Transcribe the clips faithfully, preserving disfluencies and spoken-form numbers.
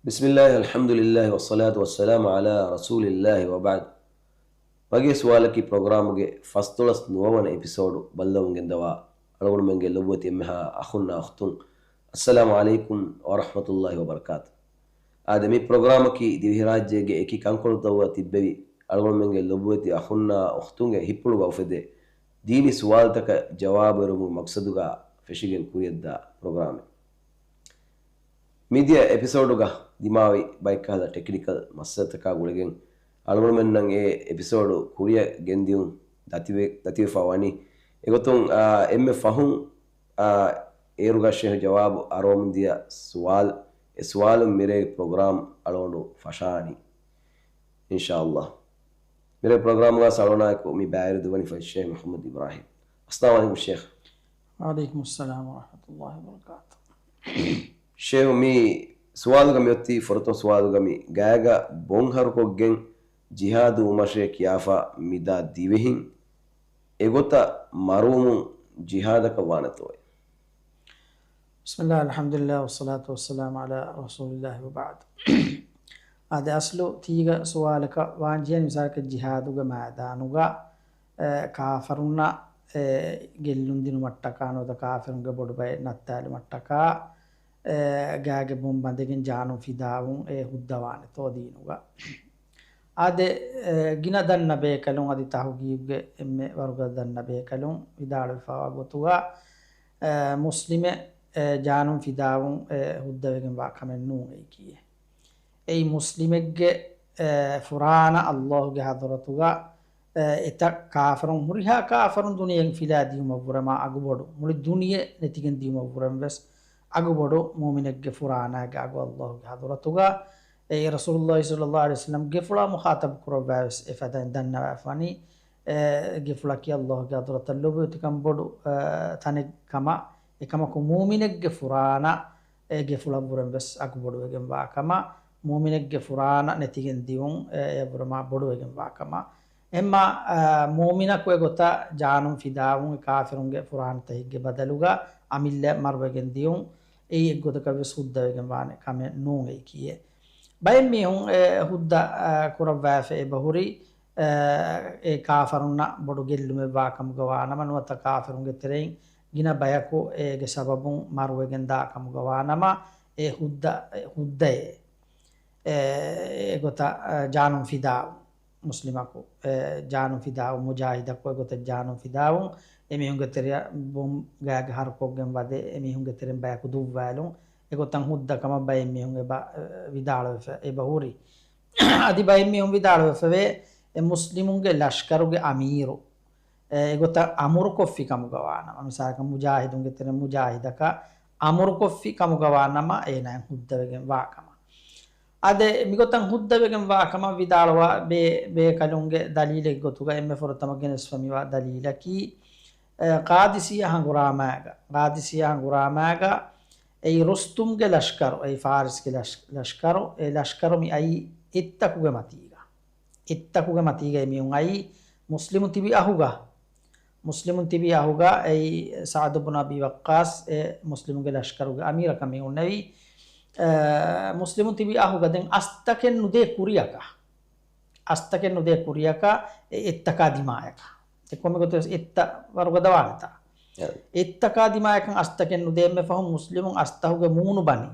بسم الله، الحمد لله، والصلاة والسلام على رسول الله، وبعد. މަގޭ ސުވާލަކީ ޕްރޮގްރާމުގެ ފަސްދޮޅަސް ނުވަވަނަ އެޕިސޯޑު ބައްލަވަމުން ގެންދަވާ އަޅުގަނޑުމެންގެ ލޮބުވެތި އެންމެހާ އަޚުންނާ އުޚްތުން، އައްސަލާމު ޢަލައިކުމް ވަރަޙްމަތުﷲި ވަބަރަކާތު. އާދެ، މި ޕްރޮގްރާމަކީ ދިވެހިރާއްޖޭގެ އެކި ކަންކޮޅުތައް ތިއްބެވި އަޅުގަނޑުމެންގެ ލޮބުވެތި އަޚުންނާ އުޚްތުންގެ ހިތްޕުޅުގަ އުފެދޭ ދީނީ ސުވާލުތަކަށް ޖަވާބު އެރުމުގެ މަޤްޞަދުގަ ފެށިގެން ކުރިއަށްދާ ޕްރޮގްރާމެއް. މިދިޔަ އެޕިސޯޑުގަ ދިމާވި ބައެއްކަހަލަ ޓެކްނިކަލް މައްސަލަތަކާ ގުޅިގެން އަޅުގަނޑުމެންނަށް އެ އެޕިސޯޑު ކުރިއަށް ގެންދިޔުން ދަތިވެ-، ދަތިވެފަ ވަނީ. އެގޮތުން، އާ، އެންމެ ފަހުން، އާ، އޭރުގަ ޝޭހް ޖަވާބު އަރުވަމުން ދިޔަ ސުވާލު، އެ ސުވާލުން މިރޭގެ ޕްރޮގްރާމް އަޅުގަނޑު ފަށާނީ. އިންޝާﷲ. މިރޭ ޕްރޮގްރާމްގަ އަޅުގަނޑާއެކު މި ބައިވެރި ދުވަނީ ފައި ޝޭހް މުޙައްމަދު އިބްރާހީމް. އައްސަލާމު ޢަލައިކުމް ޝޭހް. ވަޢަލައިކުމުއްސަލާމް ވަރަޙްމަތުﷲި ވަބަރަކާތު. ޝޭހް، މި ސުވާލުގަ މިއޮތީ ފުރަތަމަ ސުވާލުގަ މި ގާގަ ބޮންހަރުކޮށްގެން ޖިހާދު ވުމަށޭ ކިޔާފަ މިދާ ދިވެހިން އެގޮތަށް މަރުވުމުން ޖިހާދަކަށް ވާނެތޯއޭ؟ بسم الله، الحمد لله، والصلاة والسلام على رسول الله، وبعد. އާދެ، އަސްލު ތީގަ ސުވާލަކަށް ވާންޖެހޭނީ މިސާލަކަށް ޖިހާދުގެ މައިދާނުގަ، އެ، ކާފަރުންނަށް، އެ، ގެއްލުން ދިނުމަށްޓަކާ ނުވަތަ ކާފަރުންގެ ބޮޑުބައެއް ނައްތާލުމަށްޓަކާ، އެ، ގާގެ ބޮން ބަނދެގެން ޖާނުން ފިދާވުން އެ ހުއްދަވާނެތޯ ދީނުގަ؟ އާދެ، އެ، ގިނަ ދަންނަ ބޭކަލުން އަދި ތަހުގީގުގެ އެންމެ ވަރުގަދަ ދަންނަ ބޭކަލުން ވިދާޅުވެފައިވާ ގޮތުގަ، އެ، މުސްލިމެއް، އެ، ޖާނުން ފިދާވުން އެ ހުއްދަވެގެން ވާ ކަމެއް ނޫން އެއީކީއެއް. އެއީ މުސްލިމެއްގެ، އެ، ފުރާނަ ﷲގެ ޙަޟްރަތުގަ، އެ، އެތައް ކާފަރުން، ހުރިހާ ކާފަރުން ދުނިޔެއިން ފިލާ ދިޔުމަށްވުރެ މާ އަގުބޮޑު، މުޅި ދުނިޔެ ނެތިގެން ދިޔުމަށްވުރެން ވެސް އަގުބޮޑު މުއުމިނެއްގެ ފުރާނައިގެ އަގު ﷲގެ ޙަޟްރަތުގަ، އެ، ރަސޫލުﷲ ޞައްލަﷲު ޢަލައިހި ވަސައްލަމް ގެފުޅާ މުޚާޠަބު ކުރައްވާ ވެސް އެފަދައިން ދަންނަވާފަނީ، އެ، ގެފުޅަކީ ﷲގެ ޙަޟްރަތަށް ލޮބުވެތިކަން ބޮޑު، އެ، ތަނެއް ކަމަށް، އެކަމަކު މުއުމިނެއްގެ ފުރާނަ އެ ގެފުޅަށްވުރެން ވެސް އަގުބޮޑުވެގެން ވާކަމަށް، މުއުމިނެއްގެ ފުރާނަ ނެތިގެން ދިޔުން އެ އެއަށްވުރެ މާ ބޮޑުވެގެން ވާކަމަށް. އެހެންމާ، އަ، މުއުމިނަކު އެގޮތަށް ޖާނުން ފިދާވުން އެ ކާފިރުންގެ ފުރާނަތަކެއްގެ ބަދަލުގަ އަމިއްލައަށް މަރުވެގެން ދިޔުން އެއީ އެއްގޮތަކަށް ވެސް ހުއްދަވެގެން ވާނެ ކަމެއް ނޫން އެއީކީއެއް. ބައެއް މީހުން އެ ހުއްދަ، އަ، ކުރައްވާފަ އެބަހުރި، އެ، އެ ކާފަރުންނަށް ބޮޑު ގެއްލުމެއް ވާކަމުގަ ވާނަމަ، ނުވަތަ ކާފަރުންގެ ތެރެއިން ގިނަ ބަޔަކު އޭގެ ސަބަބުން މަރުވެގެން ދާ ކަމުގަ ވާނަމަ، އެ ހުއްދަ، އެ ހުއްދައޭ، އެ، އެގޮތަށް، އެ، ޖާނުން ފިދާވުން، މުސްލިމަކު، އެ، ޖާނުން ފިދާވުން، މުޖާހިދަކު އެގޮތަށް ޖާނުން ފިދާވުން، އެމީހުންގެ ތެރެއަށް ބޮމް ގާގެ ހަރުކޮށްގެން ވަދެ، އެމީހުންގެ ތެރެއިން ބަޔަކު ދުއްވާލުން، އެގޮތަށް ހުއްދަ ކަމަށް ބައެއް މީހުން އެބަ، އެ، ވިދާޅުވެފަ އެބަ ހުރި. އަދި ބައެއް މީހުން ވިދާޅުވެފަވޭ، އެ މުސްލިމުންގެ ލަޝްކަރުގެ އަމީރު، އެ، އެގޮތަށް އަމުރުކޮށްފި ކަމުގަ ވާނަމަ، މިސާލަކަށް މުޖާހިދުންގެ ތެރެއިން މުޖާހިދަކަށް އަމުރުކޮށްފި ކަމުގަ ވާނަމަ، އޭނާއިން ހުއްދަވެގެން ވާ ކަމަށް. އާދެ، މިގޮތަށް ހުއްދަވެގެން ވާ ކަމަށް ވިދާޅުވާ ބޭ-، ބޭކަލުންގެ ދަލީލެއް ގޮތުގަ އެންމެ ފުރަތަމަ ގެނެސްފަ މިވާ ދަލީލަކީ، އެ، ޤާދިސިއްޔާ ހަނގުރާމާގަ، ޤާދިސިއްޔާ ހަނގުރާމާގަ އެއީ ރުސްތުމްގެ ލަޝްކަރު، އެއީ ފާރިސްގެ ލަޝް-، ލަޝްކަރު، އެ ލަޝްކަރު މި އައީ އެއްތަކުގެ މަތީގަ. އެއްތަކުގެ މަތީގައި މީހުން އައީ މުސްލިމުން ތިބި އަހުގަ، މުސްލިމުން ތިބި އަހުގަ އެއީ ސަޢްދު ބުން އަބީ ވައްޤާޞް އެ މުސްލިމުންގެ ލަޝްކަރުގެ އަމީރަކަށް މި ހުންނެވި. އަ، މުސްލިމުން ތިބި އަހުގަ ދެން އަސްތަކެއް ނުދޭ ކުރިއަކަށް، އަސްތަކެއް ނުދޭ ކުރިއަކަށް އެ އެއްތަކާ ދިމާޔަކަށް. އެ ކޮންމެ ގޮތެއް ވެސް އެއްތައް ވަރުގަދަ ވާނެތާ. އެއްތަކާ ދިމާޔަކަށް އަސްތަކެއް ނުދޭ އެންމެ ފަހުން މުސްލިމުން އަސްތަހުގެ މޫނު ބަނި.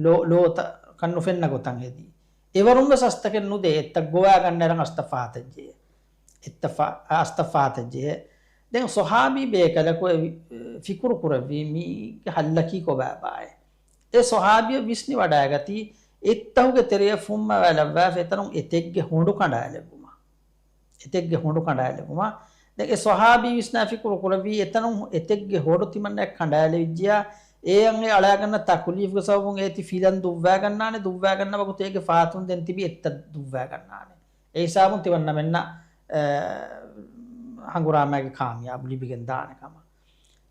ލޯ-، ލޯތަކަށް ނުފެންނަ ގޮތަށް ހެދި. އެވަރުން ވެސް އަސްތަކެއް ނުދޭ، އެއްތައް ގޮވާގަންނައިރަށް އަސްތައް ފަހަތަށް ޖެހޭ. އެއްތައް ފަ-، އަސްތައް ފަހަތަށް ޖެހޭ. ދެން ޞަޙާބީ ބޭކަލަކު އެ ވި-، ފިކުރު ކުރެއްވީ މީގެ ހައްލަކީ ކޮބާބާއޭ. އެ ޞަޙާބީއަށް ވިސްނިވަޑައިގަތީ އެއްތަހުގެ ތެރެއަށް ފުންމަވާލައްވާފަ އެތަނުން އެތެއްގެ ހޮނޑު ކަނޑާލެއްވުމަށް. އެތެއްގެ ހޮނޑު ކަނޑާލެވުމަށް. ދެން އެ ޞަޙާބީ ވިސްނާ ފިކުރު ކުރެއްވީ، އެތަނުން އެތެއްގެ ހޮޑު ތިމަންނައަށް ކަނޑާލެވިއްޖެޔާ، އޭޔަށް އެ އަޅާގަންނަ ތަކުލީފުގެ ސަބަބުން އޭތި ފިލަން ދުއްވާގަންނާނެ، ދުއްވާގަންނަ ވަގުތު އޭގެ ފަހަތުން ދެން ތިބި އެއްތައް ދުއްވާގަންނާނެ. އެ ހިސާބުން ތިމަންނަމެންނަށް، އެ، ހަނގުރާމައިގެ ކާމިޔާބު ލިބިގެން ދާނެ ކަމަށް.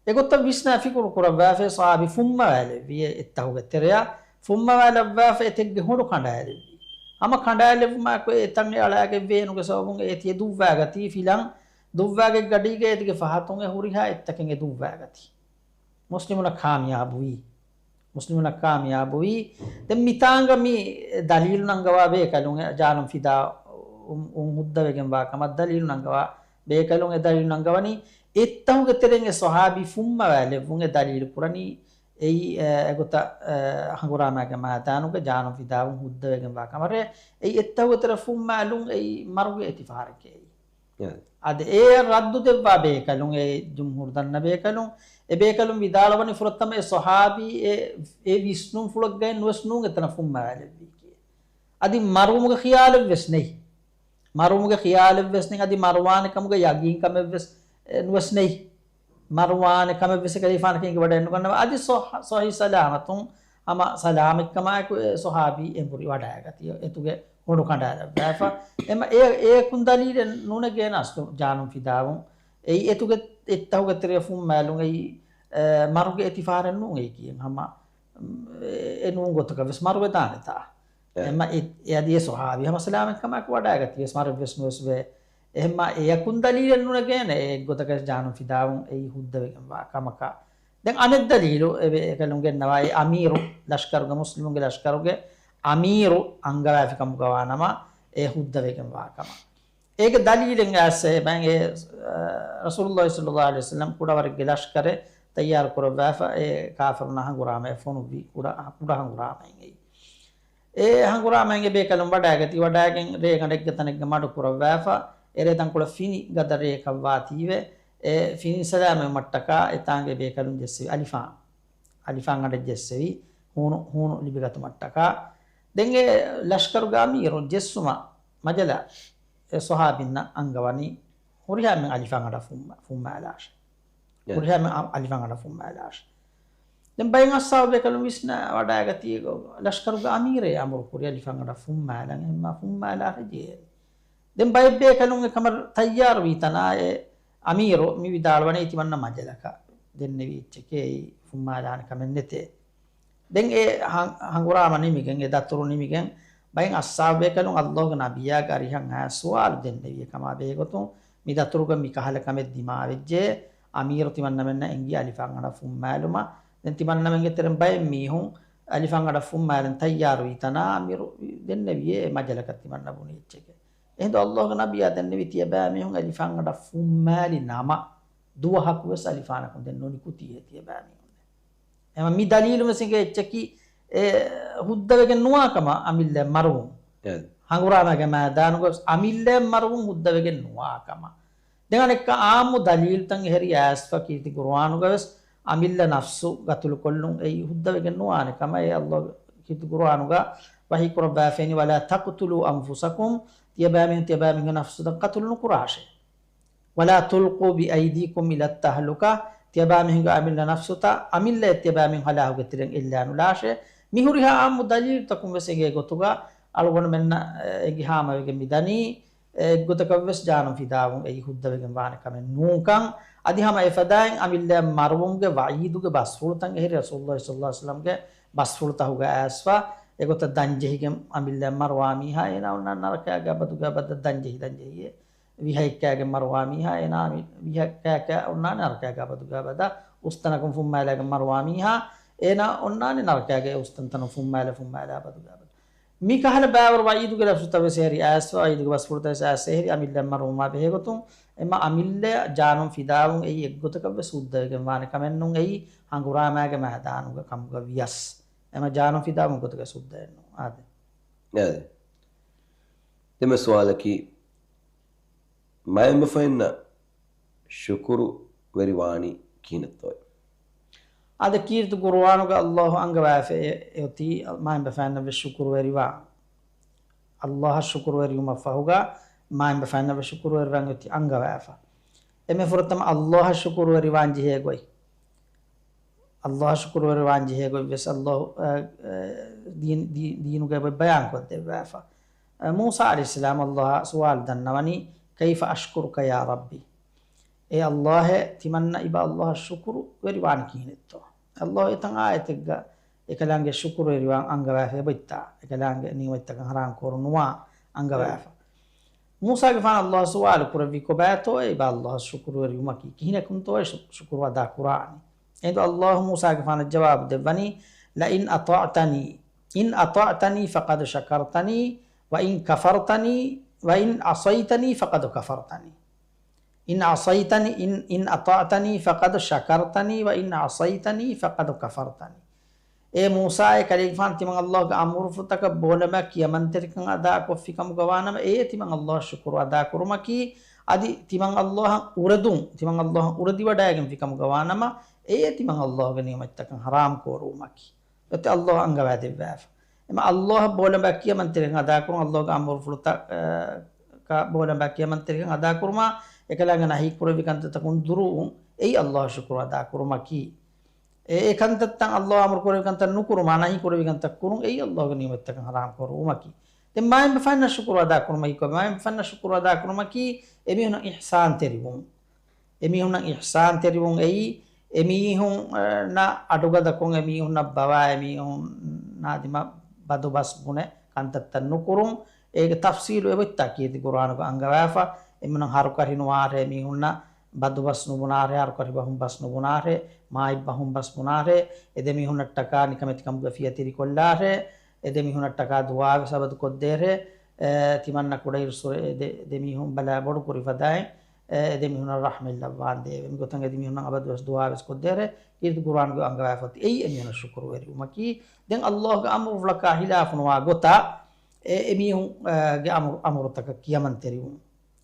އެގޮތަށް ވިސްނާ ފިކުރު ކުރައްވާފައި ޞަޙާބީ ފުންމަވާލެއްވި އެ އެއްތަހުގެ ތެރެއަށް، ފުންމަވާލައްވާފަ އެތެއްގެ ހޮނޑު ކަނޑާލެއްވި. ހަމަ ކަނޑާލެއްވުމާއެކު އެތަން އެ އަޅާގެން ވޭނުގެ ސަބަބުން އޭތި އެ ދުއްވާގަތީ ފިލަން ދުއްވާގެ ގަޑީގަ އޭތިގެ ފަހަތުން އެ ހުރިހާ އެއްތަކެއް އެ ދުއްވާގަތީ. މުސްލިމުންނަށް ކާމިޔާބުވީ. މުސްލިމުންނަށް ކާމިޔާބުވީ. ދެން މިތާނގަ މި ދަލީލު ނަންގަވާ ބޭކަލުން އެ ޖާނުން ފިދާ އު-، އު-، ހުއްދަވެގެން ވާ ކަމަށް ދަލީލު ނަންގަވާ ބޭކަލުން އެ ދަލީލު ނަންގަވަނީ އެއްތަހުގެ ތެރެއިން އެ ޞަޙާބީ ފުއްމަވާލެއްވުން އެ ދަލީލު ކުރަނީ އެއީ، އެ، އެގޮތަށް، އެ، ހަނގުރާމައިގެ މައިދާނުގަ ޖާނުން ފިދާވުން ހުއްދަވެގެން ވާ ކަމަށް. އެއީ އެއްތަހުގެ ތެރެ ފުއްމާލުން އެއީ މަރުގެ އެތިފަހަރެކޭ. އެ. އަދި އެ ރައްދު ދެއްވާ ބޭކަލުން، އެ ޖުމްހޫރު ދަންނަ ބޭކަލުން، އެ ބޭކަލުން ވިދާޅުވަނީ ފުރަތަމަ އެ ޞަޙާބީ އެ، އެ ވިސްނުންފުޅެއްގައެއް ނުވެސް ނޫން އެތަނަށް ފުއްމަވާލެއްވީކީ. އަދި މަރުވުމުގެ ޚިޔާލެއްވެސް ނެތް. މަރުވުމުގެ ޚިޔާލެއްވެސް ނެތް. އަދި މަރުވާނެ ކަމުގެ ޔަގީން ކަމެއްވެސް، އެ، ނުވެސް ނެތް. މަރުވާނެ ކަމެއްވެސް އެކަލޭގެފާނަކަށް އެނގިވަޑައެއްނުގަންނަވާ. އަދި ސޮ-، ސޮހީ ސަލާމަތުން ހަމަ ސަލާމަތްކަމާއެކު އެ ޞަޙާބީ އެނބުރި ވަޑައިގަތީ. އެތުގެ ހޮނޑު ކަނޑާލައްވާފަ. އެމަ އެ-، އެއަކުން ދަލީލެއް ނޫނެގޭނަ އަސްލު ޖާނުން ފިދާވުން. އެއީ އެތުގެ އެއްތަހުގެ ތެރެ ފުއްމާލުން އެއީ، އެ، މަރުގެ އެތިފަހަރެއް ނޫން އެއީ ކީއް ހަމަ، އެ، އެ ނޫން ގޮތަކަށް ވެސް މަރުވެދާނެތާ. އެ. އެމަ އެ-، އެ އަދި އެ ޞަޙާބީ ހަމަ ސަލާމަތްކަމާއެކު ވަޑައިގަތީ ވެސް މަރެއްވެސް ނުވެސް ވޭ. އެހެންމަ އެއަކުން ދަލީލެއް ނޫނެގޭނެ އެ އެއްގޮތަކަށް ޖާނުން ފިދާވުން އެއީ ހުއްދަވެގެން ވާ ކަމަކަށް. ދެން އަނެއް ދަލީލު އެ ބޭކަލުން ގެންނަވާ އެ އަމީރު ލަޝްކަރުގެ، މުސްލިމުންގެ ލަޝްކަރުގެ އަމީރު އަންގަވާފި ކަމުގަ ވާނަމަ އެ ހުއްދަވެގެން ވާ ކަމަށް. އޭގެ ދަލީލެއް އައިސް އެ ބައެއް އެ، އަ، ރަސޫލުﷲ ޞައްލަﷲ ޢަލައިހި ވަސައްލަމް ކުޑަވަރެއްގެ ލަޝްކަރެއް ތައްޔާރު ކުރައްވާފަ އެ ކާފަރުންނާ ހަނގުރާމައެއް ފޮނުއްވި ކުޑަ، ކުޑަ ހަނގުރާމައެއް އެއީ. އެ ހަނގުރާމައިން އެ ބޭކަލުން ވަޑައިގަތީ، ވަޑައިގެން ރޭގަނޑެއްގެ ތަނެއްގަ މަޑުކުރައްވާފަ، އެ ރޭ ތަންކޮޅެއް ފިނި ގަދަ ރެއަކަށް ވާތީވެ، އެ ފިނި ސަލާމަތްވުމަށްޓަކާ އެތާނގަ އެ ބޭކަލުން ޖެއްސެވި އަލިފާން، އަލިފާންގަނޑެއް ޖެއްސެވި، ހޫނު، ހޫނު ލިބިގަތުމަށްޓަކާ. ދެން އެ ލަޝްކަރުގެ އަމީރު ޖެއްސުމަށް މަޖަލަށް އެ ޞަޙާބީންނަށް އަންގަވަނީ ހުރިހާ އެންމެން އަލިފާންގަނޑަށް ފުއްމަ-، ފުއްމާލާށޭ. އެ. ހުރިހާ އެންމެން އަ-، އަލިފާންގަނޑަށް ފުއްމާލާށޭ. ދެން ބައެއް އަޞްޙާބު ބޭކަލުން ވިސްނާ ވަޑައިގަތީ ލަޝްކަރުގެ އަމީރޭ އަމުރު ކުރި އަލިފާންގަނޑަށް ފުއްމާލަން، އެހެންމާ ފުއްމާލާށޭ ޖެހޭނީ. ދެން ބައެއް ބޭކަލުން އެކަމަށް ތައްޔާރުވީ ތަނާ އެ އަމީރު މި ވިދާޅުވަނީ ތިމަންނަ މަޖަލަކަށް ދެންނެވި އެއްޗެކޭ އެއީ ފުއްމާލާނެ ކަމެއް ނެތޭ. ދެން އެ ހަ-، ހަނގުރާމަ ނިމިގެން، އެ ދަތުރު ނިމިގެން، ބައެއް އަޞްޙާބު ބޭކަލުން ﷲގެ ނަބިއްޔާގެ އަރިހަށް އައި ސުވާލު ދެންނެވި އެކަމާ ބެހޭގޮތުން، މި ދަތުރުގަ މި ކަހަލަ ކަމެއް ދިމާވެއްޖެ، އަމީރު ތިމަންނަމެންނަށް އެނގި އަލިފާންގަނޑަށް ފުއްމާލުމަށް. ދެން ތިމަންނަމެންގެ ތެރެން ބައެއް މީހުން އަލިފާންގަނޑަށް ފުއްމާލަން ތައްޔާރުވީ ތަނާ އަމީރު ދެންނެވިއޭ މަޖަލަކަށް ތިމަންނަ ބުނި އެއްޗެކޭ. އެހިނދު ﷲގެ ނަބިއްޔާ ދެންނެވި ތިޔަބައިމީހުން އަލިފާންގަނޑަށް ފުއްމާލި ނަމަ، ދުވަހަކުވެސް އަލިފާނަކުން ދެން ނުނިކުތީހޭ ތިޔަބައިމީހުން. އެމަ މި ދަލީލު ވެސް އެނގޭ އެއްޗަކީ، އެ ހުއްދަވެގެން ނުވާ ކަމަށް އަމިއްލައަށް މަރުވުން. އެ. ހަނގުރާމައިގެ މައިދާނުގަ ވެސް އަމިއްލައަށް މަރުވުން ހުއްދަވެގެން ނުވާ ކަމަށް. ދެން އަނެއްކާ އާއްމު ދަލީލުތައް އެހެރީ އައިސްފަ ކީރިތި ޤުރުއާނުގަ ވެސް އަމިއްލަ ނަފްސު ގަތުލުކޮށްލުން އެއީ ހުއްދަވެގެން ނުވާނެ ކަމަށް. އެ ﷲ ކީރިތި ޤުރުއާނުގަ ވަޙީ ކުރައްވާފައިނީ، "ولا تقتلوا أنفسكم"، ތިޔަބައިމީހުން ތިޔަބައިމީހުންގެ ނަފްސުތައް ޤަތުލު ނުކުރާށޭ. "ولا تلقوا بأيديكم إلى التهلكة"، ތިޔަބައިމީހުންގެ އަމިއްލަ ނަފްސުތައް އަމިއްލައަށް ތިޔަބައިމީހުން ހަލާކުގެ ތެރެއިން އެއްލާނުލާށޭ. މި ހުރިހާ އާއްމު ދަލީލުތަކުން ވެސް އެނގޭ ގޮތުގަ އަޅުގަނޑުމެންނަށް އެނގި ހާމަވެގެން މިދަނީ، އެއްގޮތަކަށްވެސް ޖާނުން ފިދާވުން އެއީ ހުއްދަވެގެން ވާނެ ކަމެއް ނޫންކަން. އަދި ހަމަ އެފަދައިން އަމިއްލައަށް މަރުވުމުގެ ވަޢީދުގެ ބަސްފުޅުތައް އެހެރީ ރަސޫލުﷲ ޞައްލަﷲ ޢަލައިހި ވަސައްލަމްގެ ބަސްފުޅުތަކުގަ އައިސްފަ، އެގޮތަށް ދަންޖެހިގެން އަމިއްލައަށް މަރުވާ މީހާ އޭނާ އޮންނާނެ ނަރަކައިގެ އަބަދުގެ އަބަދަށް ދަންޖެހި ދަންޖެހިއޭ. ވިހައެއްކާގެން މަރުވާ މީހާ އޭނާ މި-، ވިހައެއްކާ އޮންނާނެ ނަރަކައިގެ އަބަދުގެ އަބަދަށް. އުސްތަނަކުން ފުއްމާލައިގެން މަރުވާ މީހާ އޭނާ އޮންނާނެ ނަރަކައިގެ އެ އުސްތަންތަނުން ފުއްމާލަ ފުއްމާލަ އަބަދުގެ އަބަދަށް. މި ކަހަލަ ބައިވަރު ވަޢީދުގެ ލަފްޒުތައް ވެސް އެހެރީ އައިސްފަ، ވަޢީދުގެ ބަސްފުޅުތައް ވެސް އައިސް އެހެރީ އަމިއްލައަށް މަރުވުމާ ބެހޭގޮތުން، އެމަ އަމިއްލައަށް ޖާނުން ފިދާވުން އެއީ އެއްގޮތަކަށް ވެސް ހުއްދަވެގެން ވާނެ ކަމެއް ނޫން. އެއީ ހަނގުރާމައިގެ މައިދާނުގަ ކަމުގަ ވިޔަސް. އެމަ ޖާނުން ފިދާވުން ގޮތުގަ ހުއްދަވެގެން ނޫން. އާދެ. އާދެ. ދެން ސުވާލަކީ، މައިންބަފައިންނަށް ޝުކުރުވެރިވާނީ ކިހިނެއްތޯއޭ؟ އާދެ، ކީރިތި ޤުރުއާނުގަ ﷲ އަންގަވާފައި އެ-، އޮތީ މައިންބަފައިންނަށް ވެސް ޝުކުރުވެރިވާން. ﷲއަށް ޝުކުރުވެރިވުމަށްފަހުގަ މައިންބަފައިންނަށް ވެސް ޝުކުރުވެރިވާން އޮތީ އަންގަވާފަ. އެންމެ ފުރަތަމަ ﷲއަށް ޝުކުރުވެރިވާން ޖެހޭ ގޮތް. ﷲއަށް ޝުކުރުވެރިވާން ޖެހޭ ގޮތް ވެސް ﷲ، އަ، އަ، ދީން-، ދީ-، ދީނުގައި ބަޔާން ކޮށްދެއްވާފަ. އަ، މޫސާ ޢަލައިހިއްސަލާމް ﷲއަށް ސުވާލު ދަންނަވަނީ، "كيف أشكرك يا ربي؟" އޭ ﷲ، ތިމަންނަ އިބަ ﷲއަށް ޝުކުރުވެރިވާނީ ކިހިނެއްތޯ؟ ﷲ އެތަން އާޔަތެއްގަ އެކަލާނގެ ޝުކުރުވެރިވާން އަންގަވާފަ އެބައޮތްތާ؟ އެކަލާނގެ ނިޢުމަތްތަކަށް ހަރާން ކުރުނުވާ އަންގަވާފަ. މޫސާގެފާނަށް ﷲ ސުވާލު ކުރެއްވީ، ކޮބާތޯއޭ އިބަ ﷲއަށް ޝުކުރުވެރިވުމަކީ؟ ކިހިނަކުންތޯއޭ ޝު-، ޝުކުރު އަދާ ކުރާނީ؟ އެހިނދު ﷲ މޫސާގެފާނަށް ޖަވާބު ދެއްވަނީ، لئن أطعتني، إن أطعتني فقد شكرتني، وإن كفرتني، وإن عصيتني فقد كفرتني. إن عصيتني، إن، إن أطعتني فقد شكرتني، وإن عصيتني فقد كفرتني. އޭ މޫސާއޭ ކަލޭގެފާނު، ތިމަން ﷲގެ އަމުރުފުޅުތަކަށް ބޯލަނބައި ކިޔަމަންތެރިކަން އަދާކޮށްފިކަމުގަ ވާނަމަ، އެއީ ތިމަން ﷲ ޝުކުރު އަދާކުރުމަކީ. އަދި ތިމަން ﷲއަށް އުރެދުން، ތިމަން ﷲއަށް އުރެދިވަޑައިގެންފިކަމުގަ ވާނަމަ، އެއީ ތިމަން ﷲގެ ނިޢުމަތްތަކަށް ޙަރާމްކޯރުވުމަކީ. އޮތީ ﷲ އަންގަވައިދެއްވާފަ. އެމަ ﷲއަށް ބޯލަނބައި ކިޔަމަންތެރިކަން އަދާކުރުން، ﷲގެ އަމުރުފުޅުތައް، އަ، ކަ ބޯލަނބައި ކިޔަމަންތެރިކަން އަދާކުރުމާ، އެކަލާނގެ ނަހީ ކުރެއްވި ކަންތައްތަކުން ދުރުވުން، އެއީ ﷲ ޝުކުރު އަދާކުރުމަކީ. އެ، އެ ކަންތައްތައް، ﷲ އަމުރު ކުރެއްވި ކަންތައް ނުކުރުމާ، ނަހީ ކުރެއްވި ކަންތައް ކުރުން، އެއީ ﷲގެ ނިޢުމަތްތަކަށް ޙަރާމް ކުރުވުމަކީ. ދެން މާތްބަފައިންނަށް ޝުކުރު އަދާކުރުމަކީ ކޮބާ؟ މާތްބަފައިންނަށް ޝުކުރު އަދާކުރުމަކީ އެމީހުންނަށް އިޙްސާންތެރިވުން. އެމީހުންނަށް އިޙްސާންތެރިވުން އެއީ، އެމީހުންނަށް އަޑުގަދަކޮށް، އެމީހުންނަށް ބަވާ، އެމީހުންނާ ދިމާ ބަދުބަސް ބުނެ ކަންތައްތައް ނުކުރުން. އޭގެ ތަފްސީލު އެބައޮތްތާ ކީރިތި ޤުރްއާނުގަ އަންގަވާފަ. އެމީހުންނަށް ހަރުކަށި ނުވާށޭ، އެމީހުންނަށް ބަދުބަސް ނުބުނާށޭ، ހަރުކަށި ބަހުން ބަސް ނުބުނާށޭ، މާތް ބަހުން ބަސް ބުނާށޭ، އެ ދެމީހުންނަށްޓަކާ ނިކަމެތިކަމުގެ ފިޔަތި ރިކޮށްލާށޭ، އެ ދެމީހުންނަށްޓަކާ ދުޢާވެސް އަބަދު ކޮށްދޭށޭ، އެ، ތިމަންނަ ކުޑައިރުއްސުރެ އެ ދެ، ދެމީހުން ބަލާ ބޮޑުކުރި ފަދައިން، އެ، އެ ދެމީހުންނަށް ރަޙްމަތް ލައްވާނދޭވެ. މިގޮތަށް އެ ދެމީހުންނަށް އަބަދުވެސް ދުޢާވެސް ކޮށްދޭށޭ، ކީރިތި ޤުރްއާނުގަ އަންގަވާފަ އޮތީ. އެއީ އެމީހުންނަށް ޝުކުރުވެރިވުމަކީ. ދެން ﷲގެ އަމުރުފުޅަކާ ޚިލާފުނުވާ ގޮތަށް، އެ، އެމީހުން، އެ، ގެ އަމުރު، އަމުރުތަކަށް ކިޔަމަންތެރިވުން.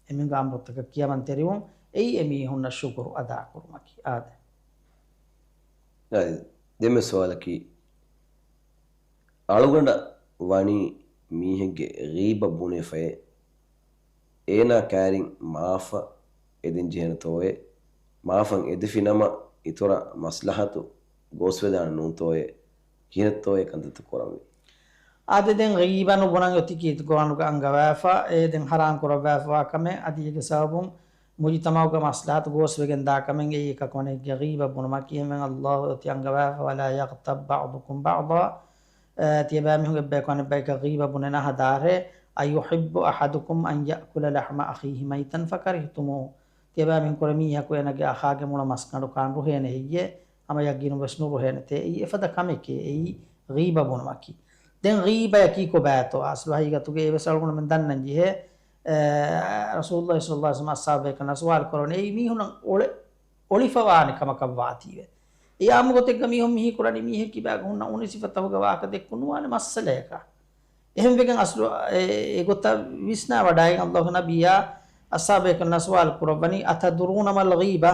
އެމީހުންގެ އަމުރުތަކަށް ކިޔަމަންތެރިވުން، އެއީ އެމީހުންނަށް ޝުކުރު އަދާކުރުމަކީ. އާދެ. އާދެ، ދެންމެ ސުވާލަކީ، އަޅުގަނޑަށް ވަނީ މީހެއްގެ ޣީބަ ބުނެފައޭ، އޭނާ ކައިރިން މާފަށް އެދެން ޖެހޭނެތޯއޭ؟ މާފަށް އެދިފިނަމަ އިތުރަށް މަސްލަހަތު ގޯސްވެދާނެ ނޫންތޯއޭ؟ ކިހިނެއްތޯއޭ ކަންތައްތައް ކުރަންވީ؟ އާދެ، ދެން ޣީބަ ނުބުނަން އޮތީ ކީރިތި ޤުރްއާނުގަ އަންގަވާފަ، އެ ދެން ޙަރާމް ކުރައްވާފަވާ ކަމެއް. އަދި އޭގެ ސަބަބުން މުޖުތަމަޢުގެ މަސްލަހަތު ގޯސްވެގެން ދާ ކަމެއް އެއީ އެކަކު އަނެކެއްގެ ޣީބަ ބުނުމަކީ. އެހެންވެ ﷲ އޮތީ އަންގަވާފަ، ولا يغتب بعضكم بعضا، އަ، ތިޔަބައިމީހުން އެއްބަޔަކު އަނެއްބަޔަކަށް ޣީބަ ބުނެނާ ހަދާށޭ. أيحب أحدكم أن يأكل لحم أخيه ميتا فكرهتموه. ތިޔަބައިމީހުން ކުރެ މީހަކު އޭނަގެ އަޚާގެ މޮޅަ މަސްގަނޑު ކާން ރުހޭނެ ހެއްޔޭ؟ ހަމަ ޔަގީނުން ވެސް ނުރުހޭނެތޭ. އެއީ އެފަދަ ކަމެކޭ، އެއީ ޣީބަ ބުނުމަކީ. ދެން ޣީބަޔަކީ ކޮބާތޯ؟ އަސްލު ހަގީގަތުގަ އެވެސް އަޅުގަނޑުމެން ދަންނަން ޖެހޭ، އަ، ރަސޫލުﷲ ޞައްލަﷲ ޢަލައިހި ވަސައްލަމަ އަޞްޙާބުބޭކަލުންނާ ސުވާލު ކުރަވަނީ، އެއީ މީހުންނަށް އޮޅެ، އޮޅިފަވާނެ ކަމަކަށް ވާތީވެ. އެ އާއްމު ގޮތެއްގަ މީހުން މިހީ ކުރަނީ މީހެއް ކިބާގަ ހުންނަ އުނި ސިފަތަކުގެ ވާހަކަ ދެއްކުން ނުވާނެ މައްސަލަޔަކަށް. އެހެންވެގެން އަސްލު އެ، އެ ގޮތަށް ވިސްނާ ވަޑައިގެން ﷲގެ ނަބިއްޔާ އަޞްޙާބުބޭކަލުންނާ ސުވާލު ކުރައްވަނީ، أتدرون ما الغيبة؟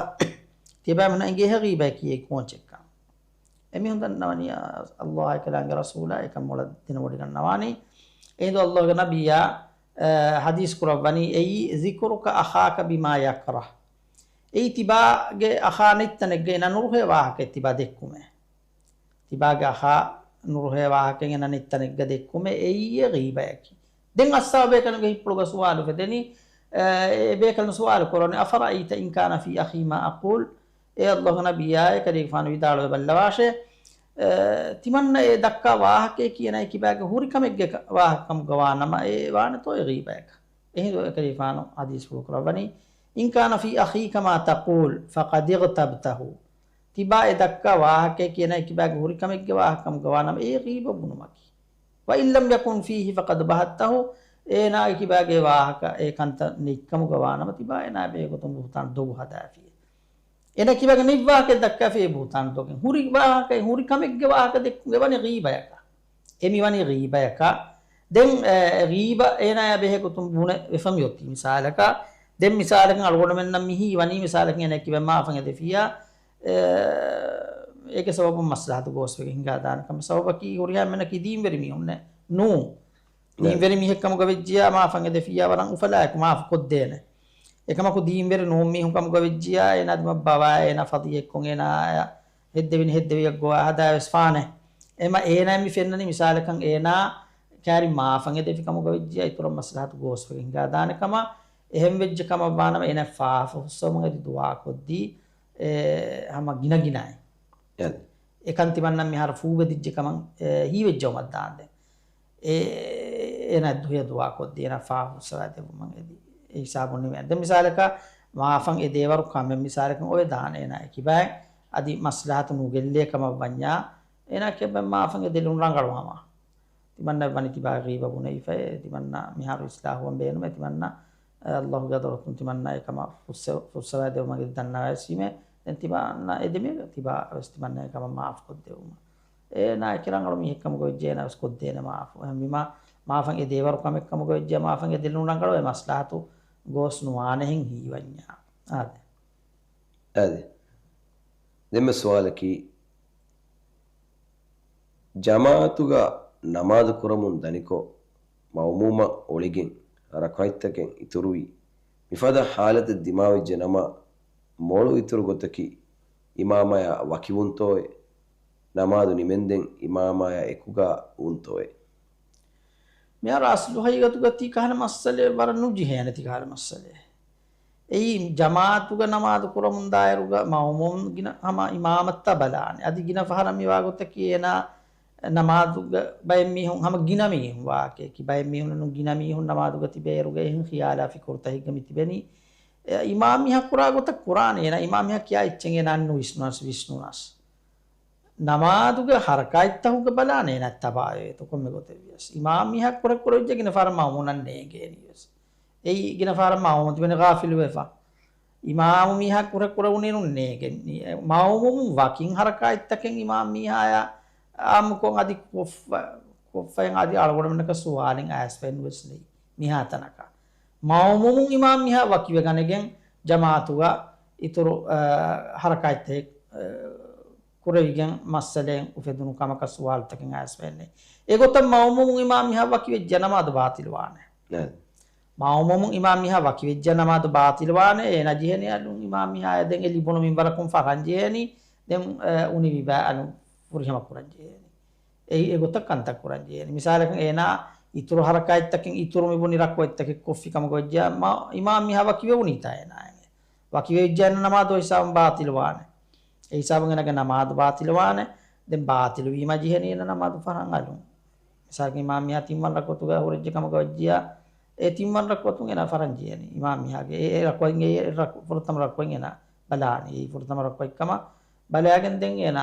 ތިޔަބައިމީހުންނަށް އެނގޭހޭ ޣީބަޔަކީ އެއީ ކޯންޗެއްކަން؟ އެމީހުން ދަންނަވަނީ، އާ، ﷲ އާއި ކަލާނގެ ރަސޫލާ އެކަން މޮޅަށް ދެނެވޮޑިގަންނަވާނީ. އެހިނދު ﷲގެ ނަބިއްޔާ، އާ، ޙަދީޘް ކުރައްވަނީ އެއީ، ذكرك أخاك بما يكره. އެއީ ތިބާގެ އަޚާ ނެތް ތަނެއްގަ އޭނާ ނުރުހޭ ވާހަކައެއް ތިބާ ދެއްކުމޭ. ތިބާގެ އަޚާ ނުރުހޭ ވާހަކައެއް އޭނާ ނެތް ތަނެއްގަ ދެއްކުމޭ އެއީ އެ ޣީބަޔަކީ. ދެން އަޞްޙާބުބޭކަލުންގެ ހިތްޕުޅުގަ ސުވާލު އުފެދެނީ، އެ، އެ ބޭކަލުން ސުވާލު ކުރަނީ، أفرأيت إن كان في أخي ما أقول؟ އޭ ﷲގެ ނަބިއްޔާއޭ، ކަލޭގެފާނު ވިދާޅުވެ ބައްލަވާށޭ، އެ، ތިމަންނަ އެ ދައްކާ ވާހަކައަކީ އޭނާ ކިބާގެ ހުރި ކަމެއްގެ ކަ، ވާހަކަ ކަމުގަ ވާނަމަ، އެ ވާނެތޯ އެ ޣީބަޔަކަށް؟ އެހިނދު އެކަލޭގެފާނު ޙަދީޘްފުޅު ކުރައްވަނީ، إن كان في أخيك ما تقول فقد اغتبته. ތިބާ އެ ދައްކާ ވާހަކައަކީ އޭނާ ކިބާގެ ހުރި ކަމެއްގެ ވާހަކަ ކަމުގަ ވާނަމަ، އެއީ ޣީބަ ބުނުމަކީ. وإن لم يكن فيه فقد بهته، އޭނާގެ ކިބާގެ ވާހަކަ އެ ކަންތައް ނެތްކަމުގަ ވާނަމަ، ތިބާ އޭނާ ބެހޭ ގޮތުން ބުހުތާން ދޮގު ހަދާފިޔޭ. އޭނާ ކިބާގެ ނެތް ވާހަކައެއް ދައްކާފިޔޭ ބުހުތާން ދޮގެއް. ހުރި ވާހަކައެއް، ހުރި ކަމެއްގެ ވާހަކަ ދެއްކުން އެވަނީ ޣީބަޔަކަށް. އެ މިވަނީ ޣީބަޔަކަށް. ދެން، އެ، ޣީބަ އޭނާޔާ ބެހޭ ގޮތުން ބުނެ ވެފަ މިއޮތީ. މިސާލަކަށް، ދެން މިސާލަކަށް އަޅުގަނޑުމެންނަށް މިހީ ވަނީ މިސާލަކަށް އޭނާ ކިބަ މާފަށް އެދެފިޔާ، އެ، އޭގެ ސަބަބުން މަސްލަހަތު ގޯސްވެގެން ހިނގާދާނެ ކަމަށް. ސަބަބަކީ ހުރިހާ އެންމެނަކީ ދީންވެރި މީހުންނޭ. ނޫ. ދީންވެރި މީހެއް ކަމުގަ ވެއްޖިޔާ މާފަށް އެދެފިޔާ ވަރަށް އުފަލާއެކު މާފު ކޮށްދޭނެ. އެކަމަކު ދީންވެރި ނޫން މީހުން ކަމުގަ ވެއްޖިޔާ އޭނާ ދިމަށް ބަވާ އޭނާ ފަޟީޙަތްކޮށް އޭނާ ހެއްދެވިން ހެއްދެވިޔަށް ގޮވާ ހަދާވެސް ފާނެ. އެމަ އޭނާ މި ފެންނަނީ މިސާލަކަށް އޭނާ ކައިރި މާފަށް އެދެފި ކަމުގަ ވެއްޖިޔާ އިތުރަށް މަސްލަހަތު ގޯސްވެގެން ހިނގާދާނެ ކަމަށް. އެހެން ވެއްޖެ ކަމަށް ވާނަމަ އޭނާ ފާފަ ފުއްސަވުމަށް އެދި ދުޢާ ކޮށްދީ، އެ، ހަމަ ގިނަ ގިނައިން. އެ. އެކަން ތިމަންނަ މިހާރު ފޫބެދިއްޖެ ކަމަށް، އެ، ހީވެއްޖައުމަށް ދާންދެން. އެ، އޭނާ ދުހިޔަ ދުޢާ ކޮށްދީ، އޭނާ ފާފަ ފުއްސަވާ ދެއްވުމަށް އެދި، އެ ހިސާބުން ނިމޭ. ދެން މިސާލަކަށް މާފަށް އެދޭވަރު ކަމެއް މިސާލަކަށް އޮވެދާނެ އޭނާ އެކިބާއިން އަދި މަސްލަހަތު ނުގެއްލޭ ކަމަށް ވަންޏާ، އޭނާ ކިޔައްވަން މާފަން އެ ދެލުން ރަނގަޅު ހަމަ. ތިމަންނަ ވަނީ ތިބާ ޣީބަ ބުނެވިފައި، ތިމަންނަ މިހާރު އިސްލާހުވަން ބޭނުމޭ، ތިމަންނަ، އަ، ﷲ ގެ ޙަޟްރަތުން ތިމަންނަ އެކަމަށް ފުއްސެ-، ފުއްސަވައިދެވުމަށް ދަންނަވައިސީމޭ، ދެން ތިމަންނަ އެދެމީ ތިބާ ވެސް ތިމަންނަ އެކަމަށް މާފު ކޮށްދެވުމަށް. އޭނާ އެކި ރަނގަޅު މީހެއް ކަމުގަ ވެއްޖެ، އޭނާ ވެސް ކޮށްދޭނެ މާފު. އެހެންވީމާ، މާފަން އެ ދޭވަރު ކަމެއް ކަމުގަ ވެއްޖެ، މާފަން އެ ދެލުން ރަނގަޅު އެ މަސްލަހަތު ގޯސް ނުވާނެހެން ހީވަންޏާ. އާދެ. އާދެ. ދެންމެ ސުވާލަކީ، ޖަމާޢަތުގަ ނަމާދު ކުރަމުން ދަނިކޮށް، މައުމޫމަށް އޮޅިގެން، ރަކުޢަތްތަކެއް އިތުރުވީ، މިފަދަ ޙާލަތެއް ދިމާވެއްޖެ ނަމަ، މޮޅު އިތުރު ގޮތަކީ، އިމާމާޔާ ވަކިވުންތޯއޭ، ނަމާދު ނިމެންދެން އިމާމާޔާ އެކުގަ ވުންތޯއޭ؟ މިހާރު އަސްލު ހަގީގަތުގަ ތި ކަހަލަ މައްސަލައެއް ވަރަށް ނުޖެހޭނެ ތި ކަހަލަ މައްސަލައެއް. އެއީ، ޖަމާޢަތުގަ ނަމާދު ކުރަމުން ދާއިރުގަ މައުމޫމުން ގިނަ ހަމަ އިމާމަށްތާ ބަލާނެ. އަދި ގިނަ ފަހަރަށް މިވާ ގޮތަކީ އޭނާ ނަމާދުގަ ބައެއް މީހުން ހަމަ ގިނަ މީހުން ވާކައެކި. ބައެއް މީހުން ނޫން ގިނަ މީހުން ނަމާދުގަ ތިބޭއިރުގަ އެހެން ޚިޔާލާ ފިކުރުތަކެއްގަ މި ތިބެނީ. އެ އިމާމް މީހާ ކުރާ ގޮތަށް ކުރާނެ. އޭނާ އިމާމް މީހާ ކިޔާ އެއްޗެއް އޭނާ ނުވިސްނުނަސް، ވިސްނުނަސް. ނަމާދުގެ ހަރަކާތްތަކުގަ ބަލާނެ އޭނާ ތަބާވޭތޯ ކޮންމެ ގޮތެއް ވިޔަސް. އިމާމް މީހާ ކުރެ ކުރެވިއްޖެ ގިނަ ފަހަރަށް މައުމޫމަށް ނޭނގޭނީ ވެސް. އެއީ ގިނަ ފަހަރަށް މައުމޫމު ތިބެނީ ޣާފިލުވެފަ. އިމާމު މީހާ ކުރެ ކުރެވުނީނު ނޭނގެނީ. އެ، މައުމޫމު ވަކިން ހަރަކާތްތަކެއް އިމާމް މީހާޔާ އާއްމުކޮށް އަދި ކޮށްފަ-، ކޮށްފައި އަދި އަޅުގަނޑުމެންނަކަށް ސުވާލެއް އައިސްފައެއް ނުވެސް ނެތް. މިހާތަނަކަށް. މައުމޫމު އިމާމް މީހާ ވަކިވެގަނެގެން ޖަމާޢަތުގަ އިތުރު، އަ، ހަރަކާތްތައް، އަ، ކުރެވިގެން މައްސަލައެއް އުފެދުނު ކަމަކަށް ސުވާލުތަކެއް އައިސްފައެއް ނެތް. އެގޮތަށް މައުމޫމު އިމާމް މީހާ ވަކިވެއްޖެ ނަމާދު ބާޠިލުވާނެ. ނައަމް. މައުމޫމު އިމާމް މީހާ ވަކިވެއްޖެ ނަމާދު ބާޠިލުވާނެ. އޭނާ ޖެހޭނީ އަލުން އިމާމް މީހާ ދެން އެ ލިބުނު މިންވަރަކުން ފަށަން ޖެހޭނީ. ދެން، އަ، އުނިވި ބައި އަލުން ފުރިހަމަ ކުރަން ޖެހޭނީ. އެއީ އެގޮތަށް ކަންތައް ކުރަން ޖެހޭނީ. މިސާލަކަށް އޭނާ އިތުރު ހަރަކާތްތަކެއް އިތުރު މި ބުނި ރަކުޢަތްތަކެއް ކޮށްފި ކަމަކަށް ވެއްޖެ މަ-، އިމާމް މީހާ ވަކިވެވުނީތާ އޭނާ އެނގޭ. ވަކިވެއްޖެ އޭނަ ނަމާދު ހިސާބުން ބާޠިލުވާނެ. އެ ހިސާބުން އޭނާގެ ނަމާދު ބާޠިލުވާނެ. ދެން ބާޠިލުވީމަ ޖެހެނީ އޭނަ ނަމާދު ފަށަން އަލުން. މިސާލަކަށް އިމާމް މީހާ ތިންވަނަ ރަކުޢަތުގަ ހުރެއްޖެ ކަމަކަށް ވެއްޖިއްޔާ، އެ ތިންވަނަ ރަކުޢަތުން އޭނާ ފަށަން ޖެހޭނީ. އިމާމް މީހާގެ އެ، އެ ރަކުޢަތް، އެ ރަކު-، ފުރަތަމަ ރަކުޢަތް އޭނާ ބަލާނީ. އެ ފުރަތަމަ ރަކުޢަތް ކަމަށް ބަލާގެން ދެން އޭނާ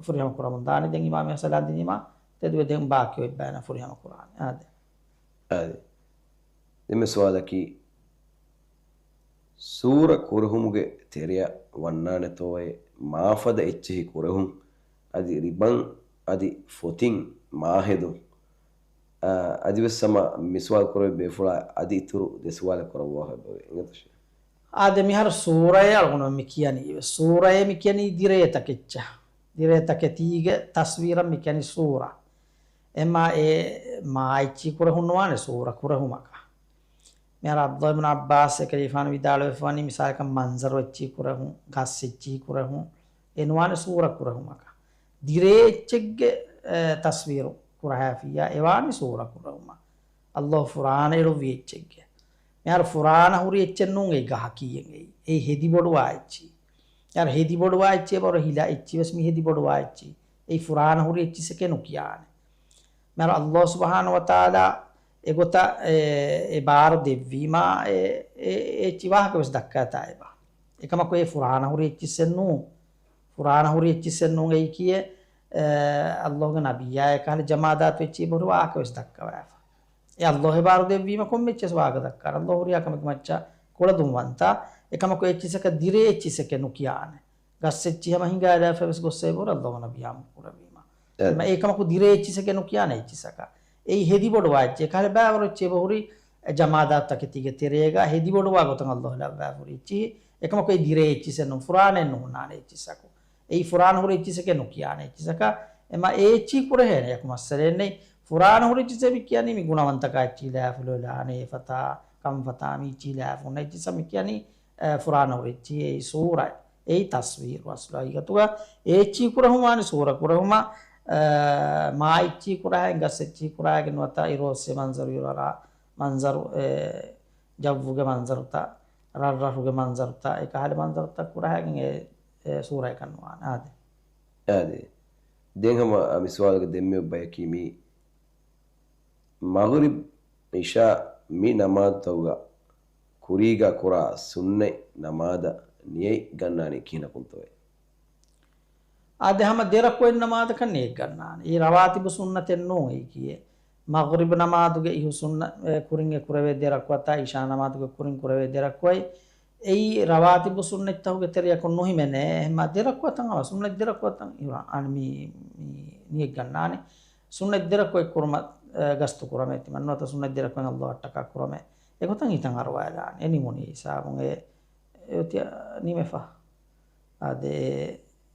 ފުރިހަމަ ކުރަމުން ދާނީ. ދެން އިމާމް މީހާ ސަލާން ދިނީމަ ތެދުވެ ދެން ބާކީ އޮތް ބައި އޭނާ ފުރިހަމަ ކުރާނެ. އާދެ. އާދެ. ދެންމެ ސުވާލަކީ، ސޫރަ ކުރެހުމުގެ ތެރެއަށް ވަންނާނެތޯއޭ މާފަދަ އެއްޗެހި ކުރެހުން، އަދި ރިބަން އަދި ފޮތިން މާހެދުން؟ އާ، އަދިވެސް ހަމަ މި ސުވާލު ކުރެވި ބޭފުޅާ އަދި އިތުރު ދެ ސުވާލެއް ކުރައްވާފަ އެބަވޭ. އިނގޭތަ ޝޭޚް؟ އާދެ، މިހާރު ސޫރައޭ އަޅުގަނޑު މި ކިޔަނީ. ސޫރައޭ މި ކިޔަނީ ދިރޭތަކެއްޗަށް. ދިރޭތަކެތީގެ ތަސްވީރަށް މި ކިޔަނީ ސޫރަ. އެމާ އެ މާ އެއްޗިހި ކުރެހުން ނުވާނެ ސޫރަ ކުރެހުމަކަށް. މިހާރު ޢަބްދުﷲ ބިން ޢައްބާސް އެކަލޭގެފާނު ވިދާޅުވެފަވަނީ، މިސާލަކަށް މަންޒަރު އެއްޗިހި ކުރެހުން، ގަސް އެއްޗިހި ކުރެހުން، އެ ނުވާނެ ސޫރަ ކުރެހުމަކަށް. ދިރޭ އެއްޗެއްގެ، އެ، ތަސްވީރު ކުރަހައިފިއްޔާ، އެވާނީ ސޫރަ ކުރެހުމަށް. ﷲ ފުރާނަ އެޅުއްވި އެއްޗެއްގެ. މިހާރު ފުރާނަ ހުރި އެއްޗެއް ނޫން އެއީ ގަހަކީ އެއީ. އެއީ ހެދިބޮޑުވާ އެއްޗިހި. މިހާރު ހެދިބޮޑުވާ އެއްޗިހި އެބަހުރި ހިލަ އެއްޗިހި ވެސް މި ހެދިބޮޑުވާ އެއްޗިހި. އެއީ ފުރާނަ ހުރި އެއްޗިހިސެކޭ ނުކިޔާނެ. މިހާރު ﷲ ސުބްޙާނަހޫ ވަތަޢާލާ އެގޮތަށް އެ، އެ ބާރު ދެއްވީމާ، އެ، އެ، އެ އެއްޗި ވާހަކަ ވެސް ދައްކާތާ އެބަ. އެކަމަކު އެ ފުރާނަ ހުރި އެއްޗިއްސެއް ނޫން. ފުރާނަ ހުރި އެއްޗިއްސެއް ނޫން އެއީކީއެއް، އެ، ﷲ ގެ ނަބިއްޔާ އެކަހަލަ ޖަމާދާތު އެއްޗިހި އެބަހުރި ވާހަކަ ވެސް ދައްކަވާފަ. އެ ﷲ އެ ބާރު ދެއްވީމަ ކޮންމެ އެއްޗެއް ވާހަކަ ދައްކާނެ. ﷲ ހުރިހާ ކަމެއްގެ މައްޗަށް ކުޅަދުންވަންތާ. އެކަމަކު އެއްޗިއްސަކަށް ދިރޭ އެއްޗިއްސެކޭ ނުކިޔާނެ. ގަސް އެއްޗިހި ހަމަ ހިނގާލާފަ ވެސް ގޮއްސަ އެބަހުރި ﷲ ގެ ނަބިއްޔާ ކުރެއްވީމަ. އެ. އެމަ އެކަމަކު ދިރޭ އެއްޗިއްސެކޭ ނުކިޔާނެ އެއްޗިއްސަކަށް. އެއީ ހެދިބޮޑުވާ އެއްޗެއް. އެކަހަލަ ބައިވަރު އެއްޗެއް އެބަހުރި ޖަމާދާތުތަކެތީގެ ތެރޭގަ ހެދިބޮޑުވާ ގޮތަށް ﷲ ލައްވާފަ ހުރި އެއްޗިހި. އެކަމަކު އެ ދިރޭ އެއްޗިއްސެއް ނޫން. ފުރާނައެއް ނުހުންނާނެ އެއްޗިއްސަކު. އެއީ ފުރާނަ ހުރި އެއްޗިއްސެކޭ ނުކިޔާނެ އެއްޗިއްސަކަށް. އެމަ އެ އެއްޗިހި ކުރެހޭނެ ޔަކު މައްސަލައެއް ނެތް. ފުރާނަ ހުރި އެއްޗިއްސެއް މި ކިޔަނީ މި ގުނަވަންތަކާ އެއްޗިހި ލާފު ލޯލާނެ އެފަތާ، ކަންފަތާ މި އެއްޗިހި ލާފުން އެއްޗިއްސަށް މި ކިޔަނީ، އެ، ފުރާނަ ހުރި އެއްޗިހި އެއީ ސޫރަ. އެއީ ތަސްވީރު އަސްލު ހަގީގަތުގަ އެ އެއްޗިހި ކުރެހުން ވާނީ ސޫރަ ކުރެހުމަށް، އެ، މާ އެއްޗިހި ކުރަހައި ގަސް އެއްޗިހި ކުރަހައިގެން ނުވަތަ އިރުއޮއްސޭ މަންޒަރު އިރުއަރާ މަންޒަރު، އެ، ޖައްވުގެ މަންޒަރުތައް، ރަށްރަށުގެ މަންޒަރުތައް، އެކަހަލަ މަންޒަރުތައް ކުރަހައިގެން އެ، އެ ސޫރައަކަށް ނުވާނެ. އާދެ. އާދެ. ދެން ހަމަ މި ސުވާލުގެ ދެންމެ ބަޔަކީ މީ މަޣްރިބް އިޝާ މި ނަމާދުތަކުގަ ކުރީގަ ކުރާ ސުންނަތް ނަމާދަށް ނިޔަތް ގަންނާނީ ކިހިނަކުންތޯއޭ؟ އާދެ، ހަމަ ދެ ރަކުޢަތް ނަމާދަކަށް ނިޔަތް ގަންނާނެ. އެއީ ރަވާތިބު ސުންނަތެއް ނޫން އެއީކީއެއް. މަޣްރިބް ނަމާދުގެ އިހު ސުންނަ، އެ، ކުރިން އެ ކުރެވޭ ދެ ރަކުޢަތާ، އިޝާ ނަމާދުގެ ކުރިން ކުރެވޭ ދެ ރަކުޢަތް. އެއީ ރަވާތިބު ސުންނަތްތަކުގެ ތެރެއަކުން ނުހިމެނޭ. އެހެންމާ ދެ ރަކުޢަތަށް ހަމަ ސުންނަތް ދެ ރަކުޢަތަށް އިރާ، އަން މި، މި ނިޔަތް ގަންނާނެ. ސުންނަތް ދެ ރަކުޢަތް ކުރުމަށް، އެ، ގަސްތު ކުރަމޭ. ތިމަން ނުވަތަ ސުންނަތް ދެ ރަކުޢަތް އަﷲއަށްޓަކާ ކުރަމޭ. އެގޮތަށް ހިތަށް އަރުވާލާނެ. އެ ނިމުނީ ހިސާބުން އެ، އެ އޮތި ނިމެފަ. އާދެ،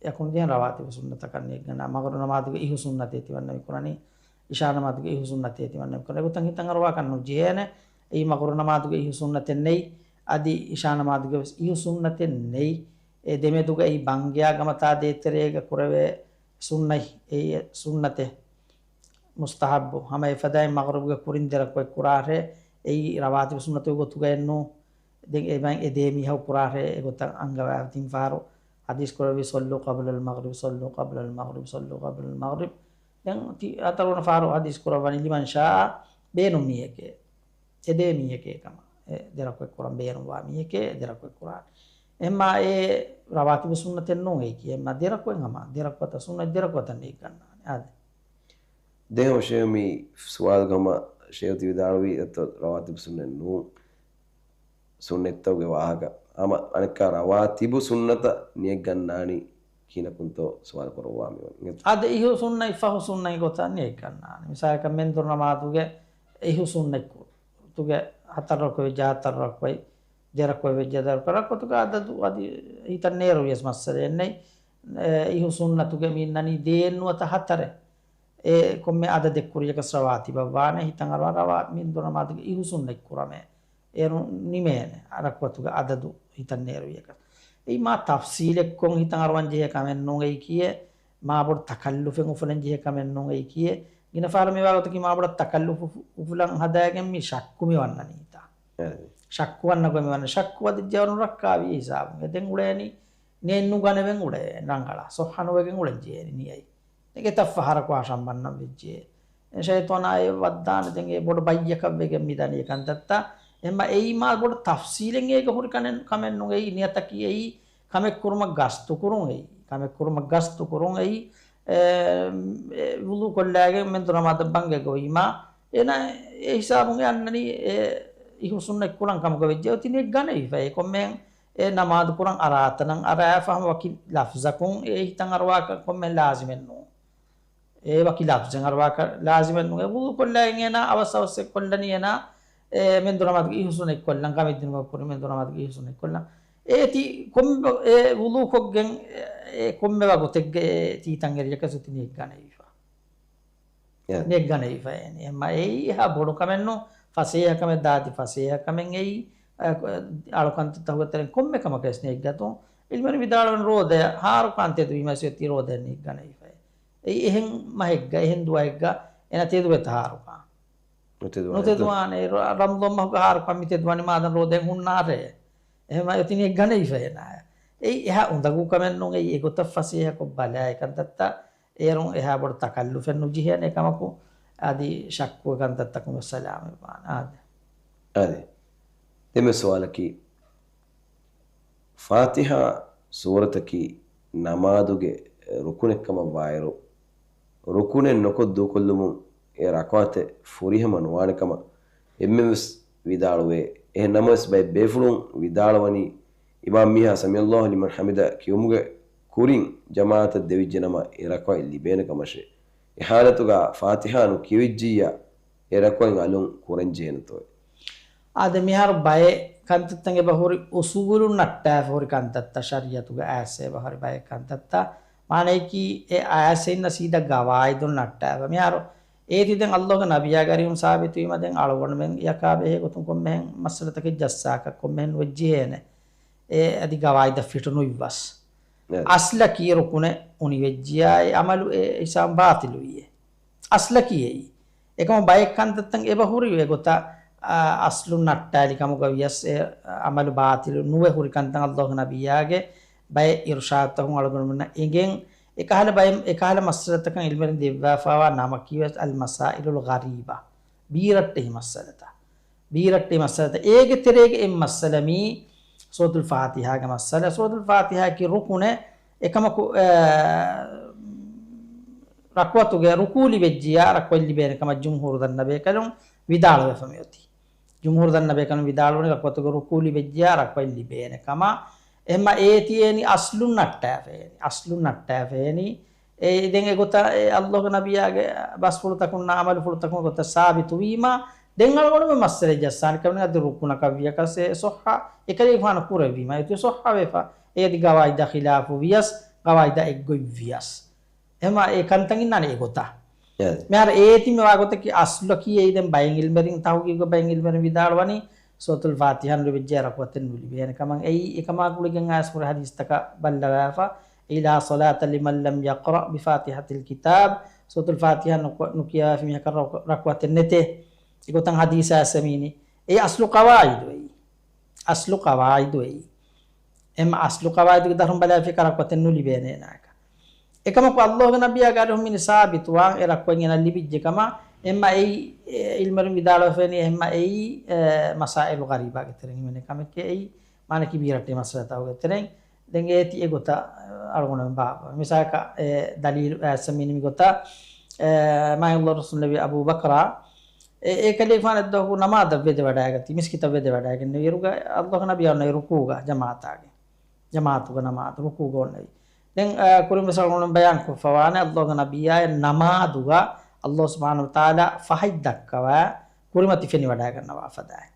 އެ އަކުން ޖެހެން ރަވާތިބު ސުންނަތަކަށް ނިޔަތް ގަންނާނެ. މަޣްރިބް ނަމާދުގެ އިހު ސުންނަތޭ ތިމަންނަ މި ކުރަނީ. އިޝާ ނަމާދުގެ އިހު ސުންނަތޭ ތިމަންނަ މި ކުރަނީ. އެގޮތަށް ހިތަށް އަރުވާކަށް ނުޖެހޭނެ. އެއީ މަޣްރިބް ނަމާދުގެ އިހު ސުންނަތެއް ނެތް. އަދި އިޝާ ނަމާދުގެ ވެސް އިހު ސުންނަތެއް ނެތް. އެ ދެމެދުގައި ބަންގިޔާ ގަމަތާ ދޭތެރޭގަ ކުރެވޭ ސުންނަތް، އެއީ ސުންނަތެއް. މުސްތަޙައްބު. ހަމަ އެފަދައިން މަޣްރިބްގެ ކުރިން ދެ ރަކުޢަތް ކުރާށޭ، އެއީ ރަވާތިބު ސުންނަތުގެ ގޮތުގައެއްނޫ. ދެން އެބައިން އެ ދޭ މީހަކު ކުރާށޭ އެގޮތަށް އަންގަވާ ތިން ފަހަރު ޙަދީޘް ކުރެއްވި، "صلوا قبل المغرب، صلوا قبل المغرب، صلوا قبل المغرب." ދެން ތި ހަތަރުވަނަ ފަހަރު ޙަދީޘް ކުރައްވަނީ، "لمن شاء." ބޭނުން މީހެކޭ. އެ ދޭ މީހެކޭ ކަމަށް. އެ ދެ ރަކުޢަތް ކުރަން ބޭނުންވާ މީހެކޭ އެ ދެ ރަކުޢަތް ކުރާނެ. އެހެންމާ އެ ރަވާތިބު ސުންނަތެއް ނޫން އެއީކީ. އެހެންމާ ދެ ރަކުޢަތް ހަމަ، ދެ ރަކުޢަތަށް ސުންނަތް ދެ ރަކުޢަތަށް ނިޔަތް ގަންނާނެ. އާދެ. ދެން ހަމަ ޝޭޚް މި ސުވާލުގަ ހަމަ ޝޭޚް ތި ވިދާޅުވީ އެއްތޯ ރަވާތިބު ސުންނަތް ނޫން. ސުންނަތްތަކުގެ ވާހަކަ. ހަމަ އަނެއްކާ ރަވާތިބު ސުންނަތަށް ނިޔަތް ގަންނާނީ ކިހިނަކުންތޯ ސުވާލު ކުރައްވާ މިވަނީ. އާދެ، އިހު ސުންނަތް ފަހު ސުންނަތް ގޮތަށް ނިޔަތް ގަންނާނެ. މިސާލަކަށް މެންދުރު ނަމާދުގެ އިހު ސުންނަތް ކު-، ތުގެ ހަތަރު ރަކުޢަތް ވެއްޖެ، ހަތަރު ރަކުޢަތް ދެ ރަކުޢަތް ވެއްޖެ، ދެ ރަކުޢަތް ރަކުޢަތުގެ އަދަދު އަދި ހިތަށް ނޭރުވިޔަސް މައްސަލައެއް ނެތް. އެ، އިހު ސުންނަތުގެ މި އިންނަނީ ދޭއް ނުވަތަ ހަތަރެއް. އެ ކޮންމެ އަދަދެއް ކުރިޔަކަސް ރަވާތިބަށް ވާނެ. ހިތަށް އަރުވާ ރަވާ މެންދުރު ނަމާދުގެ އިހު ސުންނަތް ކުރަމޭ. އޭރު ނިމޭނެ ރަކުޢަތުގެ އަދަދު ހިތަށް ނޭރުވިޔަކަސް. އެއީ މާ ތަފްސީލެއްކޮށް ހިތަށް އަރުވަން ޖެހޭ ކަމެއް ނޫން އެއީކީއެއް. މާ ބޮޑު ތަކައްލުފެއް އުފުލަން ޖެހޭ ކަމެއް ނޫން އެއީކީއެއް. ގިނަ ފަހަރަށް މިވާ ގޮތަކީ މާ ބޮޑަށް ތަކައްލުފު އުފުލަން ހަދާގެން މި ޝައްކު މި ވަންނަނީތާ. އެ. ޝައްކު ވަންނަ ގޮތް މި ވަންނަ. ޝައްކު ވަދެއްޖެ ވަރުން ރައްކާވި ހިސާބުން. އެ ދެން އުޅޭނީ ނިޔަތް ނުގަނެވެން އުޅޭ ރަނގަޅަށް. ސޮއްހަ ނުވެގެން އުޅެން ޖެހޭނީ ނިޔަތް. އެގެ ތައް ފަހަރަކު އަށަން ވަންނަން ވެއްޖެ. އެ ޝައިޠާނާ އެ ވައްދާނެ ދެން އެ ބޮޑު ބައްޔަކަށް ވެގެން މި ދަނީ ކަންތައްތައް. އެހެންމަ އެއީ މާ ބޮޑު ތަފްސީލެއް އޭގަ ހުރި ކަނެއް، ކަމެއް ނޫން އެއީ. ނިޔަތަކީ އެއީ ކަމެއް ކުރުމަށް ގަސްތު ކުރުން އެއީ. ކަމެއް ކުރުމަށް ގަސްތު ކުރުން އެއީ. އެ، އެ، ވުޟޫ ކޮށްލާގެން މެންދުރު ނަމާދަށް ބަންގޭގަ އޮވީމާ، އޭނާ އެ ހިސާބުން އެ އަންނަނީ އެ އިހު ސުންނަތް ކުރަން ކަމުގަ ވެއްޖެ. އޮތީ ނިޔަތް ގަނެވިފަ. އެ ކޮންމެ އެ ނަމާދު ކުރަން އަރާތަނަށް އަރާފަ ހަމަ ވަކި ލަފްޒަކުން އެ ހިތަށް އަރުވާކަށް ކޮންމެ ލާޒިމެއް ނޫން. އެ ވަކި ލަފްޒެއް އަރުވާކަށް ލާޒިމެއް ނޫން. އެ ވުޟޫ ކޮށްލާގެން އޭނާ އަވަސް އަވަސް އެއް ކޮށްލަނީ އޭނާ އެ މެންދުރު ނަމާދުގެ އިހު ސުންނަތް ކޮށްލަން، ކަމެއް ދިނުމަށް ކުރި މެންދުރު ނަމާދުގެ އިހު ސުންނަތް ކޮށްލަން. އޭތި ކޮންމެ އެ ވުޟޫ ކޮށްގެން އެ ކޮންމެ ވަގުތެއްގެ އެ ތީތަން އެރިޔަކަސް އޮތީ ނިޔަތް ގަނެވިފަ. އެ. ނިޔަތް ގަނެވިފަ އޭނި. އެހެންމަ އެއީ އެހާ ބޮޑު ކަމެއް ނޫން. ފަސޭހަ ކަމެއް ދާދި ފަސޭހަ ކަމެއް އެއީ. އަ، އަޅު ކަންތައްތަކުގެ ތެރެއިން ކޮންމެ ކަމަކަށް ވެސް ނިޔަތް ގަތުން. އިލްމުވެރިން ވިދާޅުވަން ރޯދަ ހާރުކާން ތެދުވީމަ ވެސް އޮތީ ރޯދަ ނިޔަތް ގަނެވިފަ. އެއީ އެހެން މަހެއްގަ، އެހެން ދުވަހެއްގަ އޭނަ ތެދުވޭތަ ހާރުކާން؟ ނުތެދުވާނެ. ނުތެދުވާނެ. ރ-، ރަމްޟާން މަހުގަ ހާރުކާން މި ތެދުވާނީ މާދަން ރޯދައިން ހުންނާށޭ. އެހެންމަ އޮތީ ނިޔަތް ގަނެވިފަ އޭނާ. އެއީ އެހާ އުނދަގޫ ކަމެއް ނޫން. އެއީ އެގޮތަށް ފަސޭހަކޮށް ބަލާ އެ ކަންތައްތައް. އޭރުން އެހާ ބޮޑު ތަކައްލުފެއް ނުޖެހޭނެ ކަމަކު، އަދި ޝައްކުވެ ކަންތައްތަކުން ވެސް ސަލާމަތްވާނެ. އާދެ. އާދެ. ދެން ސުވާލަކީ، ފާތިޙާ ސޫރަތަކީ ނަމާދުގެ ރުކުނެއްކަމަށް ވާއިރު، ރުކުނެއް ނުކޮށް ދޫކޮށްލުމުން އެ ރަކުޢަތެއް ފުރިހަމަ ނުވާނެ ކަމަށް އެންމެން ވެސް ވިދާޅުވޭ. އެހެން ނަމަވެސް ބައެއް ބޭފުޅުން ވިދާޅުވަނީ، އިމާމް މީހާ ސަމިޢަﷲ ލިމަން ޙަމިދަ ކިޔުމުގެ ކުރިން ޖަމާޢަތަށް ދެވިއްޖެ ނަމަ އެ ރަކުޢަތް ލިބޭނެ ކަމަށޭ. އެ ޙާލަތުގަ ފާތިޙާ ނުކިޔެވިއްޖިއްޔާ އެ ރަކުޢަތް އަލުން ކުރަންޖެހޭނެތޯއޭ؟ އާދެ، މިހާރު ބައެއް ކަންތައްތައް އެބަ ހުރި އުޞޫލުން ނައްޓާފަ ހުރި ކަންތައްތައް، ޝަރީޢަތުގެ އާޔަތް އެބަ ހުރި ބައެއް ކަންތައްތައް. މާނައަކީ އެ އާޔަތް އިންނަ ސީދާ ގަވާއިދުން ނައްޓާފަ. މިހާރު އޭތި ދެން ﷲގެ ނަބިއްޔާގެ އަރިހުން ސާބިތުވީމަ ދެން އަޅުގަނޑުމެން ޔަކާ ބެހޭ ގޮތުން ކޮންމެހެން މައްސަލަތަކެއް ޖައްސާކަށް ކޮންމެހެން ނުވެއްޖެހޭނެ. އެ އަދި ގަވާއިދަށް ފިޓު ނުއިއްވަސް. އެ. އަސްލަކީ ރުކުނެއް އުނިވެއްޖިޔާ އެ ޢަމަލު އެ ހިސާބުން ބާޠިލުވިއޭ. އަސްލަކީ އެއީ. އެކަމަ ބައެއް ކަންތައްތައް އެބަ ހުރި އެގޮތަށް، އާ، އަސްލުން ނައްޓާލި ކަމުގަ ވިޔަސް އެ ޢަމަލު ބާޠިލު ނުވެ ހުރި ކަންތައް ﷲގެ ނަބިއްޔާގެ ބައެއް އިރުޝާދުތަކުން އަޅުގަނޑުމެންނަށް އެނގެން. އެކަހަލަ ބައެއް، އެކަހަލަ މައްސަލަތަކަށް ޢިލްމުވެރިން ދެއްވާފައިވާ ނަމަކީ ވެސް އަލްމަސާއިލުލް ޣަރީބާ. ބީރައްޓެހި މައްސަލަތައް. ބީރައްޓެހި މައްސަލަތައް. އޭގެ ތެރޭގަ އެއް މައްސަލަ މީ ސޫރަތުލް ފާތިޙާގެ މައްސަލަ. ސޫރަތުލް ފާތިޙާއަކީ ރުކުނެއް. އެކަމަކު، އަ، ރަކުޢަތުގެ ރުކޫޢު ލިބެއްޖިޔާ ރަކުޢަތް ލިބޭނެ ކަމަށް ޖުމްހޫރު ދަންނަ ބޭކަލުން ވިދާޅުވެފަ މިއޮތީ. ޖުމްހޫރު ދަންނަ ބޭކަލުން ވިދާޅުވަނީ ރަކުޢަތުގެ ރުކޫޢު ލިބެއްޖިޔާ ރަކުޢަތް ލިބޭނެ ކަމަށް. އެހެންމަ އޭތި އޭނި އަސްލުން ނައްޓާފައޭނި. އަސްލުން ނައްޓާފައޭނި. އެ، ދެން އެގޮތަށް އެ ﷲގެ ނަބިއްޔާގެ ބަސްފުޅުތަކުންނާ ޢަމަލުފުޅުތަކުން ގޮތަށް ސާބިތުވީމަ، ދެން އަޅުގަނޑުމެން މައްސަލައެއް ޖައްސާނެ ކަމެއް އަދި ރުކުނަކަށް ވިޔަކަސް އެ ޞައްޙަ އެކަލޭގެފާނު ކުރެއްވީމަ، އެތި ޞައްޙަވެފަ. އެ އަދި ގަވާއިދާ ޚިލާފު ވިޔަސް، ގަވާއިދާ އެއްގޮތް ވިޔަސް. އެހެންމަ އެ ކަންތައް އިންނާނެ އެގޮތަށް. އެ. މިހާރު އޭތި މި ވާގޮތަކީ އަސްލަކީ އެއީ ދެން ބައެއް ޢިލްމުވެރިން ތަޙުޤީޤު ބައެއް ޢިލްމުވެރިން ވިދާޅުވަނީ ސޫރަތުލް ފާތިޙާ ނުލިބިއްޖެ ރަކުޢަތެއް ނުލިބޭނެ ކަމަށް. އެއީ އެކަމާ ގުޅިގެން އައިސް ހުރި ޙަދީޘްތަކަށް ބައްލަވާފަ. އެއީ لا صلاة لمن لم يقرأ بفاتحة الكتاب. ސޫރަތުލް ފާތިޙާ ނުކު-، ނުކިޔާފި މީހަކަށް ރަކު-، ރަކުޢަތެއް ނެތޭ. އެގޮތަށް ޙަދީޘް އައިސް އެމީނީ. އެއީ އަސްލު ޤަވާޢިދު އެއީ. އަސްލު ޤަވާޢިދު އެއީ. އެމަ އަސްލު ޤަވާޢިދުގެ ދަށުން ބަލާފިކަ ރަކުޢަތެއް ނުލިބޭނެ އޭނާއަކަށް. އެކަމަކު ﷲގެ ނަބިއްޔާގެ އަރިހުން މި ސާބިތުވާން އެ ރަކުޢަތް އޭނަ ލިބިއްޖެ ކަމަށް. އެމަ އެއީ، އެ، ޢިލްމުވެރިން ވިދާޅުވެފައިނީ އެހެންމަ އެއީ، އެ، މަސާއިލު ޣަރީބާގެ ތެރެއިން ހިމެނޭ ކަމެކޭ އެއީ. މާނައަކީ މީރައްޓެހި މައްސަލަތަކުގެ ތެރެއިން. ދެން އޭތި އެގޮތަށް އަޅުގަނޑުމެން ބާއްވަން. މިސާލަކަށް އެ ދަލީލު އައިސް މިނި މިގޮތަށް، އެ، މާތް ރަސޫލު ނަބީ އަބޫ ބަކްރާ، އެ، އެކަލޭގެފާނު އެއްދުވަހަކު ނަމާދަށް ވެދެވަޑައިގަތީ، މިސްކިތަށް ވެދެވަޑައިގެންނެވިއިރުގަ ﷲގެ ނަބިއްޔާ އޮންނަވި ރުކޫޢުގަ ޖަމާޢަތާގެ. ޖަމާޢަތުގަ ނަމާދު، ރުކޫޢުގަ އޮންނަވި. ދެން، އަ، ކުރިން ވެސް އަޅުގަނޑު ބަޔާން ކޮށްފަވާނެ، ﷲގެ ނަބިއްޔާ ނަމާދުގަ ﷲ ސުބްޙާނަހޫ ވަތަޢާލާ ފަހަތް ދައްކަވާ ކުރިމަތި ފެނިވަޑައިގަންނަވާ ފަދައިން.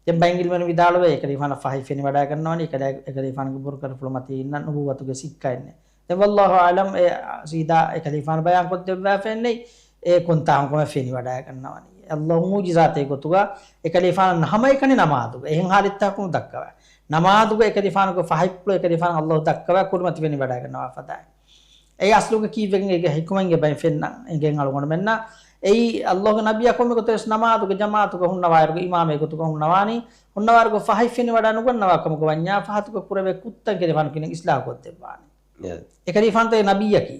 ދެން ބައެއް ޢިލްމުވެރިން ވިދާޅުވޭ، އެކަލޭގެފާނަށް ފަހަތް ފެނިވަޑައިގަންނަވަނީ، އެކަލޭ-، އެކަލޭގެފާނުގެ ބުރުގަރިފުޅު މަތީ އިންނަ ނުބުއްވަތުގެ ސިއްކައެއްނެއް. ދެން ވައްލާހު އަޢުލަމް އެ ސީދާ އެކަލޭގެފާނު ބަޔާން ކޮށްދެއްވާފައެއްނެތް، އެ ކޮންތާކުން ކަމެއް ފެނިވަޑައިގަންނަވަނީ. ﷲ މުޢުޖިޒާތެއް ގޮތުގަ އެކަލޭގެފާނަށް ނަހަމައެކަނި ނަމާދުގަ އެހެން ޙާލަތްތަކަކުން ދައްކަވާ. ނަމާދުގަ އެކަލޭގެފާނުގެ ފަހަތްޕުޅު އެކަލޭގެފާނަށް ﷲ ދައްކަވާ ކުރިމަތި ފެނިވަޑައިގަންނަވާ ފަދައިން. އެއީ އަސްލުގަ ކީއްވެގެން އޭގެ ޙިކުމަތް އެބައިން ފެންނަން އެނގޭން އަޅުގަނޑުމެންނަށް. އެއީ ﷲގެ ނަބިއްޔާ ކޮންމެ ގޮތެއް ވެސް ނަމާދުގެ ޖަމާޢަތުގަ ހުންނަވާއިރުގަ އިމާމެއް ގޮތުގަ ހުންނަވާނީ، ހުންނަވާއިރުގަ ފަހަތް ފެނިވަޑައި ނުގަންނަވާ ކަމުގަ ވަންޏާ ފަހަތުގަ ކުރެވޭ ކުށްތައް އެކަލޭގެފާނު ކިހިނެއް އިޞްލާޙު ކޮށްދެއްވާނީ. އެ. އެކަލޭގެފާނު ތައް ނަބިއްޔަކީ.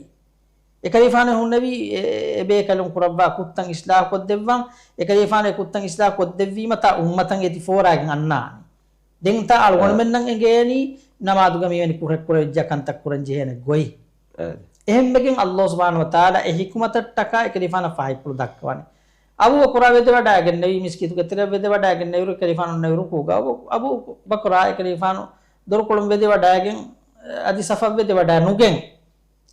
އެކަލޭގެފާނު ހުންނެވީ އެ، އެ ބޭކަލުން ކުރައްވާ ކުށްތައް އިޞްލާޙު ކޮށްދެއްވަން. އެކަލޭގެފާނު އެ ކުށްތައް އިޞްލާޙު ކޮށްދެއްވީމަ ތާ އުއްމަތަށް އޭތި ފޯރާގެން އަންނާނީ. ދެން ތާ އަޅުގަނޑުމެންނަށް އެނގޭނީ ނަމާދުގަ މިވެނި ކުށެއް ކުރެވިއްޖެ ކަންތައް ކުރަން ޖެހޭނެ ގޮތް. އެ. އެހެންވެގެން ﷲ ސުބްޙާނަހޫ ވަތަޢާލާ އެ ޙިކުމަތަށްޓަކާ އެކަލޭގެފާނަށް ފަހަތްޕުޅު ދައްކަވަނީ. އަބޫބަކުރާ ވެދެވަޑައިގެންނެވި މިސްކިތުގެ ތެރެއަށް ވެދެވަޑައިގެންނެވިއިރު އެކަލޭގެފާނު އޮންނަވި ރުކޫޢުގަ. އަބޫ، އަބޫބަކުރާ އެކަލޭގެފާނު ދޮރުކޮޅުން ވެދެވަޑައިގެން، އަދި ސަފަށް ވެދެވަޑައި ނުގެން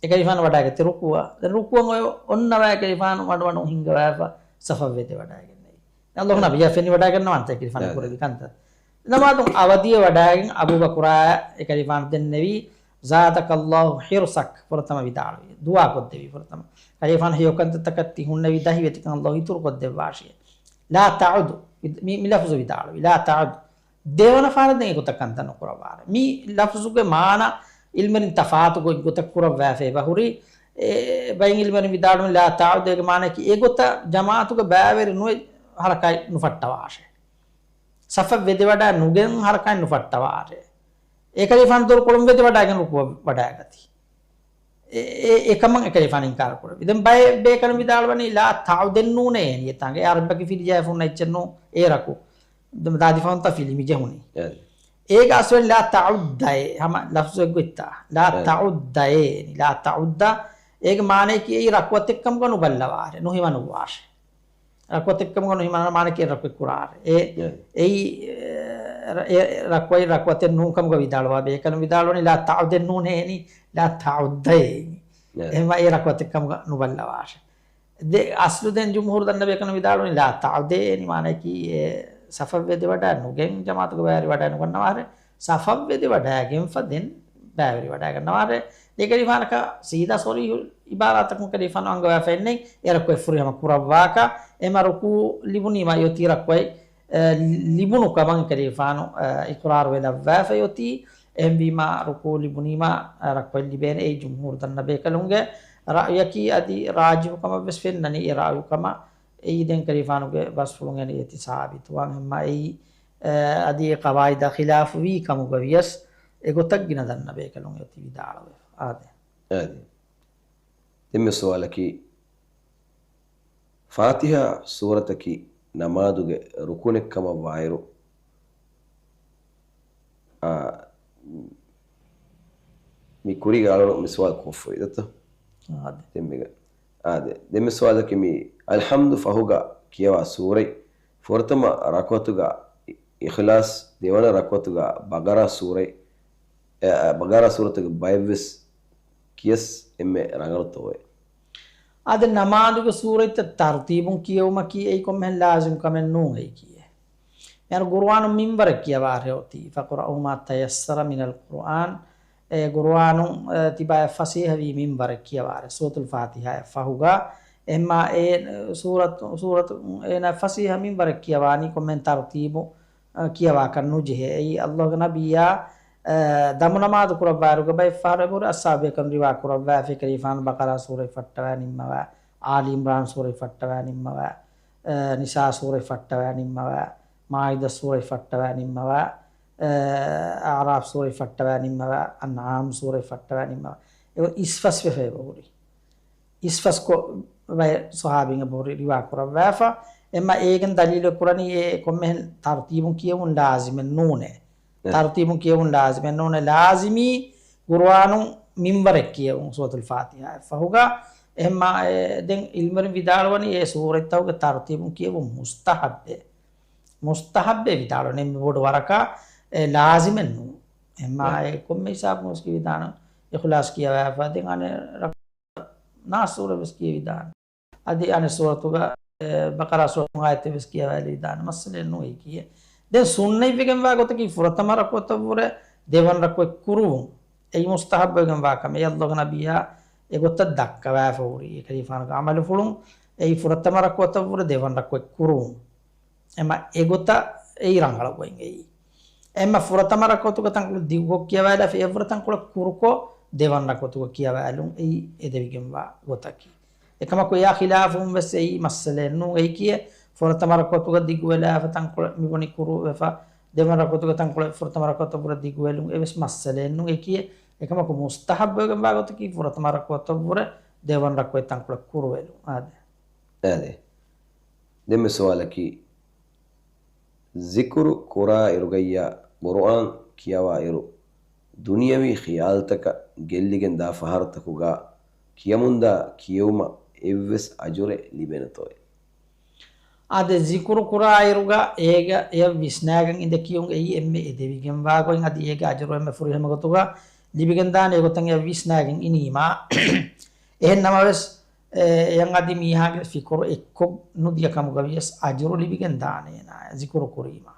އެކަލޭގެފާނު ވަޑައިގަތީ ރުކޫޢަށް. ދެން ރުކޫޢަށް އޮތް އޮންނަވާ އެކަލޭގެފާނު ވަނޑު ވަނޑުން ހިންގަވާފަ ސަފަށް ވެދެވަޑައިގެންނެވި. ﷲގެ އެ. ނަބިއްޔާ ފެނިވަޑައިގަންނަވާނެތާ އެކަލޭގެފާނު އެ. ކުރެއްވި ކަންތައް. ނަމާދުން އަވަދިވެވަޑައިގެން އަބޫބަކުރާ އެކަލޭގެފާނު ދެންނެވީ، زادك الله حرصك، ފުރަތަމަ ވިދާޅުވި. ދުޢާ ކޮށްދެވީ ފުރަތަމަ. ކަލޭގެފާނު ހެޔޮކަންތައްތަކަށް ތި ހުންނެވި ދަހިވެތިކަން ﷲ އިތުރު ކޮށްދެއްވާށި. لا تعد، މި، މި ލަފުޒު ވިދާޅުވި. لا تعد. ދެވަނަ ފަހަރަށް ދެން އެގޮތަށް ކަންތައް ނުކުރައްވާށޭ. މި ލަފުޒުގެ މާނަ ޢިލްމުވެރިން ތަފާތު ގޮތް ގޮތަށް ކުރައްވާފަ އެބަހުރި. އެ، ބައެއް ޢިލްމުވެރިން ވިދާޅުވި لا تعد އޭގެ މާނައަކީ އެގޮތަށް ޖަމާޢަތުގަ ބައިވެރި ނުވެ ޙަރަކާތް ނުފައްޓަވާށޭ. ސަފަށް ވެދެވަޑައި ނުގެން ޙަރަކާތް ނުފައްޓަވާށޭ. އެކަލޭގެފާނު ދޮރުކޮޅުން ވެދެވަޑައިގެން ރުކޫޢަށް ވަޑައިގަތީ. އެ، އެ، އެކަމަށް އެކަލޭގެފާނު އިންކާރު ކުރެއްވި. ދެން ބައެއް ބޭކަލުން ވިދާޅުވަނީ لا تعد އެއްނޫނޭ އެނީ އެތާނގަ. އެ ޢަރަބިއްޔަކީ ފިލިޖައިފުންނަ އެއްޗެއްނޫ އޭރަކު. ދާދި ފަހުންތާ ފިލި މި ޖެހުނީ. އެ. އޭގެ އަސްލު ވަނީ لا تعد އޭ. ހަމަ ލަފްޒު އެއްގޮތްތާ. لا އެ. تعد އޭ. لا تعد. އޭގެ މާނައަކީ އެއީ ރަކުޢަތެއް ކަމުގަ ނުބައްލަވާށޭ. ނުހިމަނުއްވާށޭ. ރަކުޢަތެއް ކަމުގަ ނުހިމަނާ މާނައަކީ އެއް ރަކުޢަތެއް ކުރާށޭ. އެ، އެ. އެއީ، އެ، ރަ-، އެ ރަކުޢަތް ރަކުޢަތެއް ނޫން ކަމުގަ ވިދާޅުވާ ބޭކަލުން ވިދާޅުވަނީ لا تعد އެއްނޫނޭ އެނީ. لا تعد އޭ. އެ. އެހެންވީމަ އެ ރަކުޢަތެއް ކަމުގަ ނުބައްލަވާށޭ. ދެ، އަސްލު ދެން ޖުމްހޫރު ދަންނަ ބޭކަލުން ވިދާޅުވަނީ لا تعد އޭނި މާނައަކީ އެ ސަފަށް ވެދެވަޑައި ނުގެން ޖަމާޢަތުގަ ބައިވެރިވަޑައި ނުގަންނަވާށޭ. ސަފަށް ވެދެވަޑައިގެންފަ ދެން ބައިވެރިވަޑައިގަންނަވާށޭ. އެކަލޭގެފާނަކަށް ސީދާ ޞަރީޙު ޢިބާރާތަކުން އެކަލޭގެފާނު އަންގަވާފައެއްނެތް އެ ރަކުޢަތް ފުރިހަމަ ކުރައްވާކަށް. އެމަ ރުކޫޢު ލިބުނީމަ އެއޮތީ ރަކުޢަތް، އެ، ލިބުނު ކަމަށް އެކަލޭގެފާނު، އެ، އިޤްރާރުވެލައްވާފައި އޮތީ. އެހެންވީމަ ރުކޫޢު ލިބުނީމަ، އެ، ރަކުޢަތް ލިބޭނެ. އެއީ ޖުމްހޫރު ދަންނަ ބޭކަލުންގެ ރައުޔަކީ އަދި ރާޖިޙު ކަމަށް ވެސް ފެންނަނީ އެ ރައުޔު ކަމަށް. އެއީ ދެން އެކަލޭގެފާނުގެ ބަސްފުޅުން އެން އޭތި ސާބިތުވާން ހެންމަ އެއީ، އެ، އަދި އެ ޤަވާޢިދާ ޚިލާފު ވީ ކަމުގަ ވިޔަސް އެގޮތަށް ގިނަ ދަންނަ ބޭކަލުން އެއޮތީ ވިދާޅުވެފަ. އާދެ. އާދެ. ދެންމެ ސުވާލަކީ، ފާތިޙާ ސޫރަތަކީ ނަމާދުގެ ރުކުނެއް ކަމަށް ވާއިރު، އާ، މި ކުރީގަ އަޅުގަނޑު މި ސުވާލު ކޮށްފައި ދަތަ؟ އާދެ. ދެން މިގަ-، އާދެ. ދެން މި ސުވާލަކީ މި އަލްޙަމްދު ފަހުގަ ކިޔަވާ ސޫރަތް ފުރަތަމަ ރަކުޢަތުގަ އިޚްލާޞް، ދެވަނަ ރަކުޢަތުގަ ބަޤަރާ ސޫރަތް، އެ، ބަޤަރާ ސޫރަތުގެ ބައެއްވެސް ކިޔަސް އެންމެ ރަނގަޅުތޯއޭ؟ އާދެ، ނަމާދުގެ ސޫރަތްތައް ތަރުތީބުން ކިޔެވުމަކީ އެއީ ކޮންމެހެން ލާޒިމް ކަމެއް ނޫން އެއީ ކިޔޭ. މިހާރު ގުރުއާނު މިންވަރެއް ކިޔަވާ އަރިހަށް އޮތީ، فَاقْرَءُوا مَا تَيَسَّرَ مِنَ الْقُرْآنِ. އެ ގުރުއާނު، އެ، ތިބާއަށް ފަސޭހަވީ މިންވަރެއް ކިޔަވާރޭ، ސޫރަތުލް ފާތިޙާއަށް ފަހުގަ. އެހެންމާ އެ ސޫރަތު، ސޫރަތު އޭނާ ފަސޭހަ މިންވަރެއް ކިޔަވާނީ ކޮންމެހެން ތަރުތީބު، އެ، ކިޔަވާކަށް ނުޖެހޭ. އެއީ ﷲ ގެ ނަބިއްޔާ، އެ، ދަމު ނަމާދު ކުރައްވާއިރުގަ ބައެއް ފަހަރު އެބަހުރި އަޞްޙާބުބޭކަލުން ރިވާ ކުރައްވާފަ، ކަލޭގެފާނު ބަޤަރާ ސޫރަތް ފައްޓަވާ ނިންމަވާ، އާލި އިމްރާން ސޫރަތް ފައްޓަވާ ނިންމަވާ، އެ، ނިސާ ސޫރަތް ފައްޓަވާ ނިންމަވާ، މާއިދާ ސޫރަތް ފައްޓަވާ ނިންމަވާ، އެ، އަޢުރާފް ސޫރަތް ފައްޓަވާ ނިންމަވާ، އަންޢާމް ސޫރަތް ފައްޓަވާ ނިންމަވާ. އެ އިސްފަސްވެފަ އެބަހުރި. އިސްފަސްކޮށް ބައެއް ޞަޙާބީން އެބަހުރި ރިވާ ކުރައްވާފަ. އެމަ އޭގެން ދަލީލު ކުރަނީ އެ ކޮންމެހެން ތަރުތީބުން ކިޔެވުން ލާޒިމެއް ނޫނޭ. އެ. ތަރުތީބުން ކިޔެވުން ލާޒިމެއް ނޫނޭ. ލާޒިމީ ގުރުއާނު މިންވަރެއް ކިޔެވުން ސޫރަތުލް ފާތިޙާއަށް ފަހުގަ. އެހެންމާ، އެ، ދެން ޢިލްމުވެރިން ވިދާޅުވަނީ އެ ސޫރަތްތަކުގެ ތަރުތީބުން ކިޔެވުން މުސްތަޙައްބޭ. މުސްތަޙައްބޭ ވިދާޅުވަނީ މި ބޮޑު ވަރަކަށް، އެ، ލާޒިމެއް ނޫން. އެހެންމާ، އެ. އެ ކޮންމެ ހިސާބުން ވެސް ކިޔެވިދާނެ. އިޚްލާޞް ކިޔަވާފަ ދެން އަނެއް ރަ-، ނާސް ސޫރަ ވެސް ކިޔެވިދާނެ. އަދި އަނެއް ސޫރަތުގަ، އެ، ބަޤަރާ ސޫރަތުގެ އާޔަތެއް ވެސް ކިޔަވާލެވިދާނެ. މައްސަލައެއް ނޫން އެއީ ކިޔޭ. ދެން ސުންނަތްވެގެންވާ ގޮތަކީ ފުރަތަމަ ރަކުޢަތަށްވުރެ ދެވަނަ ރަކުޢަތް ކުރުވުން. އެއީ މުސްތަޙައްބުވެގެންވާ ކަމެއް. އެއީ ﷲ ގެ ނަބިއްޔާ އެގޮތަށް ދައްކަވާފަ ހުރި. އެ ކަލޭގެފާނުގެ ޢަމަލުފުޅުން އެއީ ފުރަތަމަ ރަކުޢަތަށްވުރެ ދެވަނަ ރަކުޢަތް ކުރުވުން. އެމަ އެގޮތަށް އެއީ ރަނގަޅަށް ގޮތް އެއީ. އެމަ ފުރަތަމަ ރަކުޢަތުގެ ތަންކޮޅެއް ދިގުކޮށް ކިޔަވާލާފަ އެއަށްވުރެ ތަންކޮޅެއް ކުރުކޮށް ދެވަނަ ރަކުޢަތުގަ ކިޔަވާލުން އެއީ އެދެވިގެންވާ ގޮތަކީ. އެކަމަކު އެއާ ޚިލާފުން ވެސް އެއީ މައްސަލައެއް ނޫން އެއީ ކިޔޭ. ފުރަތަމަ ރަކުޢަތުގަ ދިގުވެލާފަ ތަންކޮޅެއް މިބުނި ކުރުވެފަ، ދެވަނަ ރަކުޢަތުގަ ތަންކޮޅެއް ފުރަތަމަ ރަކުޢަތަށްވުރެ ދިގުވެލުން އެވެސް މައްސަލައެއް ނޫން އެއީ ކިޔޭ. އެކަމަކު މުސްތަޙައްބުވެގެންވާ ގޮތަކީ ފުރަތަމަ ރަކުޢަތަށްވުރެ ދެވަނަ ރަކުޢަތް ތަންކޮޅެއް ކުރުވެލުން. އާދެ. އާދެ. ދެންމެ ސުވާލަކީ، ޒިކުރު ކުރާ އިރުގައްޔާ ޤުރުއާން ކިޔަވާ އިރު، ދުނިޔަވީ ޚިޔާލުތަކަށް ގެއްލިގެން ދާ ފަހަރުތަކުގަ ކިޔަމުންދާ ކިޔެވުމަށް އެއްވެސް އަޖުރެއް ލިބޭނެތޯއޭ؟ އާދެ، ޒިކުރު ކުރާއިރުގަ އޭގަ އެޔަށް ވިސްނާގެން އިނދެ ކިޔުން އެއީ އެންމެ އެދެވިގެންވާ ގޮތް. އަދި އޭގެ އަޖުރު އެންމެ ފުރިހަމަ ގޮތުގަ ލިބިގެންދާނެ އެގޮތަށް އެޔަށް ވިސްނާގެން އިނީމާ. އެހެން ނަމަވެސް، އެ، އެޔަށް އަދި މީހާގެ ފިކުރު އެއްކޮށް ނުދިޔަ ކަމުގަ ވިޔަސް އަޖުރު ލިބިގެން ދާނެ އޭނާ ޒިކުރު ކުރީމާ.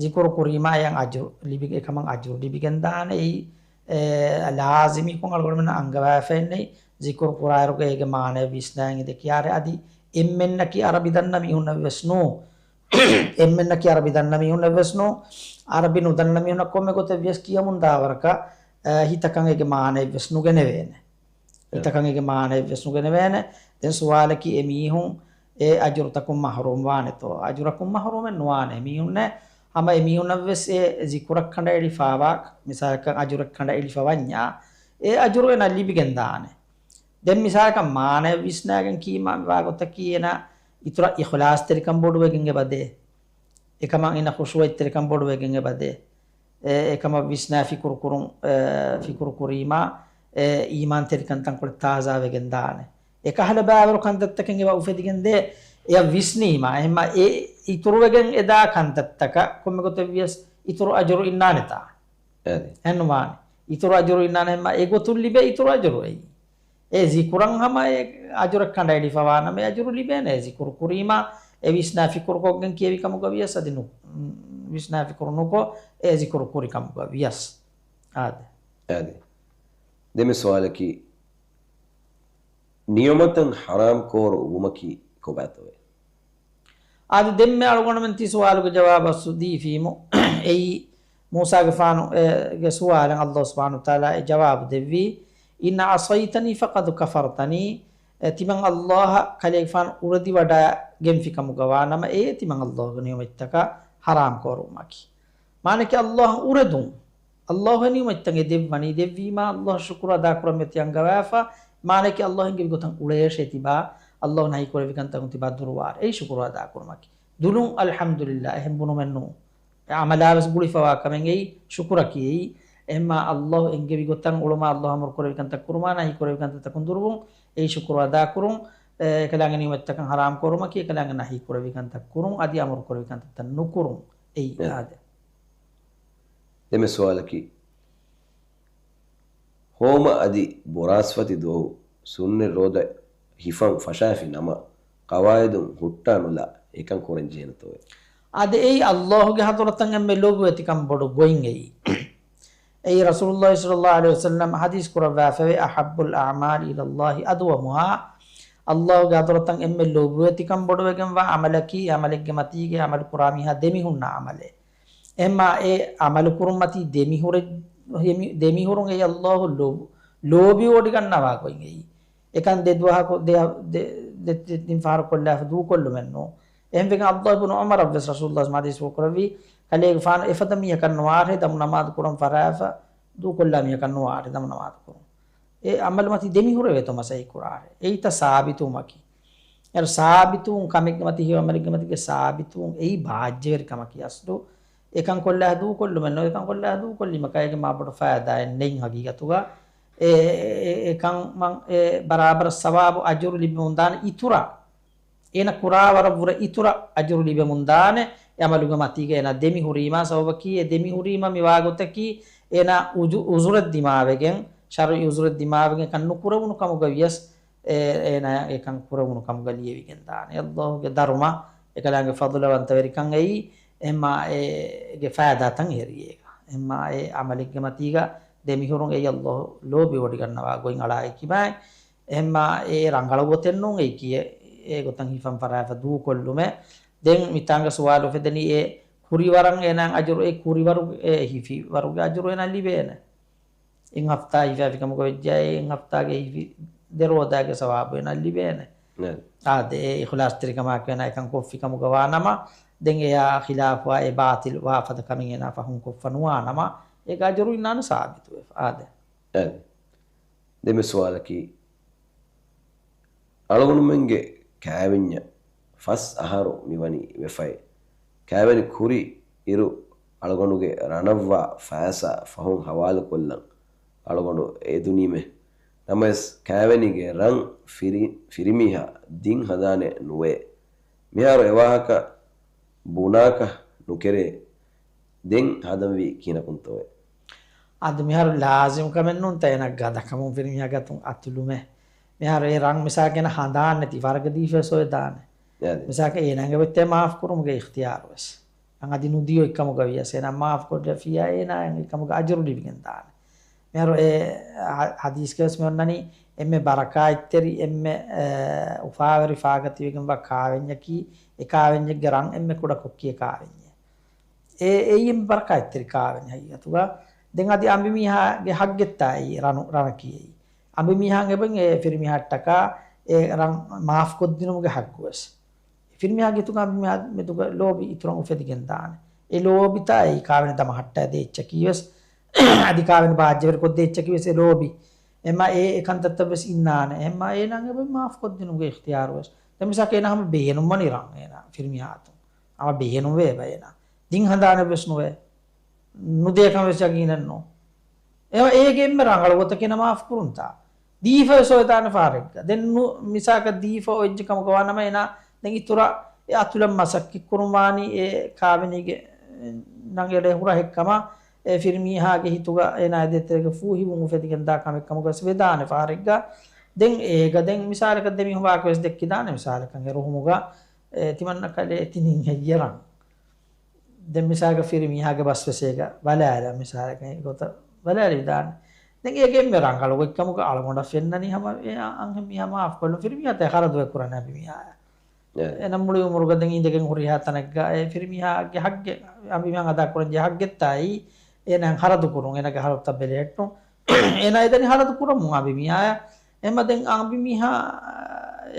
ޒިކުރު ކުރީމާ އެޔަށް އަޖުރު ލިބި، އެކަމަށް އަޖުރު ލިބިގެން ދާނެ. އެއީ، އެ، ލާޒިމީކޮށް އަޅުގަނޑުމެންނަށް އަންގަވާފައެއް ނެތް. ޒިކުރު ކުރާއިރުގަ އޭގެ މާނައެއް ވިސްނާގެން އިނދެ ކިޔާރޭ. އަދި އެންމެންނަކީ އަރަބި ދަންނަ މީހުންނެއް ވެސް ނޫ. އެންމެންނަކީ އަރަބި ދަންނަ މީހުންނެއް ވެސް ނޫ. އަރަބި ނުދަންނަ މީހުންނަށް ކޮންމެ ގޮތެއް ވިޔަސް ކިޔަމުން ދާ ވަރަކަށް، އަ، ހިތަކަށް އޭގެ މާނައެއް ވެސް ނުގެނެވޭނެ. އެ. ހިތަކަށް އޭގެ މާނައެއް ވެސް ނުގެނެވޭނެ. ދެން ސުވާލަކީ އެ މީހުން އެ އަޖުރުތަކުން މަޙްރޫމް ވާނެތޯ؟ އަޖުރަކުން މަޙްރޫމެއް ނުވާނެ މީހުންނެއް. ހަމަ އެ މީހުންނަށް ވެސް އެ ޒިކުރަށް ކަނޑައެޅިފަވާ، މިސާލަކަށް އަޖުރެއް ކަނޑައެޅިފަ ވަންޏާ، އެ އަޖުރު އޭނަ ލިބިގެން ދާނެ. ދެން މިސާލަކަށް މާނައެއް ވިސްނާގެން ކީމާ ވާ ގޮތަކީ އޭނަ އިތުރަށް އިޚްލާޞްތެރިކަން ބޮޑުވެގެން އެބަދޭ. އެކަމަށް އޭނަ ޚުޝޫޢަތްތެރިކަން ބޮޑުވެގެން އެބަދޭ. އެ، އެކަމަށް ވިސްނާ ފިކުރު ކުރުން، އެ، ފިކުރު ކުރީމާ، އެ، އީމާންތެރިކަން ތަންކޮޅެއް ތާޒާވެގެން ދާނެ. އެކަހަލަ ބައިވަރު ކަންތައްތަކެއް އެބަ އުފެދިގެންދޭ. އެޔަށް ވިސްނީމާ، އެހެންމާ އެ އިތުރުވެގެން އެދާ ކަންތައްތަކަށް ކޮންމެ ގޮތެއް ވިޔަސް އިތުރު އަޖުރު އިންނާނެތާ؟ އެހެން ނުވާނެ. އިތުރު އަޖުރު އިންނާނެ ހަމަ އެގޮތުން ލިބޭ އިތުރު އަޖުރު އެއީ. އެ ޒިކުރަށް ހަމަ އެ އަޖުރެއް ކަނޑައެޅިފަވާނަމަ އެ އަޖުރު ލިބޭނެ. އެ ޒިކުރު ކުރީމާ އެ ވިސްނާ ފިކުރުކޮށްގެން ކިޔެވި ކަމުގަ ވިޔަސް އަދި ނު-، ވިސްނާ ފިކުރު ނުކޮށް އެ ޒިކުރު ކުރި ކަމުގަ ވިޔަސް. އާދެ. އާދެ. ދެންމެ ސުވާލަކީ، ނިޢުމަތަށް ޙަރާމްކޯރު ވުމަކީ ކޮބާތޯއޭ؟ އާދެ، ދެންމެ އަޅުގަނޑުމެން ތި ސުވާލުގެ ޖަވާބަށް ދީފީމު. އެއީ މޫސާގެފާނު، އެ، ގެ ސުވާލަށް ﷲ ސުބްޙާނަހޫ ވަތަޢާލާ އެ ޖަވާބު ދެއްވީ، "إِنْ عَصَيْتَنِي فَقَدْ كَفَرْتَنِي." އެ، ތިމަން ﷲ އަށް ކަލޭގެފާނު އުރެދިވަޑައިގެންފި ކަމުގަ ވާނަމަ، އެ ތިމަން ﷲ ގެ ނިޢުމަތްތަކަށް ޙަރާމް ކޯރުވުމަކީ. މާނައަކީ ﷲ އަށް އުރެދުން. ﷲ އެ ނިޢުމަތްތައް އެ ދެއްވަނީ، ދެއްވީމާ ﷲ ޝުކުރު އަދާކުރަން މިއޮތީ އަންގަވާފަ، މާނައަކީ ﷲ އެންގެވި ގޮތަށް އުޅޭށޭ ތިބާ، ﷲ ނަހީ ކުރެއްވި ކަންތަކުން ތިބާ ދުރުވާށޭ. އެއީ ޝުކުރު އަދާކުރުމަކީ. ދުލުން އަލްޙަމްދުލިއްލާ އެހެން ބުނުމެއް ނޫން. އެ ޢަމަލާ ވެސް ގުޅިފަވާ ކަމެއް އެއީ، ޝުކުރަކީ އެއީ. އެހެންމާ ﷲ އެންގެވި ގޮތަށް އުޅުމާ، ﷲ އަމުރު ކުރެވި ކަންތައް ކުރުމާ، ނަހީ ކުރެވި ކަންތައްތަކުން ދުރުވުން، އެއީ ޝުކުރު އަދާކުރުން، އެކަލާނގެ ނިޢުމަތްތަކަށް ޙަރާމް ކުރުމަކީ، އެކަލާނގެ ނަހީ ކުރެވި ކަންތައް ކުރުން، އަދި އަމުރު ކުރެވި ކަންތައްތައް ނުކުރުން. އެއީ އެ. އާދެ. ދެމެ ސުވާލަކީ، ހޯމަ އަދި ބޮރާސްފަތި ދުވަހު ސުންނަތް ރޯދަ ހިފަން ފަށާފި ނަމަ، ޤަވާއިދުން ހުއްޓާ ނުލާ އެކަން ކުރަން ޖެހޭނެތޯއޭ؟ އާދެ، އެއީ ﷲ ގެ ޙަޟްރަތަށް އެންމެ ލޯބިވެތިކަން ބޮޑު ގޮތް އެއީ. އެއީ ރަސޫލުﷲ ޞައްލަﷲ ޢަލައިހި ވަސައްލަމް ޙަދީޘް ކުރައްވާފައިވޭ، "أحب الأعمال إلى الله أدومها." ﷲ ގެ ޙަޟްރަތަށް އެންމެ ލޯބިވެތިކަން ބޮޑުވެގެންވާ ޢަމަލަކީ، އެ ޢަމަލެއްގެ މަތީގައި ޢަމަލު ކުރާ މީހާ ދެމިހުންނަ ޢަމަލެއް. އެހެންމާ އެ ޢަމަލު ކުރުން މަތީ ދެމިހުރެ-، ދެމި-، ދެމިހުރުން އެއީ ﷲ ލޯ-، ލޯބިވޮޑިގަންނަވާ ގޮތް އެއީ. އެކަން ދެ ދުވަހަކު ދެ، ދެ، ދެ، ދެ، ތިން ފަހަރު ކޮށްލާފަ ދޫކޮށްލުމެއް ނޫން. އެހެންވެގެން ޢަބްދުﷲ ބުނު ޢުމަރަށްވެސް ރަސޫލުﷲ ޙަދީޘްފުޅު ކުރެއްވީ، ކަލޭގެފާނު އެފަދަ މީހަކަށް ނުވާށޭ، ދަމު ނަމާދު ކުރަން ފަށާފަ ދޫކޮށްލާ މީހަކަށް ނުވާށޭ، ދަމު ނަމާދު ކުރުން. އެ ޢަމަލު މަތީ ދެމިހުރެވޭތޯ މަސައްކަތް ކުރާށޭ. އެއީތަ ސާބިތުވުމަކީ. އެ ސާބިތުވުން ކަމެއްގެ މަތީ ހެޔޮ ޢަމަލެއްގެ މަތީގެ ސާބިތުވުން އެއީ ބާއްޖަވެރި ކަމަކީ އަސްލު. އެކަން ކޮށްލާ ދޫކޮށްލުމެއް ނޫން، އެކަން ކޮށްލާ ދޫކޮށްލީމަކާ އޭގެ މާ ބޮޑު ފައިދާއެއް ނެތް ހަގީގަތުގަ. އެ، އެ، އެ، އެކަން މަން އެ ބަރާބަރަށް ސަވާބު އަޖުރު ލިބެމުންދާނެ އިތުރަށް. އޭނަ ކުރާ ވަރަށް ވުރެ އިތުރަށް އަޖުރު ލިބެމުންދާނެ، އެ ޢަމަލުގެ މަތީގަ އޭނަ ދެމިހުރީމާ ސަބަބަކީ، އެ ދެމިހުރީމަ މިވާގޮތަކީ، އޭނަ އުޖު-، ޢުޛުރެއް ދިމާވެގެން، ޝަރުޢީ ޢުޛުރެއް ދިމާވެގެން ކަން ނުކުރެވުނު ކަމުގަ ވިޔަސް، އެ، އޭނަ އެކަން ކުރެވުނު ކަމުގަ ލިޔެވިގެން ދާނެ. ﷲ ގެ ދަރުމަ، އެކަލާނގެ ފަޟުލުވަންތަވެރިކަން އެއީ، އެހެންމާ އޭގެ ފައިދާތައް ހެރިއޭގަ. އެހެންމާ އެ ޢަމަލެއްގެ މަތީގަ ދެމިހުރުން އެއީ ﷲ ލޯބިވޮޑިގަންނަވާ ގޮތް އަޅާއެކިބާއި. އެހެންމާ އެ ރަނގަޅު ގޮތެއް ނޫން އެއީކީ، އެ ގޮތަށް ހިފަން ފަށާފަ ދޫކޮށްލުމެއް. ދެން މިތާނގަ ސުވާލު އުފެދެނީ އެ ކުރިވަރަށް އޭނާ އަޖުރު، އެ ކުރިވަރު، އެ ހިފިވަރުގެ އަޖުރު އޭނާ ލިބޭނެ. އެއް ހަފްތާ ހިފާފި ކަމުގަ ވެއްޖާ، އެ އެއް ހަފްތާގެ ހިފި ދެ ރޯދާގެ ސަވާބު އޭނާ ލިބޭނެ. އާދެ، އެ އިޚްލާޞްތެރިކަމާއެކު އޭނާ އެކަން ކޮށްފި ކަމުގަ ވާ ނަމަ، ދެން އެޔާ ޚިލާފުވާ އެ ބާޠިލް ވާ ފަދަ ކަމެއް އޭނާ ފަހުން ކޮށްފަ ނުވާ ނަމަ، އޭގެ އަޖުރު އިންނާނެ ސާބިތުވެފަ. އާދެ. އެ. ދެން މި ސުވާލަކީ، އަޅުގަނޑުމެންގެ ކާވެންޏަށް ފަސް އަހަރު މިވަނީ ވެފައި. ކާވެނި ކުރި އިރު އަޅުގަނޑުގެ ރަނަށްވާ ފައިސާ ފަހުން ހަވާލުކޮށްލަން އަޅުގަނޑު އެދުނީމެ. ނަމަވެސް ކާވެނިގެ ރަން ފިރި-، ފިރިމީހާ ދިން ހަނދާނެއް ނުވޭ. މިހާރު އެވާހަކަ ބުނާކަށް ނުކެރޭ. ދެން ހަދަންވީ ކިހިނަކުންތޯއޭ؟ އަދި މިހާރު ލާޒިމް ކަމެއް ނޫންތަ އޭނަ ގަދަކަމުން ފިރިމީހާ ގަތުން އަތުލުމެއް. މިހާރު އެ ރަން މިސާކަށް އޭނަ ހަނދާން ނެތި ވަރަކަށް ދީފަ ސޮއެދާނެ. އެއާދެ. މިސާކަށް އޭނާގެ ވެއްޓޭ މާފް ކުރުމުގެ އިޚްތިޔާރު ވެސް. އަނގަ އަދި ނުދިޔަ އޮތްކަމުގަ ވިޔަސް އޭނާ މާފް ކޮށްލަފިޔާ އޭނާ އެކަމުގެ އަޖުރު ލިބިގެން ދާނެ. މިހާރު އެ ހަ-، ހަދީސްގަވެސް މި އޮންނަނީ އެންމެ ބަރަކާތްތެރި، އެންމެ، އެ، އުފާވެރި ފާގަތިވެގެންވާ ކާވެންޏަކީ، އެ ކާވެންޏެއްގެ ރަން އެންމެ ކުޑަކޮށް ކިޔޭ ކާވެންޏެއް. އެ، އެއީ އެންމެ ބަރަކާތްތެރި ކާވެން ހަގީގަތުގަ. ދެން އަދި އަނބިމީހާގެ ހައްގެއްތާ އެއީ ރަނު-، ރަނަކީ އެއީ. އަނބިމީހާ އެބަ އެ ފިރިމީހާއަށްޓަކާ އެ ރަން މާފްކޮށްދިނުމުގެ ހައްގުވެސް. ފިރިމީހާގެ ހިތުގަ އަނބިމީހާ މެދުގަ ލޯބި އިތުރަށް އުފެދިގެން ދާނެ. އެ ލޯބިތާ އެއީ ކާވެނި ދަމަހައްޓާ ދޭ އެއްޗަކީވެސް. އަދި ކާވެނި ބާއްޖަވެރިކޮށްދޭ އެއްޗަކީވެސް އެ ލޯބި. އެމާ އެ އެކަންތައްތައްވެސް އިންނާނެ. އެމާ އޭނާ އެބަ މާފްކޮށްދިނުމުގެ އިޚްތިޔާރުވެސް. ދެން މިސާކަށް އޭނާ ހަމަ ބޭނުންވަނީ ރަން އޭނާ ފިރިމީހާއަތުން. ހަމަ ބޭނުންވޭ އެބަ އޭނާ. ދިން ހަނދާނެއްވެސް ނުވޭ. ނުދޭކަން ވެސް ޔަގީނެއް ނޫން. އެ، އޭގެ އެންމެ ރަނގަޅު ގޮތަކީ ނަމާފް ކުރުންތާ. ދީފަ ވެސް އޮވެދާނެ ފަހަރެއްގަ. ދެން ނު-، މިސާކަށް ދީފަ އޮވެއްޖެ ކަމުގަ ވާ ނަމަ އޭނާ ދެން އިތުރަށް އެ އަތުލަން މަސައްކަތް ކުރުން ވާނީ އެ ކާވެނީގެ ނަނގެޅޭ ހުރަހެއްކަމަށް. އެ ފިރިމީހާގެ ހިތުގަ އޭނާ އެދޭތެރޭގެ ފޫހިވުން އުފެދިގެން ދާ ކަމެއް ކަމުގަ ވެސް ވެދާނެ ފަހަރެއްގަ. ދެން އޭގަ ދެން މިސާލަކަށް ދެމީހުން ވާކަށް ވެސް ދެއްކިދާނެ މިސާލަކަށް އެ ރުހުމުގަ އެ ތިމަންނަ ކަލޭ އެތިނިން ހެއްޔެރަން. ދެން މިސާލަކަށް ފިރިމީހާގެ ބަސް ވެސް އޭގަ ބަލާލާ، މިސާލަކަށް އެ ގޮތަށް ބަލާލި ވިދާނެ. ދެން އޭގެ އެންމެ ރަނގަޅު ގޮތްކަމުގަ އަޅުގަނޑަށް ފެންނަނީ ހަމަ އެ އަންހެން މީހާ މާފް ކޮށްލުން. ފިރިމީހާ ތެ ހަރަދުވެ ކުރަން އަނބިމީހާ. އެ. އެ ނަމް މުޅި އުމުރުގަ ދެން އިނދެގެން ހުރިހާ ތަނެއްގަ އެ ފިރިމީހާގެ ހައްގެއް އަނބިމީހާ އަދާ ކުރަން ޖެހޭ ހައްގެއްތާއި އޭނާ ހަރަދު ކުރުން، އޭނާގެ ހަރަދުތައް ބެލެހެއްޓުން. އޭނާ އެދަނީ ހަރަދު ކުރަމުން އަނބިމީހާޔަށް. އެމަ ދެން އަނބިމީހާ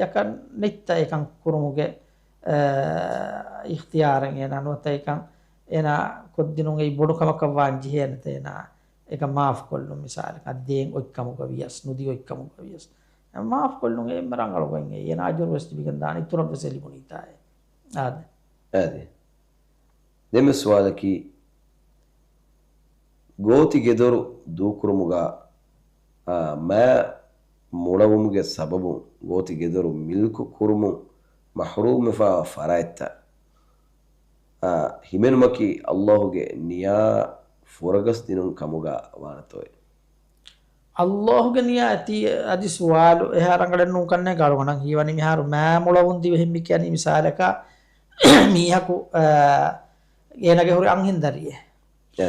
ޔަކަށް ނެތްތަ އެކަން ކުރުމުގެ އެ، އިޚްތިޔާރެއް އޭނާ ނުވަތަ އެކަން އޭނާ ކޮށްދިނުން އެއީ ބޮޑު ކަމަކަށް ވާން ޖެހޭނެތަ އޭނާ އެކަން މާފް ކޮށްލުން މިސާލަކަށް އަދި ދޭން އޮތްކަމުގަ ވިޔަސް ނުދި އޮތްކަމުގަ ވިޔަސް އެ މާފް ކޮށްލުން އެ އެންމެ ރަނގަޅު ގޮތް އެއީ އޭނާ އަޖުރު ވެސް ލިބިގެން ދާނެ އިތުރަށް ވެސް އެ ލިބުނީތާ އެ. އާދެ. އާދެ. ދެން މި ސުވާލަކީ، ގޯތި ގެދޮރު ދޫކުރުމުގަ، އާ، މާ މުޅަވުމުގެ ސަބަބުން ގޯތި ގެދޮރު މިލްކު ކުރުމުން މަޙްރޫމްވެފާ ފަރާތްތައް، އާ، ހިމެނުމަކީ ﷲ ގެ ނިޔާ ފުރަގަސްދިނުން ކަމުގަ ވާނެތޯއޭ؟ ﷲ ގެ ނިޔާ އެތީ އަދި ސުވާލު އެހާ ރަނގަޅެއް ނޫން ކަންނޭނގެ އަޅުގަނޑަށް ހީވަނީ މިހާރު މާ މުޅަވުން ދިވެހިން މި ކިޔަނީ މިސާލަކަށް މީހަކު، އާ، އޭނާގެ ހުރި އަންހެން ދަރިއެއް. އެ.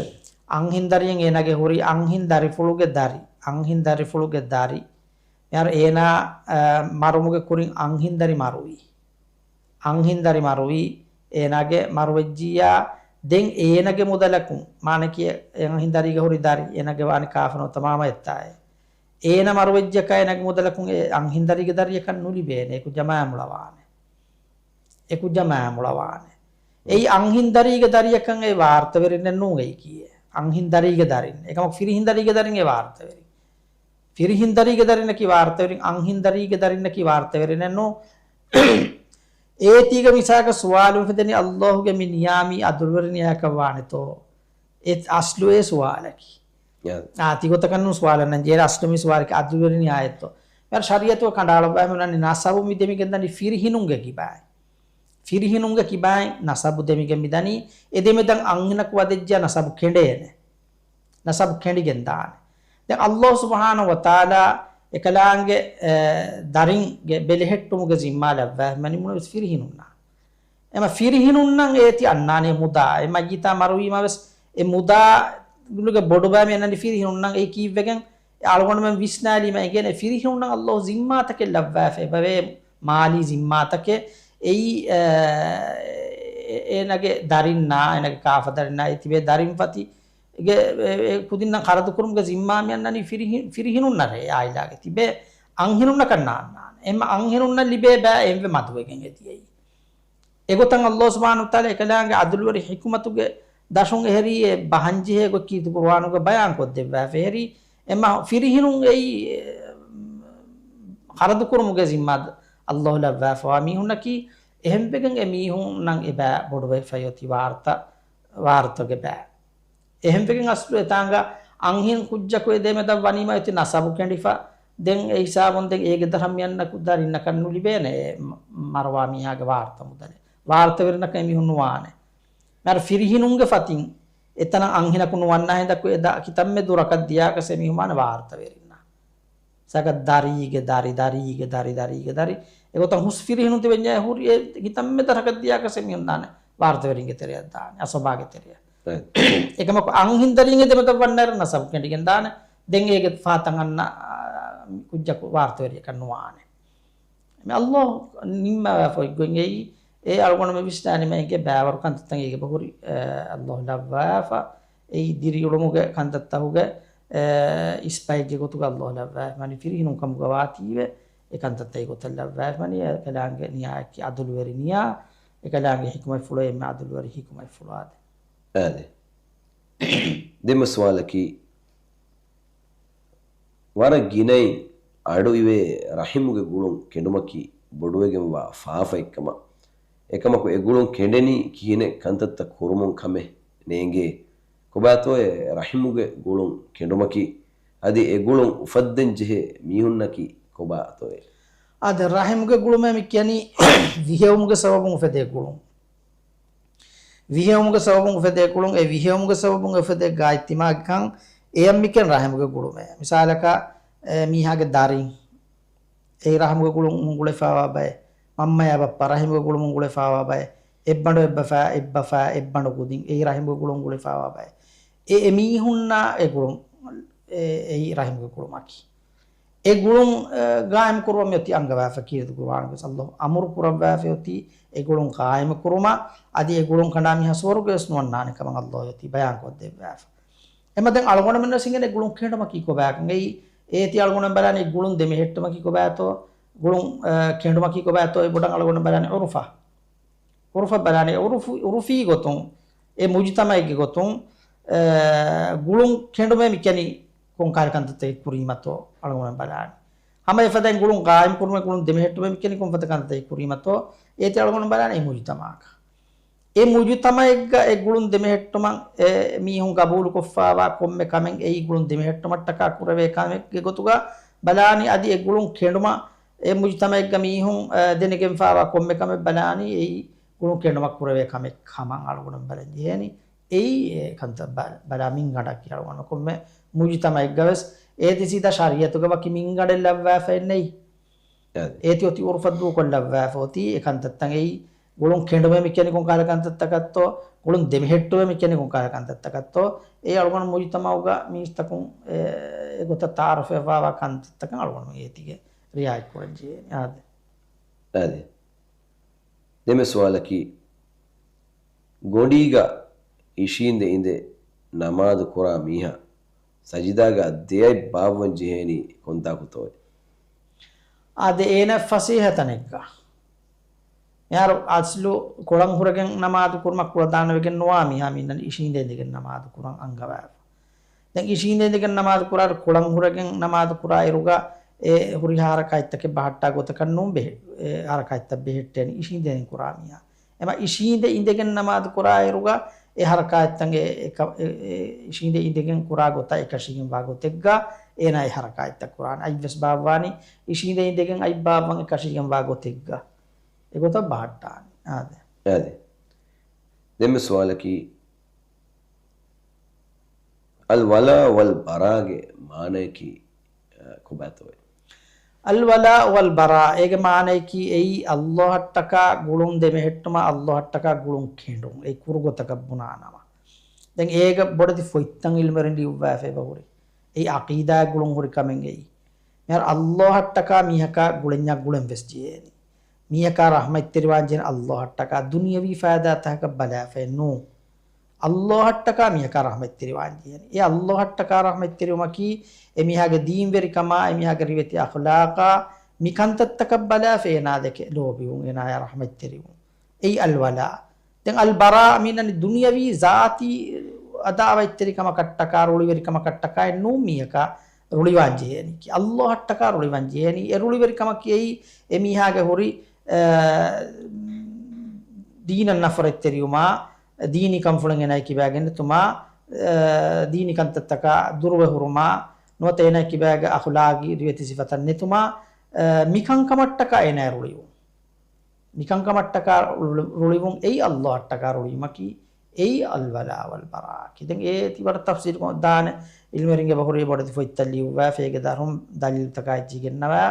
އަންހެން ދަރިއެއް އޭނާގެ ހުރި އަންހެން ދަރިފުޅުގެ ދަރި. އަންހެން ދަރިފުޅުގެ ދަރި. މިހާރު އޭނާ، އާ، މަރުމުގެ ކުރިން އަންހެން ދަރި މަރުވި. އަންހެން ދަރި މަރުވީ އޭނާގެ މަރުވެއްޖިއްޔާ، ދެން އޭނާގެ މުދަލަކުން، މާނަކީ އެ އަންހެން ދަރީގަ ހުރި ދަރި އޭނާގެ ވާނެ ކާފަ ނުވަތަ މާމަ އެއްތާއޭ. އޭނާ މަރުވެއްޖެކާ އޭނާގެ މުދަލަކުން އެ އަންހެން ދަރީގެ ދަރިއަކަށް ނުލިބޭނެ. އެކުއްޖާ މާ މުޅަވާނެ. އެކުއްޖާ މާ މުޅަވާނެ. އެއީ އަންހެން ދަރީގެ ދަރިއަކަށް އެ ވާރުތަވެރިންނެއް ނޫން އެއީކީއެއް. އަންހެން ދަރީގެ ދަރިން. އެކަމަކު ފިރިހެން ދަރީގެ ދަރިން އެ ވާރުތަވެރިން. ފިރިހެން ދަރީގެ ދަރިންނަކީ ވާރުތަވެރިން، އަންހެން ދަރީގެ ދަރިންނަކީ ވާރުތަވެރިންނެއް ނޫން. އޭތީގަ މިސާލަކަށް ސުވާލު އުފެދެނީ ﷲ ގެ މި ނިޔާ މީ އަދުލުވެރި ނިޔާއަކަށް ވާނެތޯ؟ އެ އަސްލު އެ ސުވާލަކީ. އާ، ތިގޮތަކަށް ނޫން ސުވާލަށް ނަން ޖެހޭ، އަސްލު މި ސުވާލަކީ އަދުލުވެރި ނިޔާއެއްތޯ؟ މިހާރު ޝަރީއަތުގަ ކަނޑައަޅައްވާ މި ނަން ނަސަބު މި ދެމިގެން ދަނީ ފިރިހެނުންގެ ކިބާއިން. ފިރިހެނުންގެ ކިބާއިން ނަސަބު ދެމިގެން މި ދަނީ. އެ ދެމެދަން އަންހެނަކު ވަދެއްޖެޔާ ނަސަބު ކެނޑޭނެ. ނަސަބު ކެނޑިގެން ދާނެ. ދެން ﷲ ސުބްޙާނަހޫ ވަތަޢާލާ އެކަލާނގެ، އެ، ދަރިންގެ ބެލެހެއްޓުމުގެ ޒިންމާ ލައްވާފަ މި ނިމުނު ވެސް ފިރިހެނުންނާ. އެމަ ފިރިހެނުންނަށް އޭތި އަންނާނެ މުދާ. އެ މައްޔިތާ މަރުވީމަ ވެސް އެ މުދާ ގުޅުގެ ބޮޑުބައި މި އަންނަނީ ފިރިހެނުންނަށް. އެ ކީއްވެގެން؟ އެ އަޅުގަނޑުމެން ވިސްނާލީމަ އެނގޭނެ ފިރިހެނުންނަށް ﷲ ޒިންމާތަކެއް ލައްވާފަ އެބަވޭ މާލީ ޒިންމާތަކެއް. އެއީ، އެ، އެ، އޭނަގެ ދަރިންނާ، އޭނަގެ ކާފަ ދަރިންނާ، އެ ތިބޭ ދަރިން ފަތި ގެ، އެ، އެ، ކުދިންނަށް ޚަރަދުކުރުމުގެ ޒިންމާ މި އަންނަނީ ފިރިހި-، ފިރިހެނުންނަށޭ އާއިލާގެ ތިބޭ އަންހެނުންނަކަށް ނާންނާނެ. އެހެންމަ އަންހެނުންނަށް ލިބޭ ބައި އެންވެ މަދުވެގެން އެ ދިޔައީ. އެގޮތަށް ﷲ ސުބްޙާނަހޫ ވަތަޢާލާ އެކަލާނގެ އަދުލުވެރި ޙިކުމަތުގެ ދަށުން އެހެރީ އެ ބަހަންޖެހޭ ގޮތް ކީރިތި ޤުރުއާނުގަ ބަޔާން ކޮށްދެއްވާފަ އެހެރީ، އެމަ ފިރިހެނުން އެއީ، އެ، ޚަރަދުކުރުމުގެ ޒިންމާ ﷲ ލައްވާފަވާ މީހުންނަކީ، އެހެންވެގެން އެ މީހުންނަށް އެ ބައި ބޮޑުވެފައި އޮތީ ވާރުތަ، ވާރުތަގެ ބައި. އެހެންވެގެން އަސްލު އެތާނގަ އަންހެން ކުއްޖަކު އެ ދެމެދަށް ވަނީމަ އެތި ނަސަބު ކެނޑިފަ، ދެން އެ ހިސާބުން ދެން އޭގެ ދަށަށް މިއަންނަ ކު-، ދަރިންނަކަށް ނުލިބޭނެ އެ މަ-، މަރުވާ މީހާގެ ވާރުތަ މުދަލެއް. ވާރުތަވެރިންނަކަށް އެމީހުން ނުވާނެ. މިހާރު ފިރިހެނުންގެ ފަތިން އެތަނަށް އަންހެނަކު ނުވަންނާ ހިނދަކު އެ ދަ-، ކިތަންމެ ދުރަކަށް ދިޔާކަސް އެމީހުން ވާނެ ވާރުތަވެރިންނާ. ސަކަ ދަރީގެ ދަރި، ދަރީގެ ދަރި، ދަރީގެ ދަރި. އެގޮތަށް ހުސް ފިރިހެނުން ތިބެންޏާ ހުރި އެ ކިތަންމެ ދަށަކަށް ދިޔާކަސް އެމީހުން ދާނެ ވާރުތަވެރިންގެ ތެރެއަށް ދާނެ، އަސަބާގެ ތެރެއަށް. އެކަމަކު އަންހެން ދަރީން އެ ދެމެދަށް ވަންނައިރު ނަސަބު ކެނޑިގެން ދާނެ. ދެން އޭގެ ފަހަތަށް އަންނަ، އާ، ކުއްޖަކު ވާރުތަވެރިއަކަށް ނުވާނެ. މި ﷲ ނިންމަވާފަ އޮތްގޮތް އެއީ، އެ އަޅުގަނޑުމެ ވިސްނާނީމަ އެނގޭ ބައިވަރު ކަންތައްތައް އޭގެ ބަހުރި، އެ، ﷲ ލައްވާފަ. އެއީ ދިރިއުޅުމުގެ ކަންތައްތަކުގެ، އެ، އިސްބައެއްގެ ގޮތުގަ ﷲ ލައްވާފަ. މަނި ފިރިހެނުން ކަމުގަ ވާތީވެ، އެ ކަންތައްތައް އެގޮތަށް ލައްވާފަ. މަނި އެކަލާނގެ ނިޔާއަކީ އަދުލުވެރި ނިޔާ، އެކަލާނގެ ޙިކުމަތްފުޅު އެންމެ އަދުލުވެރި ޙިކުމަތްފުޅާދެ. އާދެ. ދެންމެ ސުވާލަކީ، ވަރަށް ގިނައިން އަޑުއިވޭ ރަޙިމުގެ ގުޅުން ކެނޑުމަކީ ބޮޑުވެގެންވާ ފާފައެއްކަމަށް. އެކަމަކު އެ ގުޅުން ކެނޑެނީ ކިހިނެއް ކަންތައްތައް ކުރުމުން ކަމެއް ނޭނގޭ. ކޮބާތޯއޭ ރަޙިމުގެ ގުޅުން ކެނޑުމަކީ؟ އަދި އެ ގުޅުން އުފައްދަން ޖެހޭ މީހުންނަކީ ކޮބާތޯއޭ؟ އާދެ، ރަޙިމުގެ ގުޅުމޭ މި ކިޔަނީ ވިހެއުމުގެ ސަބަބުން އުފެދޭ ގުޅުން. ވިހެއުމުގެ ސަބަބުން އުފެދޭ ގުޅުން، އެ ވިހެއުމުގެ ސަބަބުން އުފެދޭ ގާތްތިމާގެކަން އެޔަށް މިކެން ރަޙިމުގެ ގުޅުމޭ. މިސާލަކަށް، އެ، މީހާގެ ދަރިން، އެއީ ރަޙިމުގެ ގުޅުމުން ގުޅެފާވާ ބައެއް. މަންމަޔާ ބައްޕަ ރަޙިމުގެ ގުޅުމުން ގުޅެފާވާ ބައެއް. އެއްބަނޑު އެއްބަފާ، އެއްބަފާ، އެއްބަނޑު ކުދިން، އެއީ ރަޙިމުގެ ގުޅުމުން ގުޅެފާވާ ބައެއް. އެ، އެ މީހުންނާ އެ ގުޅުން، އެ، އެއީ ރަޙިމުގެ ގުޅުމަކީ. އެ ގުޅުން، އެ، ގާއިމް ކުރުވަން މިއޮތީ އަންގަވާފަ ކީރިތި ޤުރުއާނުގަސް ﷲ އަމުރު ކުރައްވާފަ އޮތީ އެ ގުޅުން ޤާއިމު ކުރުމަށް، އަދި އެ ގުޅުން ކަނޑާ މީހާ ސުވަރުގެވެސް ނުވަންނާނެ ކަމަށް ﷲ އޮތީ ބަޔާން ކޮށްދެއްވާފަ. އެމަ ދެން އަޅުގަނޑުމެން ވެސް އިނގޭނެ ގުޅުން ކެނޑުމަކީ ކޮބާކަން. އެއީ އޭތި އަޅުގަނޑުމެން ބަލާނީ ގުޅުން ދެމެހެއްޓުމަކީ ކޮބާތޯ، ގުޅުން، އެ، ކެނޑުމަކީ ކޮބާތޯ، އެ ބޮޑަށް އަޅުގަނޑުމެން ބަލާނީ ޢުރުފަށް. ޢުރުފަށް ބަލާނީ، ޢުރުފު-، ޢުރުފީ ގޮތުން، އެ މުޖުތަމަޢެއްގެ ގޮތުން، އެ، ގުޅުން ކެނޑުމޭ މި ކިޔަނީ ކޮންކަހަލަ ކަންތައްތަކެއް ކުރީމަތޯ އަޅުގަނޑުމެން ބަލާނީ. ހަމަ އެފަދައިން ގުޅުން ޤާއިމް ކުރުމޭ ގުޅުން ދެމެހެއްޓުމޭ މި ކިޔަނީ ކޮންފަދަ ކަންތައްތަކެއް ކުރީމަތޯ، އޭތި އަޅުގަނޑު ބަލާނީ އެ މުޖުތަމަޢަކަށް. އެ މުޖުތަމައެއްގަ އެ ގުޅުން ދެމެހެއްޓުމަށް އެ މީހުން ގަބޫލުކޮށްފާވާ ކޮންމެ ކަމެއް އެއީ ގުޅުން ދެމެހެއްޓުމަށްޓަކާ ކުރެވޭ ކަމެއްގެ ގޮތުގަ ބަލާނީ. އަދި އެ ގުޅުން ކެނޑުމަށް އެ މުޖުތަމައެއްގަ މީހުން، އަ، ދެނެގެންފާވާ ކޮންމެ ކަމެއް ބަލާނީ އެއީ ގުޅުން ކެނޑުމަށް ކުރެވޭ ކަމެއް ކަމަށް އަޅުގަނޑު ބަލަން ޖެހޭނީ. އެއީ އެ ކަންތައް ބަ-، ބަލާ މިންގަނޑަކީ އަޅުގަނޑު ކޮންމެ މުޖުތަމައެއްގަވެސް އޭތި ސީދާ ޝަރީއަތުގަ ވަކި މިންގަނޑެއް ލައްވާފައެއް ނެތް. އާދެ. އޭތި އޮތީ އުރުފަށް ދޫކޮށް ލައްވާފަ އޮތީ އެ ކަންތައްތައް އެއީ. ގުޅުން ކެނޑުމޭ މި ކިޔަނީ ކޮން ކަހަލަ ކަންތައްތަކަށްތޯ، ގުޅުން ދެމެހެއްޓުވޭ މި ކިޔަނީ ކޮން ކަހަލަ ކަންތައްތަކަށްތޯ، އެ އަޅުގަނޑު މުޖުތަމައުގަ މީސްތަކުން އެ، އެ ގޮތަށް ތައާރަފްވެފާވާ ކަންތައްތަކަށް އަޅުގަނޑު އޭތިގެ ރިއާޔަތް ކުރަން ޖެހޭނީ. އާދެ. އާދެ. ދެންމެ ސުވާލަކީ، ގޮނޑީގަ އިށީނދެ އިނދެ ނަމާދު ކުރާ މީހާ ސަޖިދާގަ ދެއަތް ބާއްވަން ޖެހޭނީ ކޮންތާކުތޯއޭ؟ އާދެ، އޭނަ ފަސޭހަ ތަނެއްގަ. މިހާރު އަސްލު ކޮޅަން ހުރެގެން ނަމާދު ކުރުމަށް ކުޅަދާނަވެގެން ނުވާ މީހާ މިންނަން އިށީނދެ އިނދެގެން ނަމާދު ކުރަން އަންގަވާފަ. ދެން އިށީނދެ އިނދެގެން ނަމާދު ކުރާއިރު، ކޮޅަން ހުރެގެން ނަމާދު ކުރާއިރުގަ އެ ހުރިހާ ހަރަކާތްތަކެއް ބަހައްޓާ ގޮތަކަށް ނޫން ބެހެ-، އެ ހަރަކާތްތައް ބެހެއްޓޭނެ އިށީނދެ ކުރާ މީހާ. އެމަ އިށީނދެ އިނދެގެން ނަމާދު ކުރާއިރުގަ އެ ހަރަކާތްތައް އެ، އެ ކަ-، އެ، އެ އިށީނދެ އިނދެގެން ކުރާ ގޮތަށް އެކަށީގެން ވާ ގޮތެއްގަ އޭނާ އެ ހަރަކާތްތައް ކުރާނެ. އަތްވެސް ބާއްވާނީ އިށީނދެ އިނދެގެން އަތް ބާއްވަން އެކަށީގެން ވާ ގޮތެއްގަ. އެގޮތަށް ބަހައްޓާނެ. އާދެ. އާދެ. ދެންމެ ސުވާލަކީ، އަލް ވަލާ ވަލް ބަރާގެ މާނަޔަކީ، އަ، ކޮބާތޯއޭ؟ އަލް ވަލާ ވަލް ބަރާ، އޭގެ މާނަޔަކީ އެއީ އައްލާހަށްޓަކާ ގުޅުން ދެމެހެއްޓުމަށް، އައްލާހަށްޓަކާ ގުޅުން ކެނޑުން. އެ ކުރު ގޮތަކަށް ބުނާނަމަ. ދެން އޭގެ ބޮޑެތި ފޮތްތައް އިލްމުވެރިން ލިޔުއްވާފަ އެބަހުރި. އެއީ އަޤީދާއަށް ގުޅުން ހުރި ކަމެއް އެއީ. މިހާރު އައްލާހަށްޓަކާ މީހަކާ ގުޅެންޏާ ގުޅެން ވެސް ޖެހޭނީ. މީހަކާ ރަޙްމަތްތެރިވާން ޖެހޭނީ އައްލާހަށްޓަކާ. ދުނިޔަވީ ފައިދާތަކަކަށް ބަލާފައެއް ނޫން. އައްލާހަށްޓަކާ މީހަކާ ރަޙްމަތްތެރިވާން ޖެހޭނީ. އެ އައްލާހަށްޓަކާ ރަޙްމަތްތެރިވުމަކީ، އެ މީހާގެ ދީންވެރިކަމާ، އެ މީހާގެ ރިވެތި އަޚުލާޤާ، މި ކަންތައްތަކަށް ބަލާފަ އޭނާ ދެކެ ލޯބިވުން، އޭނާޔާ ރަޙްމަތްތެރިވުން. އެއީ އަލްވަލާ. ދެން އަލްބަރާ މީނަނީ ދުނިޔަވީ ޒާތީ އަދާވަތްތެރިކަމަކަށްޓަކާ، ރުޅިވެރިކަމަކަށްޓަކާއެއް ނޫން މީހަކާ ރުޅިވާން ޖެހޭނީކީ. އައްލާހަށްޓަކާ ރުޅިވާން ޖެހޭނީ. އެ ރުޅިވެރިކަމަކީ އެއީ އެ މީހާގެ ހުރި، އަ، ދީނަށް ނަފްރަތްތެރިވުމާ، ދީނީ ކަންފުޅެއް އޭނާ ކިބާގެ ނެތުމާ، އަ، ދީނީ ކަންތައްތަކާ ދުރުވެ ހުރުމާ، ނުވަތަ އޭނާ ކިބާގެ އަޚުލާގީ ރިވެތި ސިފަތައް ނެތުމާ، އަ، މިކަންކަމަށްޓަކާ އޭނާ ރުޅިވުން. މިކަންކަމަށްޓަކާ ރުޅި-، ރުޅިވުން އެއީ އައްލާހަށްޓަކާ ރުޅީމަކީ، އެއީ އަލްވަލާ ވަލްބަރާއަކީ. ދެން އޭތި ވަރަށް ތަފްސީލުކޮށް ދާނެ، އިލްމުވެރިންގެ ބަހުރީ ބޮޑެތި ފޮތްތައް ލިޔުއްވާ، ފޭގެ ދަރުން ދަލީލުތަކާ އެއްޗިގެންނަވާ.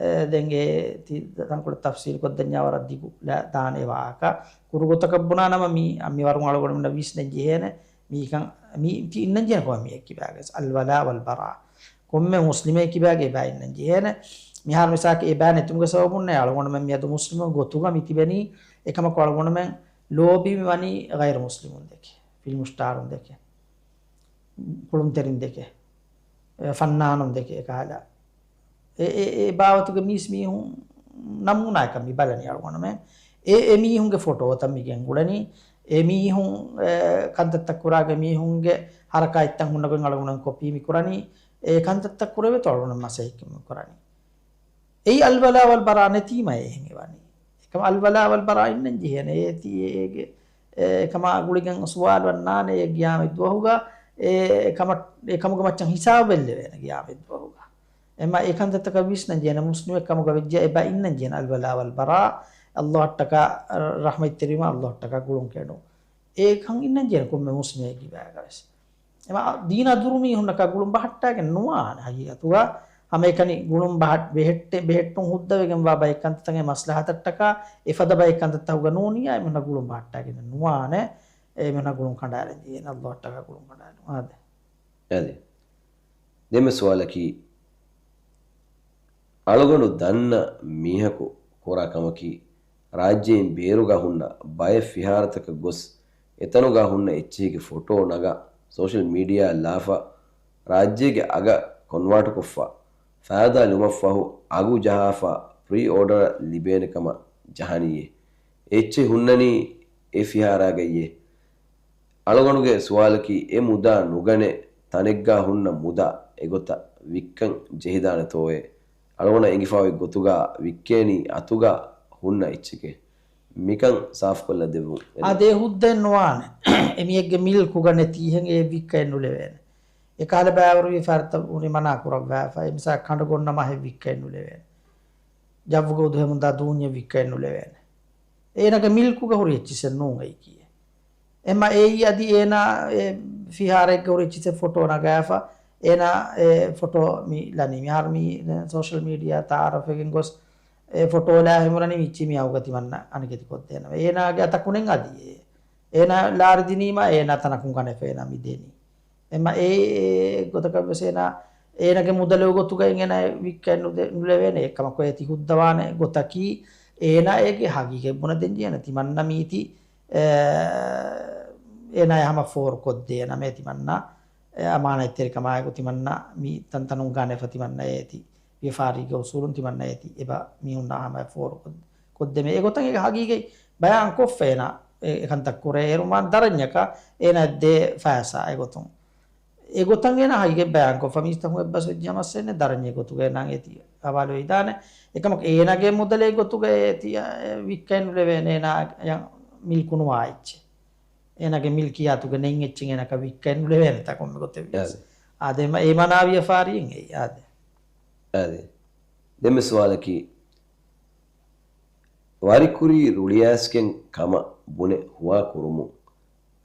އެ، ދެން އޭތި ތަންކޮޅެއް ތަފްސީލުކޮށްދެންޏާ ވަރަށް ދިގު ލަ-، ދާނެ އެ ވާހަކަ. ކުރުގޮތަކަށް ބުނާނަމަ މީ، މިވަރުން އަޅުގަނޑުމެންނަށް ވިސްނަން ޖެހޭނެ. މީކަން، މީ ތި އިންނަން ޖެހޭނެ ކޮންމެ މީހެއް ކިބާގެސް. އަލްވަލާ ވަލްބަރާ. ކޮންމެ މުސްލިމެއް ކިބާގެ އެބާ އިންނަން ޖެހޭނެ. މިހާރު މިސާކީ އެބާ ނެތުމުގެ ސަބަބުންނޭ އަޅުގަނޑުމެން މިއަދު މުސްލިމު ގޮތުގަ މި ތިބެނީ. އެކަމަކު އަޅުގަނޑުމެން ލޯބި މި ވަނީ ޣައިރު މުސްލިމުން ދެކެ، ފިލްމު ސްޓާރުން ދެކެ، ކުޅުންތެރިން ދެކެ، އެ، ފަންނާނުން ދެކެ އެކަހަލަ. އެ، އެ، އެ ބާވަތުގެ މީސް މީހުން ނަމޫނާއަކަށް މި ބަލަނީ އަޅުގަނޑުމެން. އެ، އެ މީހުންގެ ފޮޓޯތައް މި ގެންގުޅެނީ. އެ މީހުން، އެ، ކަންތައްތައް ކުރާގެ މީހުންގެ ހަރަކާތްތައް ހުންނަގޮތް އަޅުގަނޑުމެން ކޮޕީ މި ކުރަނީ. އެ ކަންތައްތައް ކުރެވޭތޯ އަޅުގަނޑު މަސައްކަތް މި ކުރަނީ. އެއީ އަލްވަލާ ވަލްބަރާ ނެތީމަ އެހެން އެވަނީ. އެކަމަ އަލްވަލާ ވަލްބަރާ އިންނަން ޖެހޭނެ. އޭތި އޭގެ، އެ، އެކަމާ ގުޅިގެން ސުވާލު އަންނާނެ އެ ގިޔާމަތް ދުވަހުގަ، އެ، އެކަމަ-، އެކަމުގެ މައްޗަށް ހިސާބު ބެއްލެވޭނެ ގިޔާމަތް ދުވަހުގަ. އެމަ އެ ކަންތައްތަކަށް ވިސްނަން ޖެހޭނެ މުސްލިމެއް ކަމުގަ ވެއްޖެ އެބަ އިންނަން ޖެހޭނެ އަލްވަލާ ވަލްބަރާ، އައްލާހަށްޓަކާ ރަޙްމަތްތެރިވުމާ އައްލާހަށްޓަކާ ގުޅުން ކެނޑުން. އެކަން އިންނަން ޖެހޭނެ ކޮންމެ މުސްލިމެއް ކިބާގަވެސް. އެމަ ދީނާ ދުރު މީހުންނަކާ ގުޅުން ބަހައްޓާގެން ނުވާނެ ހަގީގަތުގަ. ހަމައެކަނި ގުޅުން ބަހައް-، ބެހެއްޓެ-، ބެހެއްޓުން ހުއްދަވެގެންވާ ބައެއް ކަންތައްތަކެއް މަސްލަހަތަށްޓަކާ އެފަދަ ބައެއް ކަންތައްތަކުގަ ނޫނިއްޔާ އެމީހުންނަށް ގުޅުން ބަހައްޓާގެން ނުވާނެ. އެމީހުންނަށް ގުޅުން ކަނޑާލަން ޖެހޭނެ އައްލާހަށްޓަކާ ގުޅުން ކަނޑާލުމާ. އާދެ. އާދެ. ދެންމެ ސުވާލަކީ، އަޅުގަނޑު ދަންނަ މީހަކު ކުރާ ކަމަކީ، ރާއްޖެއިން ބޭރުގަ ހުންނަ ބައެއް ފިހާރަތަކަށް ގޮސް، އެތަނުގަ ހުންނަ އެއްޗެހިގެ ފޮޓޯ ނަގާ، ސޯޝަލް މީޑިއާއަށް ލާފަ، ރާއްޖޭގެ އަގަށް ކޮންވާޓުކޮށްފަ، ފައިދާ ލުމަށްފަހު އަގު ޖަހާފަ، ޕްރީ އޯޑަރ ލިބޭނެ ކަމަށް ޖަހަނީއޭ. އެއްޗެއް ހުންނަނީ އެ ފިހާރާގައްޔޭ. އަޅުގަނޑުގެ ސުވާލަކީ، އެ މުދާ ނުގަނެ ތަނެއްގަ ހުންނަ މުދާ އެގޮތަށް ވިއްކަން ޖެހިދާނެތޯއޭ؟ އަޅުގަނޑަށް އެނގިފައި ގޮތުގަ ވިއްކޭނީ އަތުގަ ހުންނަ އެއްޗެކޭ. މިކަން ސާފުކޮށްލަ ދެއްވުން. އާދެ، އެ ހުއްދައެއް ނުވާނެ. އެ މީހެއްގެ މިލްކުގަ ނެތީހެން އެ ވިއްކައެއް ނުލެވޭނެ. އެކަހަލަ ބައިވަރު ވިޔަފާރިތައް ވުނީ މަނާ ކުރައްވާފަ. އެ މިސާ ކަނޑު ގޮންނަ މަހެއް ވިއްކައެއް ނުލެވޭނެ. ޖައްވުގަ އުދުހެމުންދާ ދޫންޏެއް ވިއްކައެއް ނުލެވޭނެ. އޭނަގެ މިލްކުގަ ހުރި އެއްޗިސްއެއް ނޫން އެއީކީއެއް. އެމަ އެއީ އަދި އޭނާ އެ ފިހާރައެއްގަ ހުރި އެއްޗިސްއެއް ފޮޓޯ ނަގާފަ. އޭނާ އެ ފޮޓޯ މި ލަނީ. މިހާރު މި ސޯޝަލް މީޑިއާ ތައާރަފްވެގެން ގޮސް އެ ފޮޓޯ ލާ ހިމުރަނީ މިއްޗި މި އައުގަ ތިމަންނަ އަނިކެތި ކޮށްދޭނަމޭ. އޭނާގެ އަތަކުނެއް އަދި އޭ. އޭނާ ލާރި ދިނީމަ އޭނާ ތަނަކުން ގަނެފަ އޭނާ މި ދެނީ. އެމަ އެ، އެ ގޮތަކަށް ވެސް އޭނާ، އޭނާގެ މުދަލު ގޮތުގައި އޭނާ ވިއްކައެއް ނުދެ-، ނުލެވޭނެ. އެކަމަކު އޭތި ހުއްދަވާނެ ގޮތަކީ އޭނާ އޭގެ ހަގީގަތް ބުނަ ދެން ޖެހޭނެ ތިމަންނަ މީތި، އެ، އޭނާ ހަމަ ފޯރު ކޮށްދޭނަމޭ ތިމަންނަ، އެ، އަމާނަތްތެރިކަމާއެކު ތިމަންނަ މި ތަންތަނުން ގަނެފަ ތިމަންނަ އޭތި ވިޔަފާރީގެ އުސޫލުން ތިމަންނަ އޭތި އެބަ މީހުންނާ ހަމަ ފޯރު ކޮށް-، ކޮށްދެމޭ. އެގޮތަށް އޭގެ ހަގީގަތް ބަޔާން ކޮށްފަ އޭނާ އެ-، އެކަންތައް ކުރޭ އޭރު މާ ދަރަންޏަކަށް އޭނާ ދޭ ފައިސާ އެގޮތުން. އެގޮތަށް އޭނާ ހަގީގަތް ބަޔާން ކޮށްފަ މީސްތަކުން އެއްބަސް ވެއްޖެ މައްސަލައެއް ދަރަންޏެއް ގޮތުގައި ނަން އޭތި ހަވާލުވެ ދާނެ. އެކަމަކު އޭނާގެ މުދަލެއް ގޮތުގައި އޭތި ވިއްކައެއް ނުލެވޭނެ އޭނާ މިލްކު ނުވާ އެއްޗެއް. އޭނާގެ މިލްކިޔާތުގެ ނެތް އެއްޗެއް އޭނަކަށް ވިއްކައެއް ނުލެވޭނެތާ ކޮންމެ ގޮތެއް ވިޔަސް. އާދެ. އާދެ، އެމަ-، އެ މަނާ ވިޔަފާރިއެއް އެއީ. އާދެ. އާދެ. ދެންމެ ސުވާލަކީ، ވަރިކުރީ ރުޅިއައިސްގެން ކަމަށް ބުނެ ހުވާ ކުރުމުން،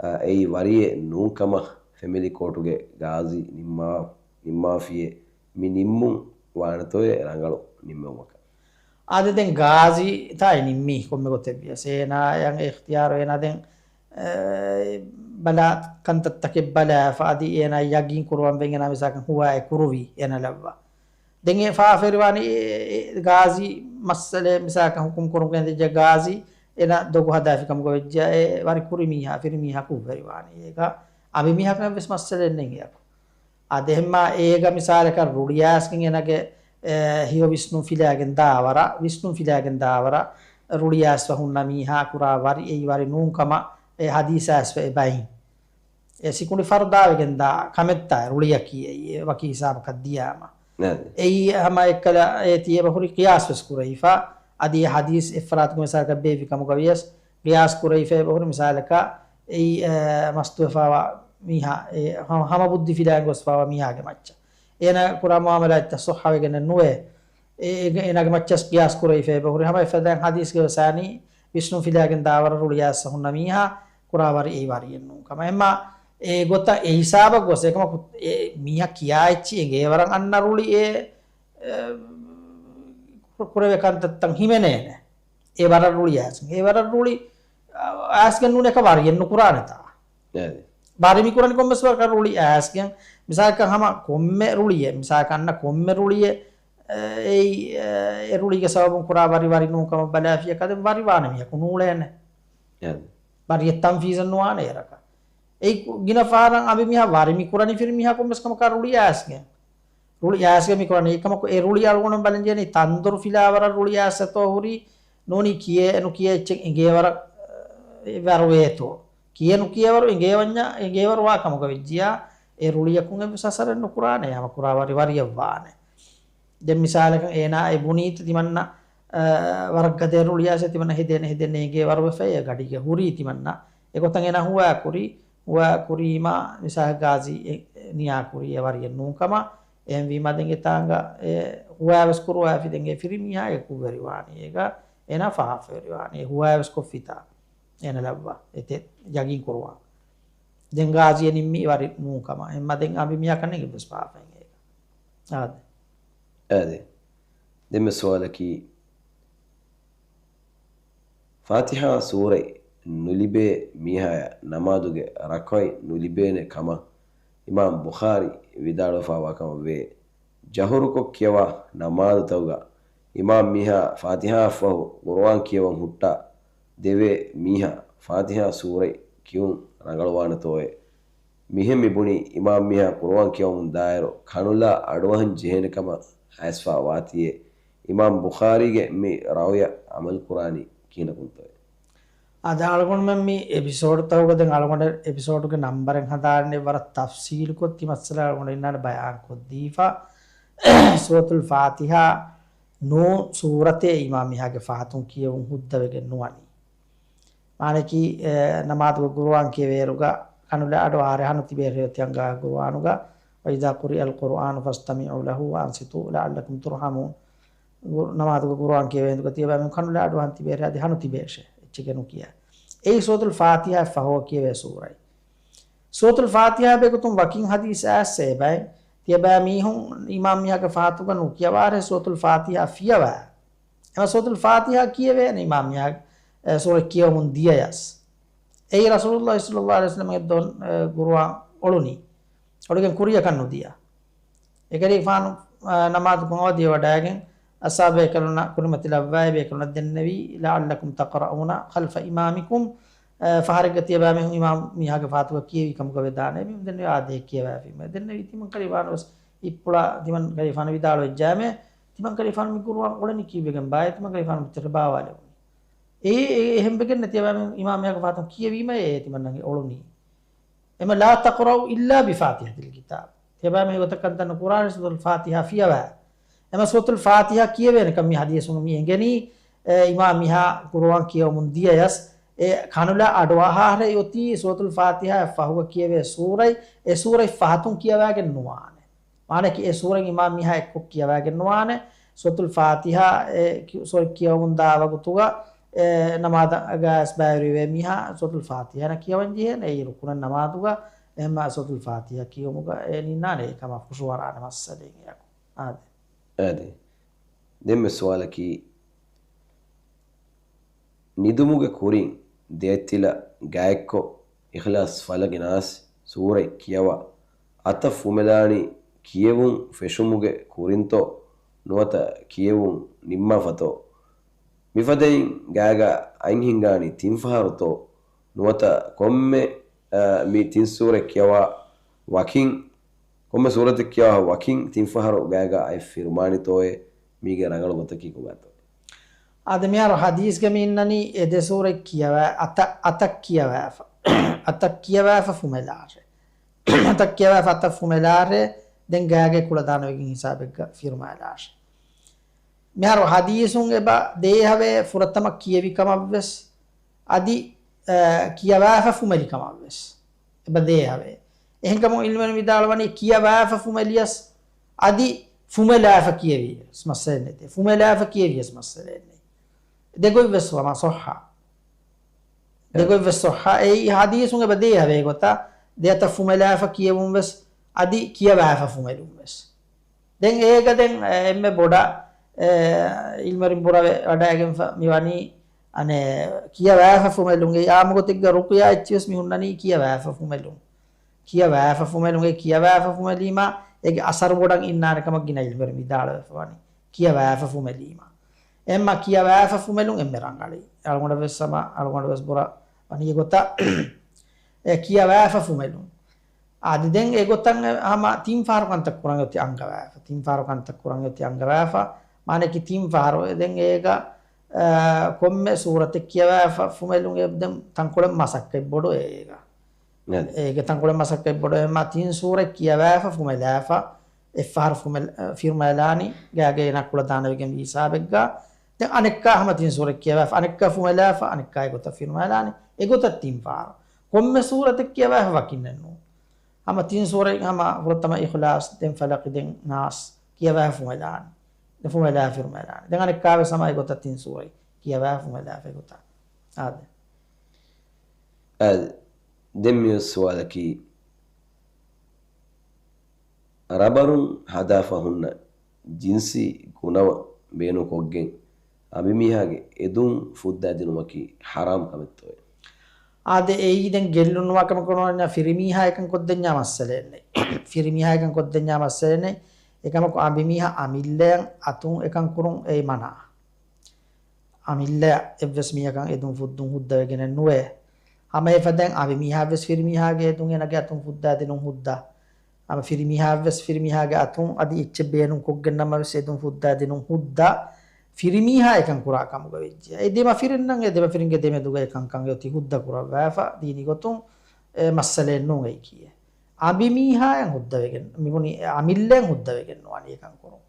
އާ، އެއީ ވަރިއެއް ނޫން ކަމަށް ފެމިލީ ކޯޓުގެ ގާޒީ ނިންމާ-، ނިންމާފިއޭ. މި ނިންމުން ވާނެތޯއޭ ރަނގަޅު ނިންމެވުމަކަށް؟ އާދެ، ދެން ގާޒީ ތާއި ނިންމީ ކޮންމެ ގޮތެއް ވިޔަސް އޭނާއަށް އިޚްތިޔާރު އޭނާ ދެން، އެ، ބަލާ ކަންތައްތަކެއް ބަލާފަ އަދި އޭނާ ޔަގީން ކުރުވަން ވެގެން އޭނާ މިސާކަށް ހުވާއެއް ކުރުވީ އޭނާ ލައްވާ. ދެން އެ ފާފަވެރިވާނީ އެ، އެ، ގާޒީ މައްސަލައެއް މިސާކަށް ހުކުމް ކުރުމުގެ ދެއްޖެ ގާޒީ އޭނާ ދޮގު ހަދާފި ކަމުގަ ވެއްޖެ އެ ވަރި ކުރި މީހާ، ފިރި މީހާ ކުށްވެރިވާނީ. އޭގަ އަނބި މީހަކަށް ވެސް މައްސަލައެއް ނެތް އެއަކު. އާދެ، އެހެންމާ އޭގަ މިސާލަކަށް ރުޅިއައިސްގެން އޭނާގެ، އެ، ހެޔޮ ވިސްނުން ފިލާގެން ދާވަރަށް، ވިސްނުން ފިލާގެން ދާވަރަށް ރުޅިއައިސްފަ ހުންނަ މީހާ ކުރާ ވަރި އެއީ ވަރި ނޫން ކަމަށް އެ ހަދީސް އައިސްފަ އެބައިން. އެ ސިކުނޑި ފަރުދާވެގެން ދާ ކަމެއްތާ ރުޅިއަކީ އެއީ އެ ވަކި ހިސާބަކަށް ދިޔާމަ. ނާދެ. އެއީ ހަމަ އެއްކަލަ އޭތި އެބަހުރި ޤިޔާސް ވެސް ކުރެވިފަ. އަދި އެ ހަދީސް އެއްފަރާތުގެ މިސާލަކަށް ބޭއްވި ކަމުގަ ވިޔަސް ޤިޔާސް ކުރެވިފަ އެބަހުރި މިސާލަކަށް އެއީ، އެ، މަސްތުވެފާވާ މީހާ، އެ، ހަ-، ހަމަ ބުއްދި ފިލާން ގޮސްފާވާ މީހާގެ މައްޗަށް. އޭނާ ކުރާ މުއާމަލާތްތައް ޞައްޙަވެގެނެއް ނުވޭ. އެ، އޭގެ، އޭނާގެ މައްޗަސް ޤިޔާސް ކުރެވިފަ އެބަހުރި ހަމަ އެފަދައިން ހަދީސްގެ ވެސް އާނީ ވިސްނުން ފިލާގެން ދާވަރަށް ރުޅިއައިސްފަ ހުންނަ މީހާ ކުރާ ވަރި އެއީ ވަރިއެއް ނޫން ކަމަށް. އެމާ އެ ގޮތަށް އެ ހިސާބަށް ގޮސް އެކަމަކު އެ މީހާ ކިޔާ އެއްޗި އެނގޭ ވަރަށް އަންނަ ރުޅި އެ، އެ، ކު-، ކުރެވޭ ކަންތައްތައް ހިމެނޭނެ. އެ ވަރަށް ރުޅި އައިސް. އެ ވަރަށް ރުޅި، އަ، އައިސްގެން ނޫން އެކަ ވަރިއެއް ނުކުރާނެތާ. އެ. ވަރި މި ކުރަނީ ކޮންމެސް ވަރަކަށް ރުޅި އައިސްގެން. މިސާލަކަށް ހަމަ ކޮންމެ ރުޅިއެއް، މިސާލަކަށް އަންނަ ކޮންމެ ރުޅިއެއް، އެ، އެއީ، އެ، އެ ރުޅީގެ ސަބަބުން ކުރާ ވަރި ވަރި ނޫން ކަމަށް ބަލާފިޔަކަ ދެން ވަރި ވާނެ މީހަކު ނޫޅޭނެ. އެ. ވަރިއެއް ތަންފީޒެއް ނުވާނެ އޭރަކަށް. އެއީ ގިނަ ފަހަރަށް އަނބި މީހާ ވަރި މި ކުރަނީ ފިރި މީހާ ކޮންމެސް ކަމަކަށް ރުޅި އައިސްގެން. ރުޅި އައިސްގެން މި ކުރަނީ. އެކަމަކު އެ ރުޅި އަޅުގަނޑު ބަލަން ޖެހެނީ ތަންދޮރު ފިލާވަރަށް ރުޅި އައިސް އެތޯ ހުރީ ނޫނީ ކިޔޭ ނުކިޔޭ އެއްޗެއް އެނގޭވަރަށް، އެ، ވަރުވޭތޯ. ކިޔޭ ނުކިޔޭވަރު އެނގޭވަންޏާ، އެނގޭވަރު ވާ ކަމުގަ ވެއްޖިޔާ އެ ރުޅިއަކުން އެއްވެސް އަސަރެއް ނުކުރާނެ. ހަމަ ކުރާ ވަރި ވަރިއަށް ވާނެ. ދެން މިސާލަކަށް އޭނާ އެ ބުނީތަ ތިމަންނަ، އަ، ވަރަށް ގަދަ ރުޅިއައިސް ތިމަންނަ ހެދޭނެ ހެދޭނެ އެނގޭ ވަރުވެފައި އެ ގަޑީގަ ހުރީ ތިމަންނަ. އެގޮތަށް އޭނާ ހުވާ ކުރީ، ހުވާ ކުރީމާ މިސާލަކަށް ގާޒީ އެ، އެ ނިޔާ ކުރީ އެ ވަރިއެއް ނޫން ކަމަށް. އެހެންވީމާ ދެން އެތާނގަ އެ ހުވާވެސް ކުރުވާފި ދެން އެ ފިރިމީހާ އެ ކުށްވެރިވާނީ. އޭގަ އޭނާ ފާފަވެރިވާނީ. އެ ހުވާވެސް ކޮށްފިތާ އޭނަ ލައްވާ އެތެއް ޔަގީން ކުރުވާ. ދެން ގާޒީ އެ ނިންމީ ވަރި ނޫން ކަމަށް. އެހެންމާ ދެން އަނބި މީހާ ކަންނޭނގެ ވެސް ފާފައިން އޭގަ. އާދެ. އާދެ. ދެންމެ ސުވާލަކީ، ފާތިހާ ސޫރަތް ނުލިބޭ މީހާޔަށް ނަމާދުގެ ރަކުޢަތް ނުލިބޭނެ ކަމަށް އިމާމް ބުޚާރީ ވިދާޅުވެފާވާ ކަމަށް ވޭ. ޖަހުރުކޮށް ކިޔަވާ ނަމާދުތަކުގަ އިމާމް މީހާ ފާތިހާއަށްފަހު ޤުރުއާން ކިޔަވަން ހުއްޓާ ދެވޭ މީހާ ފާތިހާ ސޫރަތް ކިޔުން ރަނގަޅުވާނެތޯއޭ؟ މިހެން މި ބުނީ އިމާމް މީހާ ޤުރުއާން ކިޔަވަމުން ދާއިރު ކަނުލާ އަޑުއަހަން ޖެހޭނެ ކަމަށް އައިސްފާ ވާތީއޭ. އިމާމް ބުޚާރީގެ މި ރައުޔަށް ޢަމަލު ކުރާނީ ކިހިނަކުންތޯއޭ؟ އާދެ، އަޅުގަނޑުމެން މި އެޕިސޯޑުތަކުގަ ދެން އަޅުގަނޑަށް އެޕިސޯޑުގެ ނަންބަރެއް ހަދާނެ ވަރަށް ތަފްސީލުކޮށް ތި މައްސަލަ އަޅުގަނޑު އިންނާނެ ބަޔާން ކޮށްދީފަ. ސޫރަތުލް ފާތިހާ ނޫން ސޫރަތެއް އިމާމް މީހާގެ ފަހަތުން ކިޔެވުން ހުއްދަވެގެން ނުވަނީ. މާނައަކީ، އެ، ނަމާދުގަ ގުރުއާން ކިޔެވޭއިރުގަ ކަނުލާ އަޑު އަހާރެ ހަނު ތިބޭށޭ އޮތީ އަންގާ ގުރުއާނުގަ، "وإذا قرئ القرآن فاستمعوا له وأنصتوا لعلكم ترحمون." ގު-، ނަމާދުގަ ގުރުއާން ކިޔެވޭ ހިނދުގަ ތިޔަބައިމީހުން ކަނުލާ އަޑު އަހަން ތިބޭށޭ އަދި ހަނު ތިބޭށޭ. އެއްޗެއް ނުކިޔާ. އެއީ ސޫރަތުލް ފާތިހާ ފަހުގަ ކިޔެވޭ ސޫރަތް. ސޫރަތުލް ފާތިހާ ބެގޮތުން ވަކިން ހަދީސް އައިސް އެބައި، ތިޔަބައިމީހުން އިމާމް މީހާގެ ފަހަތުގަ ނުކިޔަވާރޭ ސޫރަތުލް ފާތިހާ ފިޔަވާ. އެމަ ސޫރަތުލް ފާތިހާ ކިޔެވޭނެ އިމާމް މީހާ، އެ، ސޫރަތް ކިޔަވަމުން ދިޔަޔަސް. އެއީ ރަސޫލުﷲ ޞައްލަﷲ ޢަލައިހި ވަސައްލަމަށް ދޮން، އެ، ގުރުއާން އޮޅުނީ. އޮޅުގެން ކުރިޔަކަށް ނުދިޔަ. އެކަލޭގެފާނު، އާ، ނަމާދުކޮށް އަވަދިވެ ވަޑައިގެން، އަޞްޙާބު ބޭކަލުންނަށް ކުރިމަތިލައްވައި ބޭކަލުންނަށް ދެންނެވީ، "لعلكم تقرؤون خلف إمامكم." އާ، ފަހަރެއްގަ ތިޔަބައިމީހުން އިމާމް މީހާގެ ފަހަތުގަ ކިޔެވީ ކަމުގަ ވެދާނެ. މީހުން ދެންނެވީ، އާދޭ، ކިޔަވައިފީމޭ. ދެންނެވީ ތިމަންކަލޭގެފާނު ވެސް އިއްޕުޅާ ތިމަންކަލޭގެފާނު ވިދާޅުވެއްޖާމޭ، ތިމަންކަލޭގެފާނު މި ގުރުއާން އުޅެނީ ކީއްވެގެން ބާއޭ؟ ތިމަންކަލޭގެފާނު މިތަށް ބާވާލެވުނީ. އެ، އެ، އެހެންވެގެން ތިޔަބައިމީހުން އިމާމް މީހާގެ ފަހަތުން ކިޔެވީމައޭ ތިމަންނަގެ އޮޅުނީ. އެމަ "لا تقرؤوا إلا بفاتحة الكتاب." ތިޔަބައިމީހުން އެގޮތަށް ކަންތައް ނުކުރާނެ ސޫރަތުލް ފާތިހާ ފިޔަވާ. އެމަ ސޫރަތުލް ފާތިހާ ކިޔެވޭނެކަން މި ޙަދީޘުން މި އެނގެނީ، އެ، އިމާމް މީހާ ގުރުއާން ކިޔަވަމުން ދިޔަޔަސް، އެ ކަނުލާ އަޑުއަހާރޭ އޮތީ ސޫރަތުލް ފާތިހާއަށް ފަހުގަ ކިޔެވޭ ސޫރަތް، އެ ސޫރަތް ފަހަތުން ކިޔަވާގެން ނުވާނެ. މާނައަކީ އެ ސޫރަތް އިމާމް މީހާ އެއްކޮށް ކިޔަވާގެން ނުވާނެ. ސޫރަތުލް ފާތިހާ އެ ކި-، ސޫރަތް ކިޔަވަމުންދާ ވަގުތުގަ އެ ނަމާދަށް ގައިސް ބައިވެރިވޭ މީހާ ސޫރަތުލް ފާތިހާ ނަ ކިޔަވަން ޖެހޭނެ. އެއީ ރުކުނަށް ނަމާދުގަ އެހެންމާ ސޫރަތުލް ފާތިހާ ކިޔުމުގަ އެ ނިންނާނެ އެކަމަށް ޚުޝޫޢަށް އަރާނެ މައްސަލައެއް އެއަކު. އާދެ. އާދެ. ދެންމެ ސުވާލަކީ، ނިދުމުގެ ކުރިން ދޭތިލަ ގާތްކޮށް، އިޚްލާޞް، ފަލަގި، ނާސް ސޫރަތް ކިޔަވާ، އަތަށް ފުމެލާނީ ކިޔެވުން ފެށުމުގެ ކުރިންތޯ، ނުވަތަ ކިޔެވުން ނިންމާފަތޯ؟ މިފަދައިން ގާގަ އަތް ހިންގާނީ ތިން ފަހަރުތޯ، ނުވަތަ ކޮންމެ، އަ، މި ތިން ސޫރަތް ކިޔަވާ ވަކިން، ކޮންމެ ސޫރަތެއް ކިޔަވާ ވަކިން ތިން ފަހަރު ގާގަ އަތް ފިރުމާނީތޯއޭ؟ މީގެ ރަނގަޅު ގޮތަކީ ކޮބާތޯ؟ އާދެ، މިހާރު ޙަދީޘްގަ މި އިންނަނީ އެ ދެ ސޫރަތް ކިޔަވާ، އަތަށް، އަތަށް ކިޔަވާފަ. އަތަށް ކިޔަވާފަ ފުމެލާށޭ. އަތަށް ކިޔަވާފަ އަތަށް ފުމެލާށޭ، ދެން ގާގެ ކުޅަދާނަވެގެން ހިސާބެއްގަ ފިރުމާލާށޭ. މިހާރު ޙަދީޘުން އެބަ ދޭހަވޭ ފުރަތަމަ ކިޔެވި ކަމަށްވެސް، އަދި، އަ، ކިޔަވާފަ ފުމެލި ކަމަށްވެސް އެބަ ދޭހަވޭ. އެހެންކަމުން ޢިލްމުވެރިން ވިދާޅުވަނީ ކިޔަވާފަ ފުމެލިޔަސް އަދި ފުމެލާފަ ކިޔެވިޔަސް މައްސަލައެއް ނެތޭ. ފުމެލާފަ ކިޔެވިޔަސް މައްސަލައެއް ނެތް. ދެގޮތްވެސް ވަމާ ޞައްޙަ. ދެގޮތްވެސް ޞައްޙަ. އެއީ ޙަދީޘުން އެބަ ދޭހަވޭ ގޮތަށް ދެއަތަށް ފުމެލާފަ ކިޔެވުންވެސް އަދި ކިޔަވާފަ ފުމެލުންވެސް. ދެން އޭގަ ދެން އެންމެ ބޮޑަށް، އެ، ޢިލްމުވެރިން ބުރަވެ ވަޑައިގެންފަ މިވަނީ، އަނެއް، ކިޔަވާފަ ފުމެލުން. އެ ޢާއްމު ގޮތެއްގަ ރުޤްޔާ އެއްޗިވެސް މި ހުންނަނީ ކިޔަވާފަ ފުމެލުން. ކިޔަވާފަ ފުމެލުން. އެ ކިޔަވާފަ ފުމެލީމާ އޭގެ އަސަރު ބޮޑަށް އިންނާނެ ކަމަށް ގިނަ ޢިލްމުވެރިން ވިދާޅުވެފަ ވަނީ. ކިޔަވާފަ ފުމެލީމާ. އެހެންމާ ކިޔަވާފަ ފުމެލުން އެންމެ ރަނގަޅީ. އަޅުގަނޑަށް ވެސް ހަމަ، އަޅުގަނޑު ވެސް ބުރަ ވަނީ އެގޮތަށް އެ ކިޔަވާފަ ފުމެލުން. އަދި ދެން އެގޮތަށް ހަމަ ތިން ފަހަރު ކަންތައް ކުރަން އޮތީ އަންގަވާފަ. ތިން ފަހަރު ކަންތައް ކުރަން އޮތީ އަންގަވާފަ. މާނައަކީ ތިން ފަހަރު. ދެން އޭގަ، އާ، ކޮންމެ ސޫރަތެއް ކިޔަވާފަ ފުމެލުން އެ ދެން ތަންކޮޅެއް މަސައްކަތް ބޮޑު އޭގަ. އޭގެ ތަންކޮޅެއް މަސައްކަތް ބޮޑު އެހެންމާ ތިން ސޫރަތް ކިޔަވާފަ ފުމެލާފަ. އެއްފަހަރު ފުމެލް-، އަ، ފިރުމައިލާނީ ގާގައި އޭނާ ކުޅަދާނަވެގެން ވީ ހިސާބެއްގަ. ދެން އަނެއްކާ ހަމަ ތިން ސޫރަތް ކިޔަވާފަ، އަނެއްކާ ފުމެލާފަ، އަނެއްކާ އެގޮތަށް ފިރުމައިލާނީ. އެގޮތަށް ތިން ފަހަރު. ކޮންމެ ސޫރަތެއް ކިޔަވާފަ ވަކިންނެއް ނޫން. ހަމަ ތިން ސޫރަތް ހަމަ ފުރަތަމަ އިޚްލާޞް، ދެން ފަލަޤި، ދެން ނާސް ކިޔަވާފަ ފުމެލާނީ. ދެން ފުމެލާ ފިރުމައިލާނީ. ދެން އަނެއްކާވެސް ހަމަ އެގޮތަށް ތިން ސޫރަތް ކިޔަވާފަ ފުމެލާފަ އެގޮތަށް. އާދެ. އާދެ. ދެން މިއޮތް ސުވާލަކީ، ރަބަރުން ހަދާފަ ހުންނަ ޖިންސީ ގުނަވަން ބޭނުންކޮށްގެން އަނބިމީހާގެ އެދުން ފުއްދާދިނުމަކީ ޙަރާމް ކަމެއްތޯއޭ؟ އާދެ، އެއީ ދެން ގެއްލުން ނުވާ ކަމަކު ނުވަންޏާ ފިރިމީހާ އެކަން ކޮށްދެންޏާ މައްސަލައެއް ނެތް. ފިރިމީހާ އެކަން ކޮށްދެންޏާ މައްސަލައެއް ނެތް. އެކަމަކު އަނބިމީހާ އަމިއްލަޔަށް އަތުން އެކަން ކުރުން އެއީ މަނާ. އަމިއްލަ އެއްވެސް މީހަކަށް އެދުން ފުއްދުން ހުއްދަވެގެނެއް ނުވޭ. ހަމަ އެފަދައިން އަނބިމީހާވެސް ފިރިމީހާގެ އެދުން އޭނާގެ އަތުން ފުއްދާދިނުން ހުއްދަ. ހަމަ ފިރިމީހާވެސް ފިރިމީހާގެ އަތުން އަދި އެއްޗެއް ބޭނުން ކޮށްގެން ނަމަވެސް އެދުން ފުއްދާދިނުން ހުއްދަ. ފިރިމީހާ އެކަން ކުރާ ކަމުގަ ވެއްޖެ. އެ ދެމަފިރިންނަށް އެ ދެމަފިރިންގެ ދެމެދުގަ އެކަންކަން އެ އޮތީ ހުއްދަ ކުރައްވާފަ ދީނީ ގޮތުން އެ މައްސަލައެއް ނޫން އެއީކީއެއް. އަނބިމީހާއަށް ހުއްދަވެގެން، މިބުނީ އަމިއްލައަށް ހުއްދަވެގެން ނުވާނީ އެކަން ކުރުން.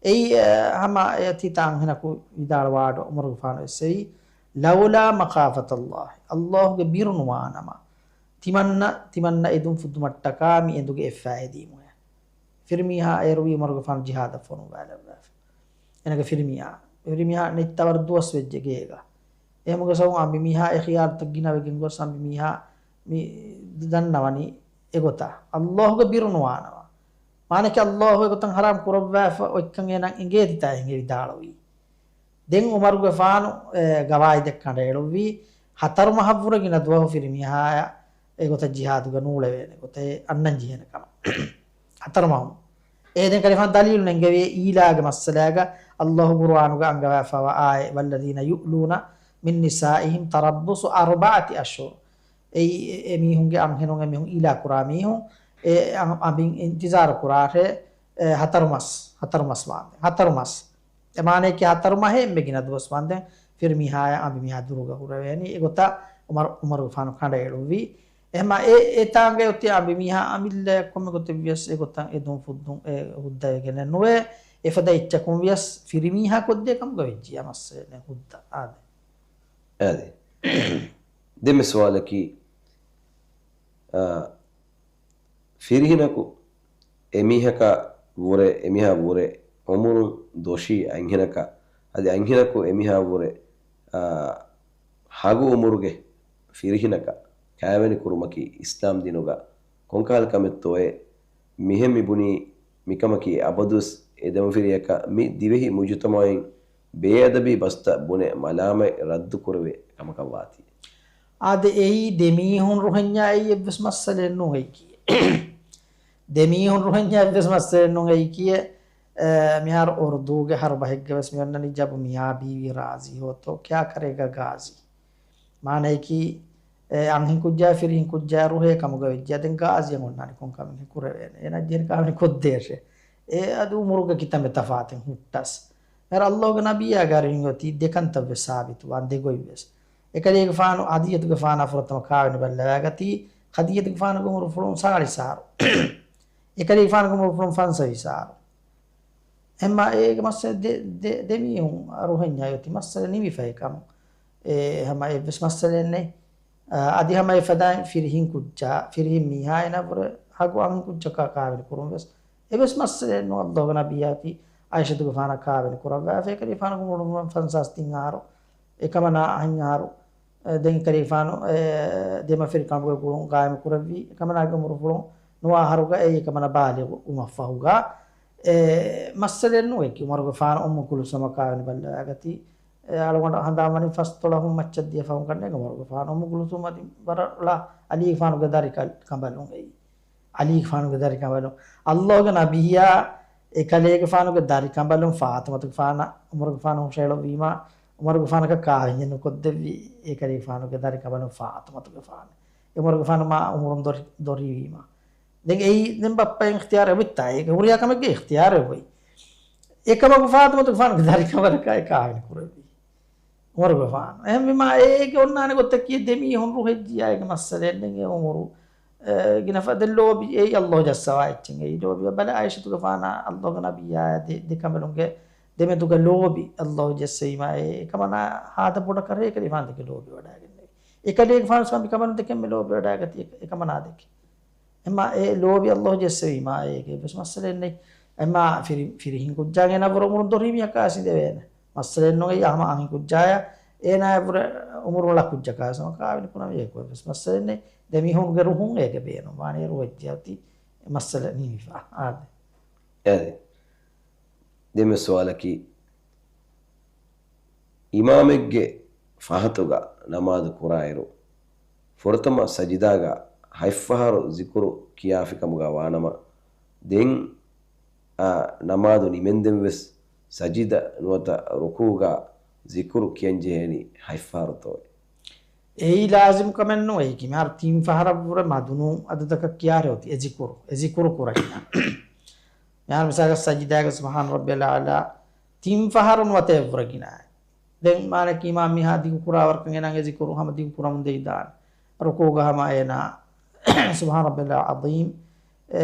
އެއީ، އެ، ހަމަ އެ ތިތާ އަންހެނަކު ވިދާޅުވާ އަޑު ޢުމަރުގެފާނު އެއްސެވީ، لولا مخافة الله، ﷲގެ ބިރު ނުވާނަމަ، ތިމަންނަ، ތިމަންނަ އެދުން ފުއްދުމަށްޓަކާ މި އެނދުގެ އެއްފައި އެދީމުއޭ. ފިރިމީހާ އޭރުވީ ޢުމަރުގެފާނު ޖިހާދަށް ފޮނުއްވާލެއްވާފަ. އޭނަގެ ފިރިމީހާ، ފިރިމީހާ ނެތް ތަވަރު ދުވަސް ވެއްޖެ ގޭގަ. އެހެމުގެ ސަބަބުން އަނބިމީހާ އެ ޚިޔާރުތައް ގިނަވެގެން ގޮސް އަނބިމީހާ މި ދަންނަވަނީ އެގޮތަށް. ﷲގެ ބިރު ނުވާނަމަ. މާނައަކީ ﷲ އެގޮތަށް ޙަރާމް ކުރައްވާފަ އޮތްކަން އޭނަ އެނގޭތިތާ އެނގޭ ވިދާޅުވީ. ދެން ޢުމަރުގެފާނު، އެ، ގަވާއިދެއް ކަނޑައެޅުއްވީ، ހަތަރު މަހަށްވުރެ ގިނަ ދުވަހު ފިރިމީހާޔަށް އެގޮތަށް ޖިހާދުގަ ނޫޅެވޭނެ ގޮތެއް އަންނަން ޖެހޭނެ ކަމަށް. ހަތަރު މަހުން. އޭ ދެން ކަލޭގެފާނު ދަލީލު ނެންގެވޭ އީލާގެ މައްސަލާގަ ﷲ ޤުރުއާނުގަ އަންގަވާފައިވާ އާޔަތް، والذين يؤلون من نسائهم تربص أربعة أشهر. އެއީ އެ، އެމީހުންގެ އަންހެނުން އެމީހުން އީލާ ކުރާ މީހުން އެ އަ، އަނބިން އިންތިޒާރު ކުރާށޭ، އެ، ހަތަރު މަސް، ހަތަރު މަސް ވާންދެން. ހަތަރު މަސް. އެ މާނައަކީ ހަތަރު މަހެއް އެންމެ ގިނަ ދުވަސް ވާންދެން ފިރިމީހާޔާ އަނބިމީހާ ދުރުގަ ހުރެވޭނީ. އެގޮތަށް ޢުމަރު، ޢުމަރުގެފާނު ކަނޑައެޅުއްވީ. އެހެމަ އެ، އެ ތާނގަ އޮތީ އަނބިމީހާ އަމިއްލައަށް ކޮންމެ ގޮތެއްވިޔަސް އެގޮތަށް އެދުން ފުއްދުން އެ ހުއްދަވެގެނެއް ނުވޭ. އެފަދަ އެއްޗަކުން ވިޔަސް ފިރިމީހާ ކޮށްދޭ ކަމުގަ ވެއްޖިޔާ މައްސަލައެއް ނެތް ހުއްދަ އާދެ. އާދެ. ދެންމެ ސުވާލަކީ، އާ، ފިރިހެނަކު އެމީހަކާ ވުރެ، އެމީހާ ވުރެ އުމުރުން ދޮށީ އަންހެނަކާ، އަދި އަންހެނަކު އެމީހާ ވުރެ، އާ، ހަގު އުމުރުގެ ފިރިހެނަކަށް ކާވެނި ކުރުމަކީ އިސްލާމް ދީނުގަ ކޮންކަހަލަ ކަމެއްތޯއޭ؟ މިހެން މި ބުނީ މިކަމަކީ އަބަދުވެސް އެ ދެމަފިރިޔަކަށް މި ދިވެހި މުޖުތަމަޢުން ބޭއަދަބީ ބަސްތައް ބުނެ މަލާމަތް ރައްދު ކުރެވޭ ކަމަކަށް ވާތީ. އާދެ، އެއީ ދެމީހުން ރުހެންޏާ އެއީ އެއްވެސް މައްސަލައެއް ނޫން އެއީކީ. ދެމީހުން ރުހެންޏާ އެއްވެސް މައްސަލައެއް ނޫން އެއީކީ. އެ، މިހާރު އުރުދޫގެ ހަރު ބަހެއްގަ ވެސް މި އޮންނަނީ ޖަބު މިޔާ ބީވީ ރާޒީ ހޯތޯ ކިޔާ ކަރޭގަ ގާޒީ. މާނައަކީ، އެ، އަންހެން ކުއްޖާ ފިރިހެން ކުއްޖާ ރުހޭ ކަމުގަ ވެއްޖެ. ދެން ގާޒީއަށް އޮންނާނީ ކޮން ކަމެއް ކުރެވޭނެ؟ އޭނަ ޖެހޭނެ ކާވެނި ކޮށްދޭށޭ. އެ އަދި އުމުރުގަ ކިތަންމެ ތަފާތެއް ހުއްޓަސް. މިހާރު ﷲގެ ނަބިއްޔާގެ އަރިހުން އޮތީ ދެކަންތައް ވެސް ސާބިތުވާން ދެގޮތް ވެސް. އެކަލޭގެފާނު ޚަދީޖަތުގެފާނާ ފުރަތަމަ ކާވެނި ބައްލަވާގަތީ، ޚަދީޖަތުގެފާނުގެ އުމުރުފުޅުން ސާޅީސް އަހަރު. އެކަލޭގެފާނުގެ އުމުރުފުޅުން ފަންސަވީސް އަހަރު. އެހެންމާ އޭގެ މައްސަލަ ދެ، ދެ، ދެމީހުން ރުހެންޏާ އޮތީ މައްސަލަ ނިމިފައި ކަމުން. އެ ހަމަ އެއްވެސް މައްސަލައެއް ނެތް. އަ، އަދި ހަމަ އެފަދައިން ފިރިހިން ކުއްޖާ، ފިރިހިން މީހާ އޭނާ ވުރެ ހަގު އަންހެން ކުއްޖަކާ ކާވެނި ކުރުން ވެސް އެއްވެސް މައްސަލައެއް ނޫން. ﷲގެ ނަބިއްޔާ އޮތީ ޢާއިޝަތުގެފާނާ ކާވެނި ކުރައްވާފަ. އެކަލޭގެފާނުގެ އުމުރު ފަންސާސް ތިން އަހަރު. އެކަމަނާ އަހަން އަހަރު. އެ، ދެން އެކަލޭގެފާނު، އެ، ދެމަފިރި ކަމުގެ ގުޅުން ގާއިމު ކުރެއްވީ. އެކަމަނާގެ އުމުރުފުޅުން ނުވަ އަހަރުގަ އެއީ އެކަމަނާ ބާލިޣު ވުމަށްފަހުގަ. އެ، މައްސަލައެއް ނޫން އެކީ. ޢުމަރުގެފާނު އުއްމު ކުލްސޫމަށް ކާވެނި ބައްލަވާގަތީ. އެ، އަޅުގަނޑު ހަނދާންވަނީ ފަސްދޮޅަހުން މައްޗަށް ދިޔަ ފަހުން ކަންނޭނގެ ޢުމަރުގެފާނު އުއްމު ކުލްސޫމަށް ވަރަށް އަލީގެފާނުގެ ދަރި ކަ، ކަނބަލުން އެއީ. އަލީގެފާނުގެ ދަރި ކަނބަލުން. ﷲގެ ނަބިއްޔާ އެކަލޭގެފާނުގެ ދަރި ކަނބަލުން ފާޠިމަތުގެފާނަށް ޢުމަރުގެފާނު ހުށައެޅުއްވީމާ، ޢުމަރުގެފާނަކަށް ކާވެންޏެއް ނުކޮށްދެއްވި އެކަލޭގެފާނުގެ ދަރި ކަނބަލުން ފާޠިމަތުގެފާނު. އެ ޢުމަރުގެފާނު މާ އުމުރުން ދޮށި، ދޮށީވީމާ. ދެން އެއީ ދެން ބައްޕަ އިޚްތިޔާރެއް އޮތްތާ، އޭގެ ހުރިހާ ކަމެއްގެ އިޚްތިޔާރެއް އޮތް. އެކަމަކު ފާޠިމަތުގެފާނުގެ ދަރި ކަނބަލަކާ އެ ކާވެނި ކުރެއްވީ. ޢުމަރުގެފާނު. އެހެންވީމާ އޭގެ އޮންނާނެ ގޮތަކީ ދެމީހުން ރުހެއްޖިޔާ އޭގެ މައްސަލައެއް ނެތް. އެ ޢުމުރު، އެ، ގިނަ ފަދަ ލޯބި އެއީ ﷲ ޖައްސަވާ އެއްޗެއް އެއީ ލޯބި. ބަލަ ޢާއިޝަތުގެފާނާ ﷲގެ ނަބިއްޔާ ދެ، ދެ ކަނބަލުންގެ ދެމެދުގަ ލޯބި ﷲ ޖައްސަވީމާ އެ، އެކަމަނާ ހާދަ ބޮޑަކަށް އެކަލޭގެފާނު ދެކެ ލޯބި ވަޑައިގެންނެވި. އެކަލޭގެފާނު ވެސް ކަނބި ކަނބަލުން ދެކެން މި ލޯބި ވަޑައިގަތީ އެ، އެކަމަނާ ދެކެ. އެމާ އެ ލޯބި ﷲ ޖެއްސެވީމާ އޭގެ އެއްވެސް މައްސަލައެއް ނެތް. އެމާ ފިރި، ފިރިހިން ކުއްޖާގެ އޭނާ ވުރެ އުމުރުން ދޮށީ މީހަކާ ސިނދެވޭނެ. މައްސަލައެއް ނުވޭ ހަމަ އަންހެން ކުއްޖާޔާ އޭނާ ވުރެ އުމުރު އުޅާ ކުއްޖަކާ ސަމަ ކާވެނި ކުރަން އޭގެ އެއްވެސް މައްސަލައެއް ނެތް. ދެމީހުންގެ ރުހުން އޭގެ ބޭނުން ވާނީ ރުހެއްޖެއޮތީ މައްސަލަ ނިމިފަ. އާދެ. އެ ދެމެ ސުވާލަކީ، އިމާމެއްގެ ފަހަތުގަ ނަމާދު ކުރާއިރު، ފުރަތަމަ ސަޖިދާގަ ހަތްފަހަރު ޒިކުރު ކިޔާފިކަމުގަ ވާނަމަ، ދެން އާ ނަމާދު ނިމެންދެން ވެސް ސަޖިދަ ނުވަތަ ރުކޫގަ ޒިކުރު ކިޔަންޖެހޭނީ ހަތްފަހަރުތޯއޭ؟ އެއީ ލާޒިމު ކަމެއް ނޫން. އެއީ ކި މިހާރު ތިން ފަހަރަށްވުރެ މަދުނޫން އަދަދަކަށް ކިޔާރެ އޮތީ އެ ޒިކުރު، އެ ޒިކުރު ކުރަންޏާ. މިހާރު މިސާލަކަށް ސަޖިދާގަ ސުބްޙާނަ ރައްބިޔަލް އަޢްލާ ތިން ފަހަރު ނުވަތަ އެއްވުރެ ގިނައޭ. ދެން މާނައަކީ އިމާމް މީހާ ދިގު ކުރާ ވަރަކަށް އޭނާގެ ޒިކުރު ހަމަ ދިގު ކުރަމުން ދެވިދާނެ. ރުކޫގަ ހަމަ އޭނާ ސުބްޙާނަ ރައްބިޔަލް ޢަޒީމް، އެ،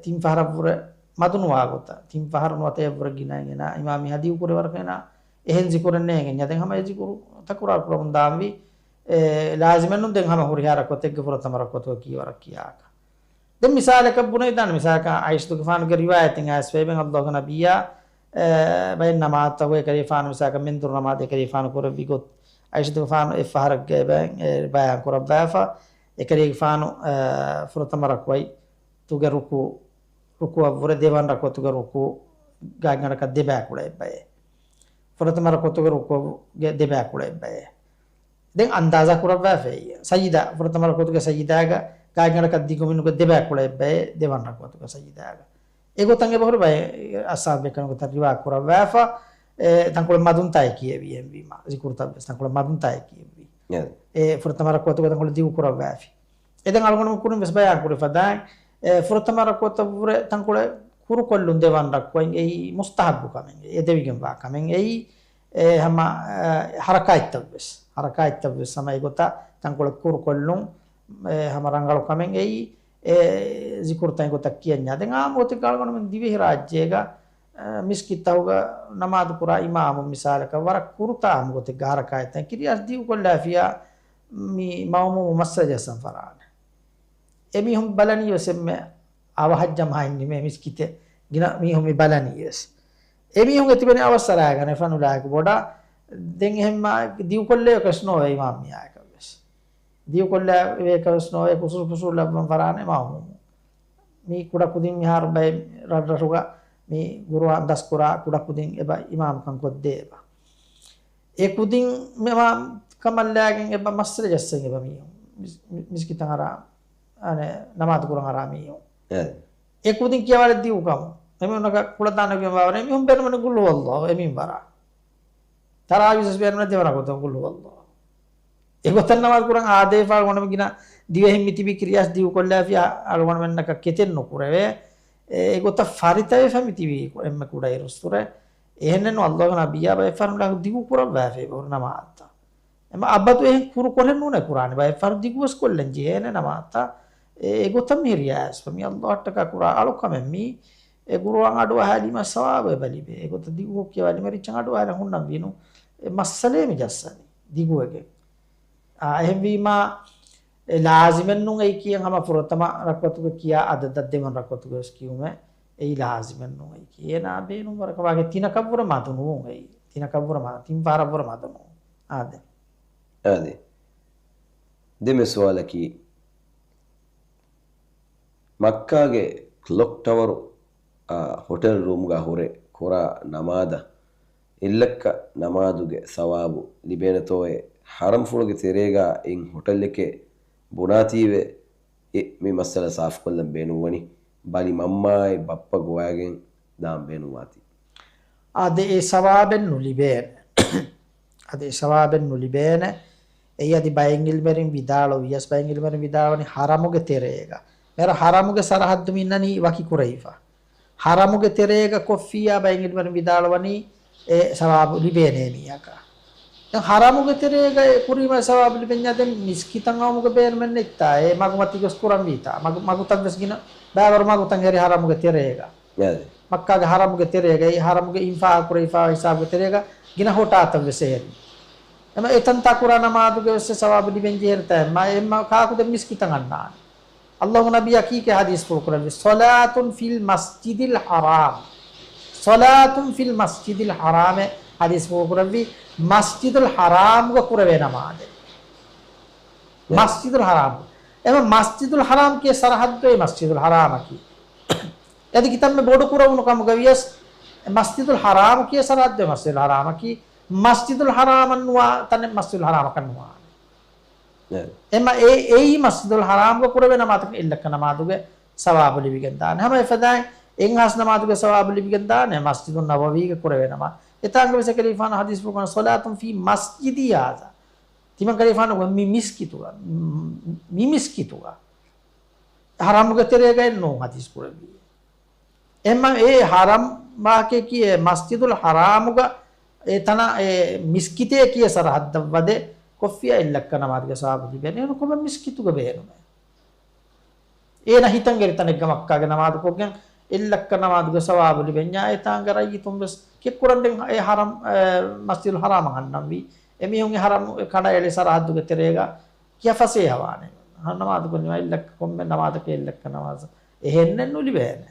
ތިން ފަހަރަށްވުރެ މަދުނުވާ ގޮތަށް، ތިން ފަހަރު ނުވަތަ އެއްވުރެ ގިނައިން އޭނާ އިމާމް މީހާ ދިގު ކުރޭ ވަރަކަށް އޭނާ އެހެން ޒިކުރެއް ނޭނގެންޏާ. ދެން ހަމަ އެ ޒިކުރު ތަކުރާރު ކުރަމުން ދާންވީ، އެ، ލާޒިމެއްނު ދެން ހަމަ ހުރިހާ ރަކުޢަތެއްގެ ފުރަތަމަ ރަކުޢަތުގަ ކީ ވަރަށް ކިޔާކަށް. ދެން މިސާލަކަށް ބުނެވިދާނެ، މިސާލަކަށް ޢާއިޝަތުގެފާނުގެ ރިވާޔަތެއް އައިސްފައިވެން އައްލާހުގެ ނަބިއްޔާ، އެ، ބައެއް ނަމާދުތަކުގައި އެކަލޭގެފާނު މިސާލަކަށް މެންދުރު ނަމާދު އެކަލޭގެފާނު ކުރެއްވި ގޮތް، ޢާއިޝަތުގެފާނު އެއްފަހަރަށްގައި ބައެއް، އެ، ބަޔާން ކުރައްވާފަ، އެކަލޭގެފާނު، އެ، ފުރަތަމަ ރަކުޢަތުގެ ރުކޫ، ރުކޫއަށްވުރެ ދެވަނަ ރަކުޢަތުގެ ރުކޫ ގާތްގަނޑަކަށް ދެބައިކުޅަ އެއްބައެއް. ފުރަތަމަ ރަކުޢަތުގެ ރުކޫގެ ދެބައިކުޅަ އެއްބައެއް. ދެން އަންދާޒާ ކުރައްވާފައި. ސަޖިދާ، ފުރަތަމަ ރަކުޢަތުގެ ސަޖިދާގަ ގާތްގަނޑަކަށް ދިގު މިނުގެ ދެބައިކުޅަ އެއްބައެއް ދެވަނަ ރަކުޢަތުގެ ސަޖިދާގަ. އެގޮތަށް އެބަހުރި ބައެއް އަޞްޙާބު ބޭކަލުން ގޮތަށް ރިވާ ކުރައްވާފަ، އެ، ތަންކޮޅެއް މަދުން ތާއެއް ކިޔެވި އެހެންވީމަ. ޒިކުރުތައްވެސް ތަންކޮޅެއް މަދުން ތާއެއް ކިޔެވި. އެ. އެ، ފުރަތަމަ ރަކުޢަތުގަ ތަންކޮޅެއް ދިގު ކުރައްވާފި. އެ ދެން އަޅުގަނޑު ކުރިން ވެސް ބަޔާން ކުރި ފަދައިން، އެ، ފުރަތަމަ ރަކުޢަތަށްވުރެ ތަންކޮޅެއް ކުރުކޮށްލުން ދެވަނަ ރަކުޢަތް އެއީ މުސްތަޙައްބު ކަމެއް، އެ ދެވިގެންވާ ކަމެއް އެއީ، އެ، ހަމަ، އެ، ޙަރަކާތްތައްވެސް، ޙަރަކާތްތައްވެސް ހަމަ އެގޮތަށް ތަންކޮޅެއް ކުރުކޮށްލުން، އެ، ހަމަ ރަނގަޅު ކަމެއް އެއީ، އެ، ޒިކުރުތައް އެގޮތަށް ކިޔަންޏާ. ދެން އާއްމު ގޮތެއްގަ އަޅުގަނޑުމެން ދިވެހިރާއްޖޭގަ، އެ، މިސްކިތްތަކުގަ ނަމާދު ކުރާ އިމާމު މިސާލަކަށް ވަރަށް ކުރުތާ އާއްމު ގޮތެއްގަ ޙަރަކާތްތައް ކިރިޔާސް ދިގުކޮށްލާފިޔާ، މި މައުމޫމު މައްސަލަ ޖައްސަން ފަރާނެ. އެމީހުން ބަލަނީވެސް އެންމެ އަވަހަށް ޖަމާއިން ނިމޭ މިސްކިތެއް ގިނަ މީހުން މި ބަލަނީވެސް. އެމީހުން އެތިބެނީ އަވަސް އަރާގަނެ ފަނުލާއެކު ބޮޑަށް. ދެން އެހެންމާ ދިގުކޮށްލެވޭކަށް ނޯވޭ އިމާމް މިއާއެކަށްވެސް. ދިގުކޮށްލެވޭކަށްވެސް ނޯވޭ ކުސުރު ފުސޫރު ލައްވަން ފަރާނެ މައުމޫމު. މީ ކުޑަކުދިން މިހާރު ބައެއް ރަށްރަށުގަ މި ގުރުއާން ދަސްކުރާ ކުޑަކުދިން އެބަ އިމާމްކަން ކޮށްދޭ އެބަ. އެ ކުދިން މެ-، މާ ކަމަށް ލާގެން އެބަ މައްސަލަ ޖައްސަން އެބަ މީހުން. މިސް-، މި-، މިސްކިތަށް އަރާ، އަނެއް ނަމާދު ކުރަން އަރާ މީހުން. އެ. އެ ކުދިން ކިޔަވާލެއް ދިގު ކަމު. އެމީހުންނަކަށް ކުޅަދާނަވެގެން ވާވަރެ އެމީހުން ބޭނުމަނީ ޤުލް ހުވައްލާހު އެ މިންވަރާ. ތަރާވީހަށް ބޭނުމަނީ ދެވަނަ ގޮތަށް ޤުލް ހުވައްލާހު. އެގޮތަށް ނަމާދު ކުރަން އާދޭފަ އަޅުގަނޑުމެން ގިނަ ދިވެހިން މިތިބީ ކިރިޔާސް ދިގުކޮށްލާފިޔާ އަޅުގަނޑުމެންނަކަށް ކެތެއް ނުކުރެވޭ. އެ، އެގޮތަށް ފަރިތަވެފަ މިތިބީ އެންމެ ކުޑައިރުއްސުރެ. އެހެންނެއްނު އައްލާހުގެ ނަބިއްޔާ ބައެއް ފަހަރު ދިގު ކުރައްވާފައި އެބަހުރި ނަމާދުތައް. އެމަ އަބަދު އެހެން ކުރު ކޮށެއް ނޫނޭ ކުރާނީ. ބައެއް ފަހަރު ދިގުވެސް ކޮށްލަން ޖެހޭނެ ނަމާދުތައް. އެ، އެގޮތަށް މިހިރިޔާސް މި އައްލާހަށްޓަކާ ކުރާ އަޅުކަމެއް މީ. އެ ގުރުއާން އަޑުއަހާލީމަ ސަވާބު އެބަ ލިބޭ. އެގޮތަށް ދިގުކޮށް ކިޔަވާލީމަ ރިއްޗަށް އަޑުއަހާލަން ހުންނަންވީނު. އެ މައްސަލައެއް މި ޖައްސަނީ ދިގުވެގެން. އާ، އެހެންވީމާ، އެ ލާޒިމެއްނޫން އެއީ ކިޔަން ހަމަ ފުރަތަމަ ރަކުޢަތުގެ ކިޔާ އަދަދަށް ދެވަނަ ރަކުޢަތުގެ ވެސް ކިޔުމެއް އެއީ ލާޒިމެއްނޫން އެއީ ކިޔޭ. އޭނާ ބޭނުން ވަރަކަށް ވާގެ ތިނަކަށްވުރެ މަދު ނޫން އެއީ. ތިނަކަށްވުރެ މަ-، ތިން ފަހަރަށްވުރެ މަދު ނޫން. އާދެ. އާދެ. ދެން މި ސުވާލަކީ، މައްކާގެ ކްލޮކް ޓަވަރު، އާ، ހޮޓެލް ރޫމްގަ ހުރެ ކުރާ ނަމާދަށް އެއްލައްކަ ނަމާދުގެ ސަވާބު ލިބޭނެތޯއޭ؟ ޙަރަމްފުޅުގެ ތެރޭގަ އިން ހޮޓެލެކޭ ބުނާތީވެ، އެ، މި މައްސަލަ ސާފުކޮށްލަން ބޭނުންވަނީ. ބަލި މަންމާއެއް ބައްޕަ ގޮވައިގެން ދާން ބޭނުންވާތީ. އާދެ، އެ ސަވާބެއް ނުލިބޭނެ. އަދި އެ ސަވާބެއް ނުލިބޭނެ. އެއީ އަދި ބައެއް ޢިލްމުވެރިން ވިދާޅުވިޔަސް، ބައެއް ޢިލްމުވެރިން ވިދާޅުވަނީ ޙަރަމުގެ ތެރޭގަ. މިހާރު ޙަރަމުގެ ސަރަޙައްދު މި އިންނަނީ ވަކި ކުރެވިފަ. ޙަރަމުގެ ތެރޭގަ ކޮށްފިއްޔާ ބައެއް ޢިލްމުވެރިން ވިދާޅުވަނީ އެ ސަވާބު ލިބޭނޭ މީހަކަށް. ދެން ޙަރަމުގެ ތެރޭގަ އެ ކުރީމަ ސަވާބު ލިބެންޏާ ދެން މިސްކިތަށް އައުމުގެ ބޭނުމެއް ނެތްތާ؟ އެ މަގުމަތީގަ ވެސް ކުރަންވީތާ؟ މަގު-، މަގުތައް ވެސް ގިނަ ބައިވަރު މަގުތައް ހެރި ޙަރަމުގެ ތެރޭގަ. އާދެ. މައްކާގެ ޙަރަމުގެ ތެރޭގައި، ޙަރަމުގެ އިންފާޤު ކުރެވިފާވާ ހިސާބުގެ ތެރޭގަ ގިނަ ހޮޓާތައް ވެސް އެހެރީ. އެމަ އެތަންތާ ކުރާ ނަމާދުގެ ވެސް ސަވާބު ލިބެން ޖެހޭނެތާ؟ އެމަ، އެމަ ކާކު ދެން މިސްކިތަށް އަންނާނެ؟ އައްލާހުގެ ނަބިއްޔާ ކީކޭ ޙަދީޘްފުޅު ކުރެއްވި؟ "صلاة في المسجد الحرام، صلاة في المسجد الحرام" ޙަދީޘްފުޅު ކުރެއްވި، މަސްޖިދުލް ޙަރާމްގަ ކުރެވޭ ނަމާދެއް. މަސްޖިދުލް ޙަރާމް. އެމަ މަސްޖިދުލް ޙަރާމް ކިޔޭ ސަރަޙައްދު އެ މަސްޖިދުލް ޙަރާމަކީ. އަދި ކިތަންމެ ބޮޑު ކުރެވުނު ކަމުގަ ވިޔަސް، މަސްޖިދުލް ޙަރާމް ކިޔޭ ސަރަޙައްދު އެ މަސްޖިދުލް ޙަރާމަކީ. މަސްޖިދުލް ޙަރާމަށް ނުވާ ތަނެއް މަސްޖިދުލް ޙަރާމަކަށް ނުވާނެ. އެ. އެމަ އެ، އެއީ މަސްޖިދުލް ޙަރާމްގަ ކުރެވޭ ނަމާދަކަށް އެއްލައްކަ ނަމާދުގެ ސަވާބު ލިބިގެން ދާނެ. ހަމަ އެފަދައިން އެއްހާސް ނަމާދުގެ ސަވާބު ލިބިގެން ދާނެ މަސްޖިދުއް ނަބަވީގަ ކުރެވޭ ނަމާ. އެތާނގަ ވެސް އެކަލޭގެފާނު ޙަދީޘްފުޅު ކުރަން، "صلاة في مسجدي هذا." ތިމަން ކަލޭގެފާނު މި މިސްކިތުގަ، މި މިސްކިތުގަ. ޙަރާމުގެ ތެރޭގައެއް ނޫން ޙަދީޘް ކުރެއްވީ. އެހެންމަ އެ ޙަރަމް ވާހަކައަކީ އެ މަސްޖިދުލް ޙަރާމުގަ އެ ތަނަށް އެ މިސްކިތޭ ކިޔޭ ސަރަޙައްދަށް ވަދެ ކޮށްފިޔާ އެއްލައްކަ ނަމާދުގެ ސަވާބު ލިބޭނެ. އެހެން ކޮބަ މިސްކިތުގަ ބޭނުމޭ. އޭނަ ހިތަށް އެރި ތަނެއްގަ މައްކާގެ ނަމާދު ކޮށްގެން އެއްލައްކަ ނަމާދުގެ ސަވާބު ލިބެންޏާ އެތާނގަ ރައްޔިތުން ވެސް ކެއްކުރަން ދެން އެ ހަރަމް، އެ، މަސްޖިދުލް ހަރާމަށް އަންނަންވީ. އެމީހުން އެ ހަރަމް ކަނޑައެޅި ސަރަހައްދުގެ ތެރޭގަ ކިޔަ ފަސޭހަވާނެ. ހަ، ނަމާދު ކޮށްލި އެއްލައްކަ ކޮންމެ ނަމާދަކަށް އެއްލައްކަ ނަމާދު. އެހެންނެއް ނުލިބޭނެ.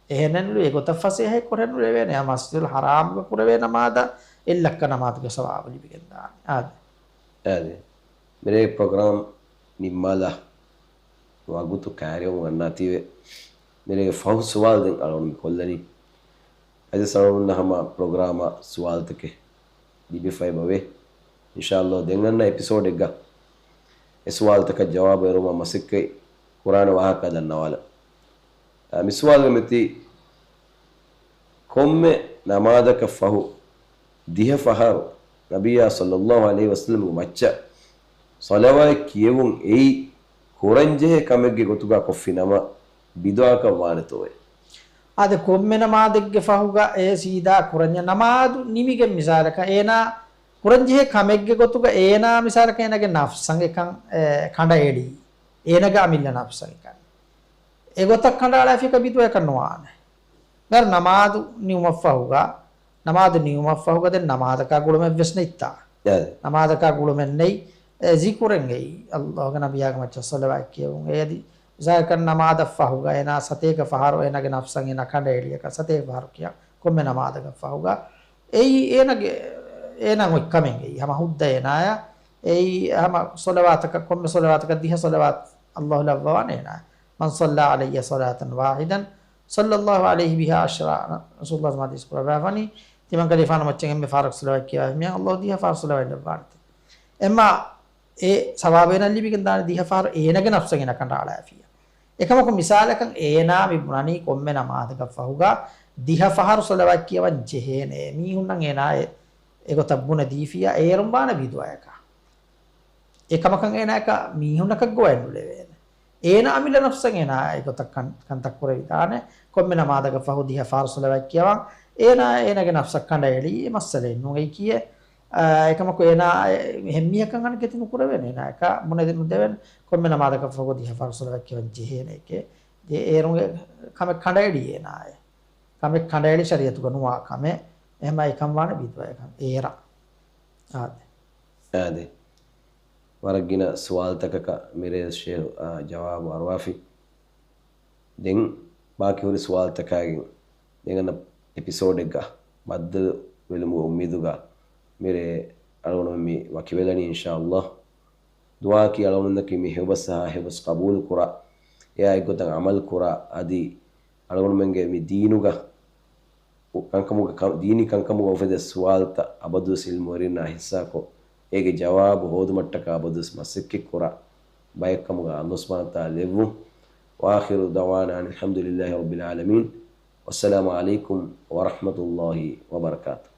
އެހެނެއް ނުލި އެގޮތަށް ފަސޭހައެއް ކުރެއް ނުލެވޭނެ. އަ، މަސްޖިދުލް ހަރާމްގަ ކުރެވޭ ނަމާދަށް އެއްލައްކަ ނަމާދުގެ ސަވާބު ލިބިގެންދާނެ. އާދެ. އާދެ. މިރޭ ޕްރޮގްރާމް ނިންމާލާ ވަގުތު ކައިރިވަމުން އަންނާތީވެ. މިރޭގެ ފަހު ސުވާލު ދެން އަޅުގަނޑު މި ކޮށްލަނީ. އަދި ސަޅުން ހަމަ ޕްރޮގްރާމަށް ސުވާލުތަކެއް ލިބިފައި ބަވޭ. އިންޝާﷲ ދެން އަންނަ އެޕިސޯޑެއްގަ އެ ސުވާލުތަކަށް ޖަވާބު އެރުމަށް މަސައްކަތް ކުރާނެ ވާހަކަ ދަންނަވާލަ. އަ، މި ސުވާލުގެ މެތި ކޮންމެ ނަމާދަކަށް ފަހު ދިހަ ފަހަރު ނަބިއްޔާ ޞައްލައްލާހު ޢަލައިހި ވަސައްލަމްގެ މައްޗަށް ޞަލަވާތް ކިޔެވުން އެއީ ކުރަންޖެހޭ ކަމެއްގެ ގޮތުގަ ކޮށްފި ނަމަ ބިދުޢަކަށް ވާނެތޯއޭ؟ އާދެ، ކޮންމެ ނަމާދެއްގެ ފަހުގަ އެ ސީދާ ކުރަންޖެހޭ ނަމާދު ނިމިގެން މިސާލަކަށް އޭނާ ކުރަންޖެހޭ ކަމެއްގެ ގޮތުގަ އޭނާ މިސާލަކަށް އޭނާގެ ނަފްސަށް އެކަން، އެ، ކަނޑައެޅީ. އޭނާގެ އަމިއްލަ ނަފްސަށް އެކަން. އެގޮތަށް ކަނޑައަޅާފިޔަކަ ބިދުޢަކަށް ނުވާނެ. ދަރު ނަމާދު ނިމުމަށްފަހުގަ، ނަމާދު ނިމުމަށްފަހުގަ ދެން ނަމާދަކާ ގުޅުމެއްވެސް ނެތްތާ. އާދެ. ނަމާދަކާ ގުޅުމެއް ނެތް، އެ، ޒިކުރެއް އެއީ. ﷲ ގެ ނަބިއްޔާގެ މައްޗަށް ޞަލަވާތް ކިޔެވުން. އެއަދި މިސާލަކަށް ނަމާދަށްފަހުގަ އޭނާ ސަތޭކަ ފަހަރު އޭނާގެ ނަފްސަށް އޭނާ ކަނޑައެޅިޔަކަށް ސަތޭކަ ފަހަރު ކިޔާ ކޮންމެ ނަމާދަކަށްފަހުގަ އެއީ އޭނާގެ، އޭނާ އޮތް ކަމެއް އެއީ. ހަމަ ހުއްދަ އޭނާޔަށް އެއީ ހަމަ ޞަލަވާތަކަށް، ކޮންމެ ޞަލަވާތަކަށް ދިހަ ޞަލަވާތް ﷲ ލައްވަވާނެ އޭނާ. من صلى علي صلاة واحدة صلى الله عليه بها عشرا، ރަސޫލުﷲ ޙަދީޘް ކުރައްވާފަނީ، ތިމަން ކަލޭފާނު މައްޗަށް އެންމެ ފަހަރަކު ޞަލަވާތް ކިޔަވާ މީހަށް ﷲ ދިހަ ފަހަރު ޞަލަވާތް ލައްވާނެތެ. އެމާ އެ ސަވާބެއް ނަ ލިބިގެން ދާނެ ދިހަ ފަހަރު އޭނާގެ ނަފްސަށް އޭނާ ކަނޑައަޅާފިޔަ. އެކަމަކު މިސާލަކަށް އޭނާ މި ބުނަނީ ކޮންމެ ނަމާދަކަށް ފަހުގަ ދިހަ ފަހަރު ޞަލަވާތް ކިޔަވަން ޖެހޭނެ. މީހުންނަށް އޭނާ އެ، އެގޮތަށް ބުނެދީފިޔަ އޭރުން ވާނެ ބިދުޢައަކަށް. އެކަމަކަށް އޭނާއަކަށް މީހުންނަކަށް ގޮވައެއް ނުލެވޭނެ. އޭނާ އަމިއްލަ ނަފްސަށް އޭނާ އެގޮތަށް ކަން، ކަންތައް ކުރެވިދާނެ. ކޮންމެ ނަމާދަކަށް ފަހު ދިހަ ފަހަރު ޞަލަވާތް ކިޔަވަން އޭނާ އޭނާގެ ނަފްސަށް ކަނޑައެޅީ އެ މައްސަލައެއް ނޫން. އެއީ ކިޔޭ، އާ، އެކަމަކު އޭނާ އެ، އެހެން މީހަކަށް އަނެކެތި ނުކުރެވޭނެ. އޭނާއަކަށް ބުނެދެ ނުދެވެން ކޮންމެ ނަމާދަކަށް ފަހު ދިހަ ފަހަރު ޞަލަވާތް ކިޔަވަން ޖެހޭނެ އެކޭ. އޭރުން އެ ކަމެއް ކަނޑައެޅީ އޭނާއޭ. ކަމެއް ކަނޑައެޅި ޝަރީޢަތުގަ ނުވާ ކަމެއް. އެހެމަ އެކަން ވާނެ ބިދުޢައެއް އޭރަށް. އާދެ. އާދެ. ވަރަށް ގިނަ ސުވާލުތަކަކަށް މިރޭ ޝޭހް، އާ، ޖަވާބު އަރުވާފި. ދެން ބާކީ ހުރި ސުވާލުތަކާގެން ދެން އަންނަ އެޕިސޯޑެއްގަ ބައްދަލުވެލުމުގެ އުއްމީދުގަ މިރޭ އަޅުގަނޑު މި ވަކިވެލަނީ އިންޝާﷲ. ދުޢާއަކީ އަޅުގަނޑުމެންނަކީ މި ހެޔޮބަސް ހާ ހެޔޮބަސް ޤަބޫލު ކުރާ، އެއާ އެއްގޮތަށް ޢަމަލު ކުރާ، އަދި އަޅުގަނޑުމެންގެ މި ދީނުގަ ކަންކަމުގަ، ކަ-، ދީނީ ކަންކަމުގަ އުފެދޭ ސުވާލުތައް އަބަދުވެސް ޢިލްމުވެރިންނާ ހިއްސާކޮށް، އޭގެ ޖަވާބު ހޯދުމަށްޓަކާ އަބަދުވެސް މަސައްކަތް ކުރާ ބައެއްކަމުގަ ﷲ ސުބްޙާނަހޫ ވަތަޢާލާ ލެއްވުން. وآخر دعوانا أن الحمد لله رب العالمين. والسلام عليكم ورحمة الله وبركاته.